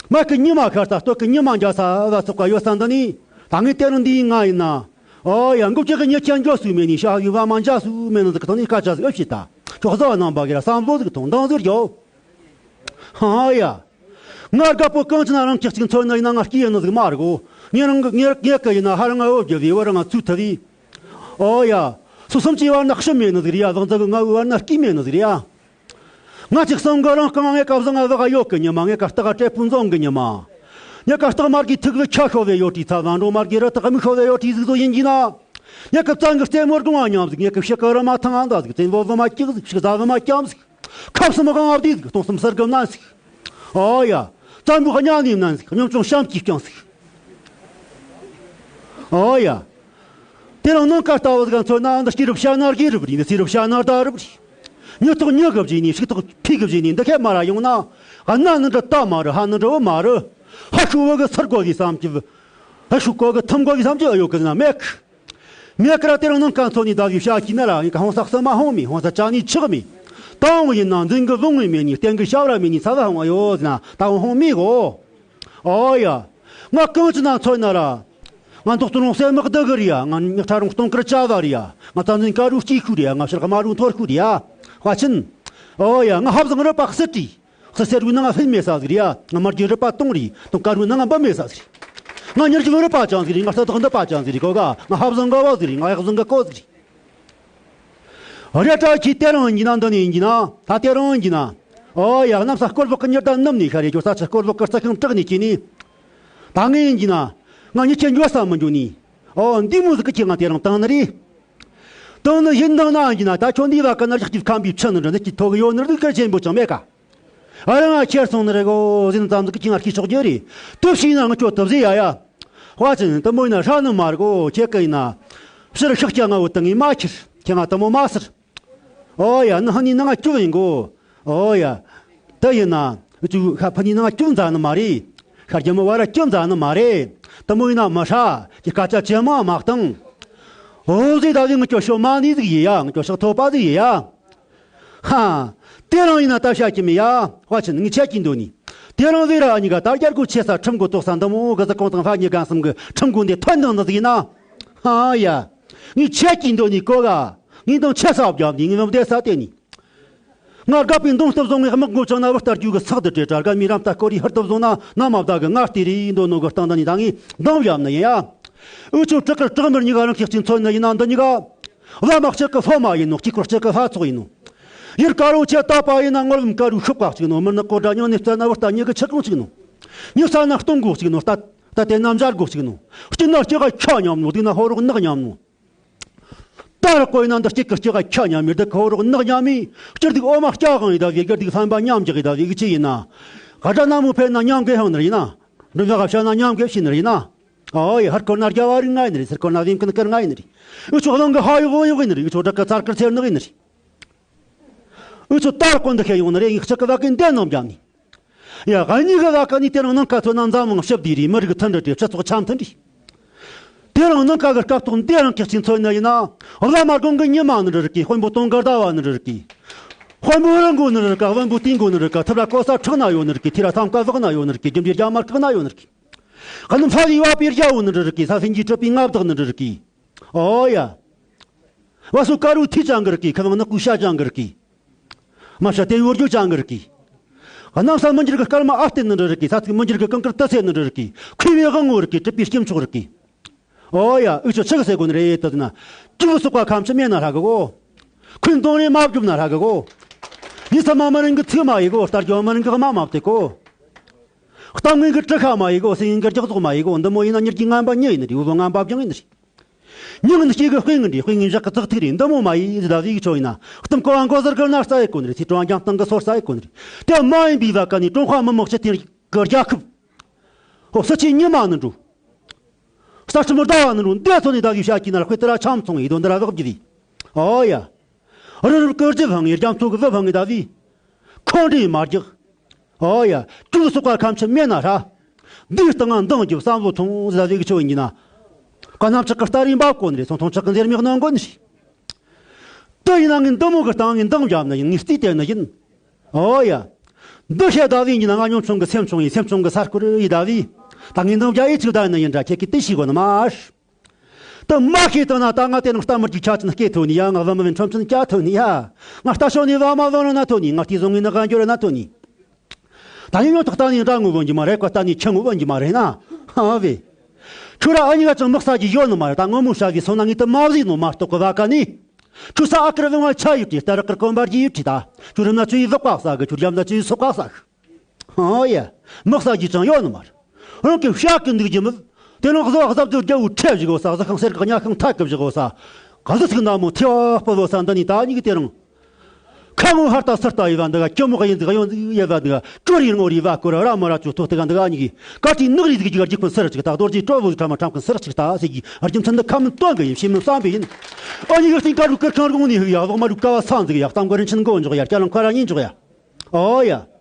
མ་གི་ཉི་མ་ཤར་ས། སྟོད་གི་ཉི་མ་འཇའ་ས་བ་ཚོགས་པ་ཡོད་ས་འདི་ནི། ད་ངས་དེ་རིང་འདི་ཡིན་ང་ཡིན་ན། ཨོ་ཡ། འགོ་ཁྱེད་ཀྱི་ཉེ་ཁྱེད་འཇོ་སུ་མེད་ནི། ཤ་ཡི་བ་མ་འཇའ་སུ་མེད་ནི་ཟིག་ཐོག་ནས་སྐད་ཆ་ཟིག་ཨེ་བྱེད་ད། ཅོག་ཟ་བ་རྣམ་པ་གི་ར་བསམ་བློ་ཟིག་ཐོངས་འདང་ཟིག་རྒྱོབ། ཨ་ཡ། ང་རྒད་པོ་གང་ཅི་ན་རང་ཁྱེད་ཅིག་མཚོན་ན་ཡིན་ན་ང་སྐྱིད་ཡིན་ནི་ཟིག་མ་རེད་གོ། ངས་རང་གི་ངས་ངས་གི་ཡིན་ན་ཧ་རང་ང་འོ་བརྒྱབ་བི་བ་རང་ང་ཚུད་ཐུབ་བི། ཨོ་ཡ། སོ་སོམ་ཅི་བར་ན་ཤི་མེད་ནི་ཟིག་རེད་ཡ། བང་ཚ་གི་ང་བར་ན་སྐྱིད་མེད་ནི་ཟིག་རེད་ཡ། ང་ཅིག་སང་གི་རང་རྐང་ངས་ཀ་བཟང་ང་བ་ག་ཡོད་གི་ཉི་མ། ངས་ཀ་སྟག་ག་བྲེ་ཕུན་བཟང་གི་ཉི་མ། ངས་ཀ་སྟག་དམར་གི་ཐུག་བི་ཆ་ཤོ་བེ་ཡོད་དྲི་ཚ། བང་འགྲོ་དམར་གི་རི་ཐག་མི་ཤོ་བེ་ཡོད་དྲི་ཟིག་བཟོ་ཡིན་གྱི་ན། ངས་ཀ་བཙན་གི་རྩེ་མོ་སྒོང་བ་ཉམས་ཟིག་ངས་ཀ་ཤི་གི་རི་མ་ཐང་ཨ་མདའ་ཟིག་བཙན་བོ་བི་མ་སྐྱིག་ཟིག་ཤི་གི་ཟ་བི་མ་སྐྱམ་ཟིག་ཁབ་སུ་མི་གང་ཨ་བདེ་ཟིག་སྟོང་སུམ་སར་གི་མནན་ཟིག་ཨོ་ཡ། བཙན་པོ་གཉའ་ནས་མནན་ཟིག་སྙོམ་ཆུང་བཤམ་གྱིས་བསྐྱངས་ཟིག་ཨོ་ཡ། དེ་རིང་ནངས་ཀ་ལྟ་བུ་ཟིག་མཚོན་ན། འདི་སྐྱེས་རབས་ཤ་ན་རྒས་རབས་རེད། འདི་ཚེ་རབས་ཤ་ན་ཟླ་རབས་རེད། མྱི་ཐོག་མྱི་གི་བརྗེས་ནས། ཕྱུགས་ཐོག་ཕུད་གི་བརྗེས་ནས། འདི་ཁའི་མ་ར་ཡོང་ན། གནའ་ནི་འདྲ་ད་མ་རེད། ཧ་ནི་འདྲ་བུ་མ་རེད། ཧ་ཤུ་བུ་གི་ཚུར་གོ་གི་བསམ་གྱི། ཧ་ཤུ་གོ་གི་ཐུམ་གོ་གི་བསམ་གྱི་ཨེ་ཡོད་གི་ཟེར་ན་མེད་གི། མེད་གི་ར། དེ་རིང་ནངས་ཀ་མཚོན་ནས་ད་བའི་བྱ་ཤེས་ན་ར། ངས་ཀ་ཧོང་ས་གསུམ་མ་ཧོང་མེད། ཧོང་ས་ཅ་ནི་ཆག་མེད། ད་འོང་ཡིན་ན་འཛིན་གི་བུང་བའི་མེད་ནི། བསྟན་གི་ཤ་བ་ར་མེད་ནི། ཚ་བ་ཧོང་ཨེ་ཡོད་ཟེར་ན་ད་འོང་ཧོང་མེད་གོ། ཨོ་ཡ། ང་གང་ཅི་ན་མཚོན་ན་ར། ང་མདོ་སྟོད་རོང་སའི་དམག་སྡེ་གི་རེད་ཡ། ང་ཉག་ཕྲ་རོང་སྟོང་དཀར་བྱ་བ་རེད་ཡ། ང་རྩ་འཛིན་དཀར་རུ་སྐྱེས་ཤུལ་རེད་ཡ། ང་ཕྱིར་དམར་རུ་འཐོར་ཤུལ་རེད་ཡ། དཔའ་ཆེན། ཨོ་ཡ། ང་ཧབ་བཟང་རི་པ་གསེར་བྲིས། གསེར་སེར་བུའི་ནང་ང་ཧྥིན་མེད་ས་ཟིག་རེད་ཡ། ང་དམར་གྱི་རི་པ་སྟོང་རེད། སྟོང་དཀར་རུའི་ནང་ང་འབུ་མེད་ས་ཟིག་རེད། ང་ཉེར་གྱི་བུ་རི་པ་ཅང་ཟིག་རེད། ང་རྩ་དག་འདི་པ་ཅང་ཟིག་རེད་གོ་ག། ང་ཧབ་བཟང་ག་བ་ཟིག་རེད། ང་ཡག་བཟང་ག་གོ་ཟིག་རེད། རེ་བྲ་ཁྱི་དེ་རིང་ཡིན་གྱི་ན། འདི་ནས་ཡིན་གྱི་ན། ད་དེ་རིང་ཡིན་གྱི་ན། ཨོ་ཡ། གནམ་ས་སྐོར་ལོག་གི་ཉི་ཟླ་ནུབ་ནས་ཤར་རེ། ཇོ་ས་ཆུ་སྐོར་ལོག་གི་རྩི་ཤིང་བྲག་ནས་སྐྱེས་ནས། ད་ངས་ཡིན་གྱི་ན། ང་མྱི་ཁྱེད་འགྱོ་ས་མི་འགྱོ་ནི། ཨོ་འདི་མོ་ཟིག་གི་ཁྱེད་ང་དེ་རིང་བཏང་ནི་རེད། བཏང་ནི་ཡིན་དང་ན་ཡིན་གྱི་ན། ད་ཁྱོད་འདི་བ་གི་ན་ལག་གི་ཁམ་པའི་ཆུ་ནི་འདྲ་ནི་གི་ཐོག་གི་ཡོད་ནི་རེད། གལ་ཆེན་པོ་ཅང་མེད་ཀ། ཨ་རང་ང་ཁྱེར་སོང་ནི་རེད་གོ་ཟེར་ཙམ་ཟིག་གི་ཁྱེད་ང་སྐྱིད་ཆོག་རྒྱུ་རེད། དུ་ཕྱིན་ན་ང་ཁྱོད་དུ་བཟེ་ཡ་ཡ། དཔའ་ཆེན་དུ་མོ་ཡིན་ན་ཧྲ་ནི་མ་རེད་གོ། ཁྱེད་ཀ་ཡིན་ན། ཕྱིར་ཤག་ཀྱང་ང་བུ་དང་ངས་མ་ཁྱེར། ཁྱེད་ང་དུ་མོ་མ་ཟེར། ཨོ་ཡ། ནི་ཧ་ནི་ནང་ང་སྐྱུག་ཡིན་གོ། ཨོ་ཡ། དུ་ཡིན་ན། ཅུ་ཤ་ཕ་ནི་ནང་ང་སྐྱུག་འཛའ་ནི་མ་རེད། ཤ་རྒྱ་མི་བ་ར་སྐྱུག་འཛའ་ནི་མ་རེད། དུ་མོ་ཡིན་ན་མི་ཧྲ། ཀྱི་སྐད་ཆ་ཇེ་མང་མ་བཏང་། འོ་ཟེ་ད་ཟེ་ངི་ཅོ་ཤོ་མ་ནི་ཟིག་ཡིན་ཡ། ངི་ཅོ་ཤག་ཐོ་པ་ཟིག་ཡིན་ཡ། ཧ། དེ་རིང་ཡིན་ན་ད་བཤད་ཀྱི་མེད་ཡ། དཔའ་ཆེན་ངས་ཆད་ཀྱི་འདོད་ནི། དེ་རིང་ཟེར་ར་ཨ་ཉི་ག་ད་རྒྱལ་སྒོ་ཆེ་ས་ཁྲིམས་སྒོ་ཏོག་ས་འདི་མོ་གི་ཟི་ཀོང་དང་ཧྥ་ཉི་གན་གསུམ་གི་ཁྲིམས་སྒོ་འདི་ཐོན་དང་འདི་ཟིག་ཡིན་ན། ཧ་ཡ། ངས་ཆད་ཀྱི་འདོད་ནི་གོ་ག། ངས་དང་ཆད་ས་བརྒྱབ་ནི། ངས་མི་བདེ་ས་དེ་ནི། ང་དགའ་པའི་འདུང་སྟབས་བཟུང་ངས་དམག་མགོ་བཅངས་ན་བུ་ལྟར་རྒྱུ་གི་ཚག་ཏུ་བྲེལ་དྲ། དགའ་མི་རམ་ལྟ་སྐོར་རི་ཧུར་ཏུ་བཟུང་ན་ན་མ་བདག་གི་ང་ལྟེ་རེ་འདོད་ནོ་གི་སྟེང་ད་ནི་ད་ངས་འདང་བརྒྱབ་ནི་ཡིན་ཡ། འུ་ཆོ་བྲག་དཀར་བྲག་དམར་གཉིས་ཀ་རང་གི་གཅིག་མཚོན་ནི་ཡིན་ན། འདི་གཉིས་ཀ། བླ་མ་གཅིག་གི་སློབ་མ་ཡིན་ནོ། གཅིག་སྐོར་གཅིག་གི་ལྷ་ཚོགས་ཡིན་ནོ། ཡུལ་དཀར་བོ་ཆེ་ལྟ་བ་ཡིན་ན། ངོར་བུམ་དཀར་བོའི་ཤོག་ཁ་གཅིག་ནོ། མི་ནག་གོ་དགྲ་ཉོ་ནས་བཙལ་ན་བུ་རྟ་ཉི་གི་ཆུ་ཀོང་གཅིག་ནོ། ཉི་ས་ན་སྟོང་སྒོ་གཅིག་ནོ། རྟ་རྟ་དེ་ན་འཇར་སྒོ་གཅིག་ནོ། སྐྱིད་ན་སྐྱིད་ག་ཁྱ་མཉམ་ནོ། སྡུག་ན་ཧོ་རོག་ནག་མཉམ་ནོ། ད་རག་གོ་ཡིན་ན་འདི་གཅིག་གི་སྐྱིད་ག་ཁྱ་མཉམ་མི། སྡུག་གི་ཧོ་རོག་ནག་མཉམ་མི། སྐྱིད་སྡུག་འོ་མ་སྐྱ་གང་ཡིན་ད་བི། སྐྱིད་སྡུག་ལྷན་པ་མཉམ་རྒྱག་ཡིན་ད་བི་གི་ཆི་ཡིན་ན། ག་དྲ་ན་མོ་ཕེ་ན་མཉམ་གི་ཧང་ནི་ཡིན་ན། འདི་ང་ག་ཤ་ན་མཉམ་གི་ཤི་ནི་ཡིན་ན། ཨོ་ཡ། ཧར་སྐོར་ན་རྒྱ་བ་རིགས་ང་ཡིན་ནི་རེད། སེར་སྐོར་ན་བིམ་ཀུན་དཀར་ང་ཡིན་ནི་རེད། འུ་ཆོ་གླང་གི་ཧ་ཡོ་བོ་ཡོ་ཡིན་ནི་རེད། འུ་ཆོ་བྲག་གི་ཚར་དཀར་ཚེར་ནག་ཡིན་ནི་རེད། འུ་ཆོ་ད་རག་གོ་འདི་ཤེས་ཡོང་ནི་རེད། ངས་གཅིག་གི་བ་གི་འདི་ནང་བརྒྱབ་ནི། ཡ། ཨ་ཉི་གི་བ་ག་ནི་དེ་རིང་ནངས་ཀ་མཚོན་ན་འཛམ་གླིང་ཞི་བདེ་རེད། མི་རིགས་མཐུན་སྒྲིལ་རེད། སྤྱི་ཚོགས་འཆམ་མཐུན་རེད། དེ་རིང་ནངས་ཀ་གི་སྐབས་ཐོག་འདི་རང་གི་གཅིག་མཚོན་ནི་ཡིན་ན། བླ་མ་དགོན་གི་ཉི་མ་ནི་རེ་རིགས་གི། དཔོན་པོ་དུང་དཀར་ཟླ་བ་ནི་རེ་རིགས་གི། དཔོན་པོ་རི་མགོ་ནི་རེ་རིགས་ག། བློན་པོ་དུས་མགོ་ནི་རེ་རིགས་ག། ཐུབ་ར་གོ་ས་ཁྲག་ན་ཡོད་ནི་རེ་རིགས་གི། ཐི་ར་ཐམ་ཀ་བག་ན་ཡོད་ནི་རེ་རིགས་གི། རྒྱུ་འབྲས་རྒྱ་དམར་བཀག་ན་ཡོད་ནི་རེ་རིགས་གི། གནམ་ཧྥ་ལི་བ་པའི་རྒྱལ་བོ་ནི་རེ་རིགས་གི། ས་སེང་གི་གྲུབ་པའི་མངའ་བདག་ནི་རེ་རིགས་གི། ཨོ་ཡ། བ་སུ་དཀར་བོའི་ཐིག་ཅང་གི་རིགས་གི། ཁི་བང་ནག་པོའི་ཤ་ཅང་གི་རིགས་གི། མ་ཤ་དེ་ཡོད་རྒྱུ་ཅང་གི་རིགས་གི། གནམ་ས་མི་འགྱུར་གི་སྐར་མ་ཨ་སྟེ་ནི་འདྲ་རིགས་གི། ས་ཚིགས་མི་འགྱུར་གི་ཀང་ཀར་ཏི་སེ་ནི་འདྲ་རིགས་གི། ཁུ་བའི་དབང་ངོ་རིགས་གི། གྲུབ་པའི་སྐྱེམས་མཆོག་རིགས་གི། ཨོ་ཡ། འུ་ཆོ་ཆི་གི་ཟེར་དགོས་ནི་རེད་ད་ན། ཅུ་སོག་པ་ཁམས་ཆུ་མེད་ན་ཧྲ་གི་གོ། ཁུན་དོང་རེ་མ་བརྒྱུབ་ན་ཧྲ་གི་གོ། ཡིད་ས་མ་མ་རིང་གི་ཚིག་མ་ཡི་གོ། རྟ་རྒྱ་མ་རིང་གི་དམའ་མ་བཏེག་གོ། གཏམ་ངན་གི་དྲི་ཁ་མ་ཡི་གོ། སེང་ངན་གི་རྒྱག་ཟོག་མ་ཡི་གོ། འདི་མོ་ཡིན་ན་མྱི་རྒྱུ་ངན་པ་མྱི་ཡིན་ནི་རེད། འུ་ལོ་ངན་པ་སྦྱང་ཡིན་ནི་རེད། མྱི་ངན་སྐྱེ་གི་དཔེ་ངན་རེད། དཔེ་ངན་བཞག་གི་ཙག་ཐིག་རེད། འདི་མོ་མ་ཡིན་ཟེར་ད་བཟི་གི་ཆོ་ཡིན་ན། གཏམ་གོ་བ་མགོ་ཟུར་གི་ན་རྩ་ཡི་གོ་ནི་རེད། ཚིག་གྲོང་རྒྱང་སྟེང་གི་སོར་རྩ་ཡི་གོ་ནི་རེད། དེ་མ་ཡིན་པའི་བ་ཀ་ནི་ཀྲུང་ཧྭ་མི་དམངས་སྤྱི་མཐུན་གི་རྒྱལ་ཁབ། ཧོ་སྲིད་ཇུས་ཉི་མ་ནི་འགྲོ། ས་ཁྲིམས་ཟླ་བ་ནི་འགྲོ། འདི་ཚོ་ནི་ད་བཟི་བྱ་གི་ན་དཔེ་དེ་ར་ཆམ་ཚོང་ཡི་དོན་འདི་ར་བག་བགྱི་བི། ཨོ་ཡ། རི་རབ་ཀིར་ཇི་བང་ངི་རྒྱ་མཚོ་གི་བུ་བང་ངི་ད་བཟི། ཁོང་འདྲེ་མ་རྒྱག་ཨོ་ཡ། ཅུང་སོག་པ་ཁམས་ཆུ་མེད་ན་ཧྲ། འདིའི་སྟེང་ང་འདང་རྒྱབ་བསམ་བློ་ཐོངས་ཟེར་བའི་ཆོས་ཡིན་གྱི་ན། ཀ་ནམ་ཅག་གི་སྟ་རེ་འབབ་གོ་ནི་རེད། སོང་ཐོང་ཅག་གི་འཛེར་མིག་གནོན་གོ་ནི་རེད། དེ་ཡིན་ན་ངས་འདི་མོ་གི་སྟེང་ངས་འདང་རྒྱབ་ན་ཡིན། ངས་རྩིས་དེ་ནི་ཡིན། ཨོ་ཡ། འདི་བཤད་ད་བཟི་ཡིན་གྱི་ན་ང་ཉམ་ཆུང་གི་སེམས་ཆུང་ཡིན། སེམས་ཆུང་གི་ས་སྐོར་ཡིན་ད་བཟི། ད་ངས་འདང་རྒྱག་ཡིད་ཆུག་ད་ཡིན་ན་ཡིན་འདྲ། ཁྱེད་ཀྱིས་དེ་ཤེས་གོ་ནི་མ་རེད། དེ་མ་ཤེས་དང་ན་ད་ང་དེ་རིང་རྟ་མི་རྒྱུག་ཆ་ཅན་སྐད་ཐོན་ནི་ཡ། ང་བུ་མི་བན་ཁྲོམ་ཅན་སྐྱ་ཐོན་ནི་ཡ། ང་རྟ་ཞོན་ནི་བ་མ་བོ་ར་ན་ཐོན་ནི། ང་རྟའི་བཟང་ངི་ནི་ག་འགྱུར་ར་ན་ཐོན་ནི། ད་ཡིན་ཡོང་ཐག་ད་ནི་འདྲ་ངུ་བོ་འགྱི་མ་རེད། ཀ་ད་ནི་ཆི་ངུ་བོ་འགྱི་མ་རེད་ན། ཧ་བེ། ཁྱོད་ར་ཨ་ཉི་ག་ཅང་དམག་ས་གི་ཡོད་ནི་མ་རེད། ད་ངོ་མོ་ཤ་གི་སོང་ན་ངི་དུ་མ་བཟི་ནོ་མ་གཏོགས་གི་བ་ཀ་ནི། ཁྱོད་ས་ཨ་ཀར་བེ་ང་ཆ་ཡུ་ཏི་ལྟ་ར་ཀར་གོམ་པར་གྱི་ཡུ་ཏི་ད། ཁྱོད་རིམ་ན་ཆུ་ཡི་བག་པ་ས་གི། ཁྱོད་རྒྱམ་ན་ཆུ་ཡི་སོག་པ་ས་གི། ཨོ་ཡ། དམག་ས་གི་ཅང་ཡོད་ནི་མ་རེད། རང་གི་ཤ་གི་འདུག་རྒྱུ་མི། དེ་རིང་གཟུ་བ་གཟབ་ཏུ་རྒྱལ་བོའི་ཁྲལ་བཞག་གོ་ས། གཟུ་ཤིང་གསེར་གི་གཉའ་ཤིང་ཐག་གི་བཞག་གོ་ས། ག་ཟུ་ཚིག་ན་མོ་ཐེ་བ་སྤུ་བོ་ས་འདི་ནི་ད་ཉིད་ཀྱི་དེ་རིང་། ཁ་ངོ་ཧར་ལྟ་ཚུར་ལྟ་ཡེ་བ་འདི་ག་ཀྱི་མོ་ག་ཡིན་འདི་ག་ཡོང་ཡེ་བ་འདི་ག་ཀྲོ་རི་ངོ་རི་བ་ཀོ་ར་ར་མ་ར་ཅོ་ཐོ་ཏི་ག་འདི་ག་ཉི་གི་ཀ་ཏི་ནག་རི་ཟིག་ཅིག་ག་རྒྱུག་པ་སེར་ཅིག་ད་རྡོ་རྗེ་ཀྲོ་བོ་ཁྲ་མ་ཁྲམ་ཁ་སེར་ཅིག་ད་ཟེ་གི་རྒྱུ་མཚན་འདི་ཁ་མི་སྟོན་གི་ཡིན། ཤེས་མི་བསམ་པའི་ཡིན། ཨ་ཉི་གི་སྟེང་ཀ་རུ་ཀར་ཁང་རུ་ངོ་ནི་ཧི་ཡ་ལོག་མ་རུ་ཀ་བ་སང་ཟིག་ཡ་གཏམ་གོ་རིན་ཆེན་གོ་འཇོག་ཡ་སྐྱ་ལང་ཁ་ར་ཉིན་འཇོག་ཡ། ཨོ་ཡ།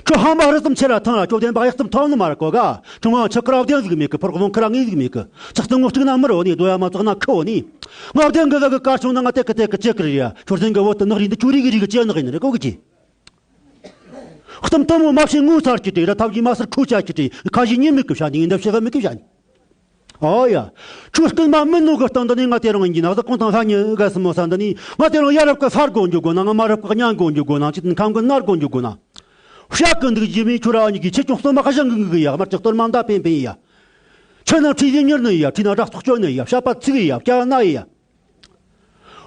ཁྱོད་ཧམ་པ་རི་ཙམ་ཆེ་ར་ཐང་ར་ཁྱོད་བདེན་པ་ཡག་ཙམ་ཐོན་ནི་མ་ར་གོ་ག་ཁྱོད་ང་ཆི་ཀ་ར་བདེན་ཟིག་མེད་གི་ཕར་རླུང་ཁ་ར་ངེས་ཟིག་མེད་གི་ཆག་སྟེང་ངོ་སྟེང་ན་མི་རོ་ནི་རྡོ་ཡ་མ་ཙག་ན་ཁི་འོ་ནི། ང་བདེན་གི་ཟ་གི་ཀར་ཆུང་ན་ང་དེ་གི་དེ་གི་ཅེ་གི་རི་ཡ་ཁྱོད་བདེན་གི་བོད་དུ་ནག་རི་འདི་ཁྱོད་རི་གི་རི་གི་ཅེ་ནག་ཡིན་རེ་གོ་གི་ཅི། གཏམ་དུ་མོ་མ་བྱེད་ངུ་ཚར་གི་དེ་ར་ཐབས་ཀྱིས་མ་སར་ཁུ་ཆ་གི་དེ་ཁ་ཞིག་ཉིན་མི་གི་བྱ་ནི་འདབ་ཤེས་ལ་མི་གི་བྱ་ནི། ཨོ་ཡ། ཁྱོད་སྐུ་མ་མི་ནུ་གི་སྟེང་འདི་ནི་ང་དེ་རིང་ཡིན་གྱི་ན་ཟ་ཀོང་ཐང་ལྷ་ཉི་ག་སི་མོ་ས་འདི་ནི་ང་དེ་རིང་ཡ་རབས་ཀྱི་ས་དགོ་འཇུག་དགོ་ན་ང་མ་རབས་ཀྱི་གཉའ་དགོ་འཇུག་དགོ་ན་ཅི་ཐུན་ཁམ་གི་ནར་དགོ་འཇུག་དགོ་ན། བཤད་ཀྱི་འདུག་རྒྱུ་མེད་ཁྱོད་ར་ཉི་གི་ཆེ་ཆུང་སོ་མ་ཁ་ཞང་གི་གི་ཡ་དམར་གྱི་གཏོར་མ་མདའ་པེན་པེན་ཡ། ཆོས་ན་ཁྲིད་ཡིན་མྱུར་ནི་ཡ་ཁྲིད་ན་རག་ཚོགས་སྐྱོན་ནི་ཡ་བཤད་པ་ཚིག་ཡ་སྐྱ་ན་ཡ།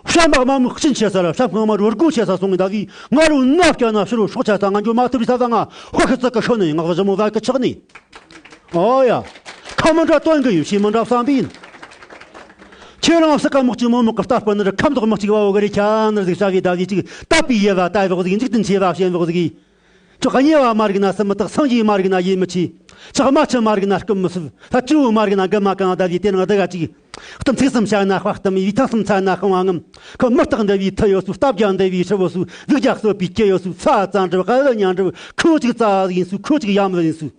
བཤད་མ་མ་མི་གཅིན་ཆེ་ས་ར་བཤད་སྔ་མ་རུ་རྒོ་ཆེ་ས་སོང་གི་ད་གི་ང་རུ་ན་སྐྱ་ན་ཕྱི་རུ་སྲོག་ཆ་ས་ང་འཇོ་མ་ཐུབ་རི་ས་ས་ང་ཧོ་ཁི་ཙི་ཀི་ཤོ་ནི་ང་བ་ཞི་མོ་ཟ་ཀི་ཆག་ནི། ཨོ་ཡ། ཁ་མི་འདྲ་སྟོན་གི་ཡོད་ཤེས་མི་འདྲ་བསམ་པ་ཡིན། ཁྱེད་རང་སི་ཀ་མོག་ཅིག་མོ་མོག་གི་རྟ་སྤུ་ནི་རི་ཁམ་དོག་མོག་ཅིག་བ་འོ་གི་རི་ཁྱ་ནི་ཟིག་ཤ་གི་ད་གི་ཅིག་ད་པི་ཡེ་བ་ད་ཡེ་བོག་ཟིག་འཇིག་རྟེན་ཆེ་བ་ཞེན་བོག་ཟིག་ཁྱོད་གཉེ་བ་མ་རིག་ན་སུ་མི་དག་སངས་རྒྱས་མ་རིག་ན་ཡེ་མི་ཆེ། ཕྱག་མ་ཆུ་མ་རིག་ན་སྐུ་མི་སུབ། ལྷ་ཆུ་བོ་མ་རིག་ན་མགུ་མ་གང་ད་ལི་དེ་ནང་ད་ག་ཅིག་གཏམ་ཚིག་གསུམ་བཤད་ན་དཔའ་གཏམ་ཡིག་ཐང་གསུམ་ཚ་ན་རྐང་བ་ངམ། ཁོ་མི་རྟག་འདྲ་བའི་མཐུ་ཡོད་སུ་སྟབས་རྒྱག་འདྲ་བའི་ཧྲིལ་བོ་སུ་གཟུགས་རྒྱག་གསོད་པའི་སྐྱེ་ཡོད་སུ་ཚ་ཙང་འདྲ་བ་ལ་ཉང་འདྲ་བ་ཁོ་ཅིག་རྩ་ཡིན་སུ་ཁོ་ཅིག་ཡམ་ལ་ཡིན་སུ།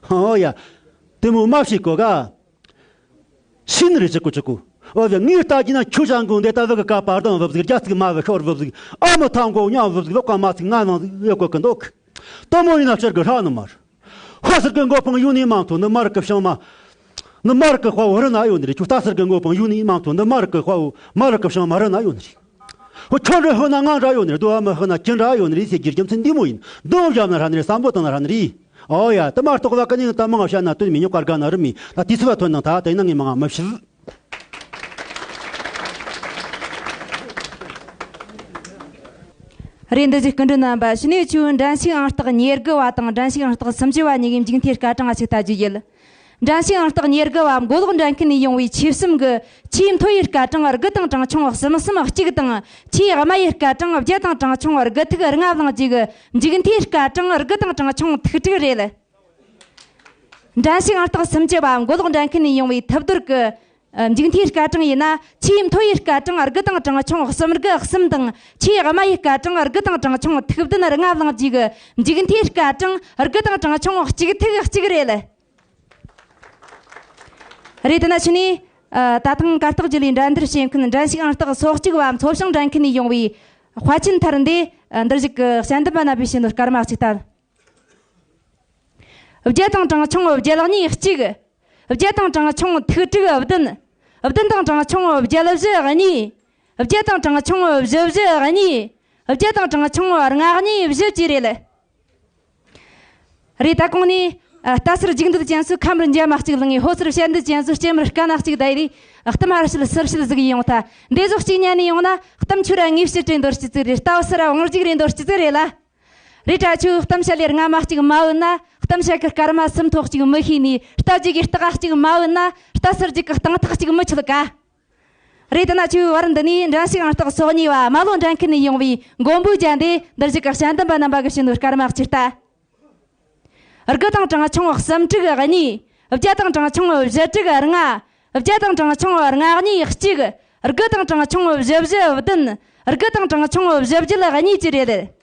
ཧོ་ཡ། དེ་མོ་མ་བྱེད་གོ་ག་ཤིན་རེ་ཅི་གོ་ཅི་གོ། འོ་ཟེར་ངས་ལྟ་རྒྱུ་ན་ཁྱོད་ཅང་གོ་འདི་ལྟ་བུ་གི་ཀ་པར་དང་བུབ་ཟིག་རྒྱ་ཚིག་མ་བུ་ཤོར་བུབ་ཟིག་ཨ་མ་ཐང་གོ་ཉ་བུབ་ཟིག་ལོག་ཀ་མ་ཚིག་ང་ནང་ཟིག་ཡོད་གོ་གི་འདུག་དེ་མོ་ཡིན་ན་ཕྱིར་གི་ཧྲ་ནི་མར། ཧ་སར་གི་མགོ་འཕང་ཡུ་ནི་མང་ཐོ་ནི་མར་གི་བྱང་མ། ནི་མར་གི་དཔའ་བོ་རི་ན་ཡོད་ནི་རེད། ཁྱོད་ལྟ་སར་གི་མགོ་འཕང་ཡུ་ནི་མང་ཐོ་ནི་མར་གི་དཔའ་བོ་མར་གི་བྱང་མ་རི་ན་ཡོད་ནི་རེད། ཁྱོད་འདྲ་ཧོ་ན་ང་འདྲ་ཡོད་ནི་རེད། དོ་བ་མི་ཧོ་ན་ཁྱི་འདྲ་ཡོད་ནི་རེད་ཟེར་རྒྱུ་རྒྱུ་མཚན་འདི་མོ་ཡིན། འདོན་བཞག་ན་ཧྲ་ནི་རེད། བསམ་བློ་བཏང་ན་ཧྲ་ནི་རེད། ཨོ་ཡ། དེ་མ་གཏོགས་ལ་ཀ་ནི་ད་མང་བཤད་ན་དོན་མི་ཉོག་གར་དགའ་ན་རི་མི་ད་དུས་ཚོད་ཐོན་ནང་ད་དེ་ན་ངས་མང་མི་བཤད། རེད། འདི་ཞིག་སྐུ་མགྲོན་རྣམ་པ་ཕྱི་ནས་ཆུ་འགྲན་ཞུགས་ཨང་རྟགས་ཉེར་དགུ་བ་དང་འགྲན་ཞུགས་ཨང་རྟགས་སུམ་ཅུ་བ་གཉིས་ཀྱི་མཇུག་མཐའི་སྐར་གྲངས་ཞིག་ལྟ་རྒྱུ་ཡིན། འགྲན་ཞུགས་ཨང་རྟགས་ཉེར་དགུ་བ་མགོ་ལོག་འགྲན་ཁུལ་ནས་ཡོང་བའི་ཆེས་གསུམ་གི་ཆེས་མཐོ་བའི་སྐར་གྲངས་དགུ་དང་གྲངས་ཆུང་གསུམ་གསུམ་གཅིག་དང་ཆེས་དམའ་བའི་སྐར་གྲངས་བརྒྱད་དང་གྲངས་ཆུང་དགུ་ཐིག་ལྔ་བླངས་རྗེས་ཀྱི་མཇུག་མཐའི་སྐར་གྲངས་དགུ་དང་གྲངས་ཆུང་ཐིག་དྲུག་རེད། འགྲན་ཞུགས་ཨང་རྟགས་སུམ་ཅུ་བ་མགོ་ལོག་འགྲན་ཁུལ་ནས་ཡོང་བའི་ཐབ་རྡོལ་གྱི་མཇུག་མཐའི་སྐར་གྲངས་ཡིན་ན། ཆེས་མཐོ་བའི་སྐར་གྲངས་དགུ་དང་གྲངས་ཆུང་གསུམ་དགུ་གསུམ་དང་། ཆེས་དམའ་བའི་སྐར་གྲངས་དགུ་དང་གྲངས་ཆུང་ཐིག་བདུན་ལྔ་བླངས་རྗེས་ཀྱི་མཇུག་མཐའི་སྐར་གྲངས་དགུ་དང་གྲངས་ཆུང་གཅིག་ཐིག་གཅིག་རེད། རེད། དེ་ན་ཕྱི་ནས་ད་ཐེངས་གར་སྟེགས་བརྒྱུད་ལས་འགྲན་བསྡུར་བྱེད་མཁན་འགྲན་ཞུགས་ཨང་རྟགས་སོ་གཅིག་བ་མཚོ་བྱང་འགྲན་ཁུལ་ནས་ཡོང་བའི་དཔའ་ཆེན་ཐར་འདས་འདིར་བཞུགས་ཀྱི་དཔྱད་འདེམས་པ་རྣམ་པས་བྱིན་ནོ་སྐར་མ་གཅིག་ལྟ། བརྒྱད་དང་གྲངས་ཆུང་བརྒྱད་གཉིས་གཅིག་བརྒྱད་དང་གྲངས་ཆུང་ཐིག་དྲུག་བདུན། བདུན་དང་གྲངས་ཆུང་བརྒྱད་བཞི་གཉིས། བརྒྱད་དང་གྲངས་ཆུང་བཞི་བཞི་གཉིས། བརྒྱད་དང་གྲངས་ཆུང་ལྔ་གཉིས་བཞི་བཅས་རེད། རེད། ད་གོང་ནས་ལྟ་སར་རྒྱུག་འདོད་ཅན་སུ་ཁམས་རུ་འཇམ་མ་གཅིག་ལངས། ཧོ་སར་བཤད་འདོད་ཅན་སུ་སྐྱེ་མར་དཀའ་ན་གཅིག་བསྡད་རེད། གཏམ་ཧར་བཤད་ཚུར་བཤད་ཟིག་ཡོང་ཐལ། འདི་ཟོ་གཅིག་ཉན་ནས་ཡོང་ན་གཏམ་ཆུ་ར་ངེས་བཤད་དྲན་འདོད་སྤྱི་ཚིག་རེད། ལྟ་བ་སར་བང་རྒྱུག་རེད་འདོད་སྤྱི་ཚིག་རེད་ལ། རེད་དྲ་ཆུ་གཏམ་བཤད་ལས་རྔ་མ་གཅིག་མ་འོན་ན། གཏམ་བཤད་ཀྱི་སྐར་མ་སུམ་ཐོག་གཅིག་མི་ཤེས་ནས། རྟ་རྒྱུག་གི་རྟགས་གཅིག་མ་འོན་ན། རྟ་སར་རྒྱུག་གི་སྟངས་ཐག་གཅིག་མི་ཆོད་ཀ། རེད། དེ་ན་ཆུ་བར་འདི་ནས་འགྲན་ཞུགས་ཨང་རྟགས་སོ་གཉིས་བ་རྨ་ལྷོ་འགྲན་ཁུལ་ནས་ཡོང་བའི་མགོན་པོ་རྒྱལ་འདས་འདིར་བཞུགས་ཀྱི་དཔྱད་འདེམས་པ་རྣམ་པ་གིས་བྱིན་ནོ་སྐར་མ་གཅིག་ལྟ། དགུ་དང་གྲངས་ཆུང་གསུམ་དྲུག་གཉིས། བརྒྱད་དང་གྲངས་ཆུང་བཞི་དྲུག་ལྔ། བརྒྱད་དང་གྲངས་ཆུང་ལྔ་གཉིས་གཅིག་དགུ་དང་གྲངས་ཆུང་བཞི་བཞི་བདུན། དགུ་དང་གྲངས་ཆུང་བཞི་བརྒྱད་གཉིས་བཅས་རེད།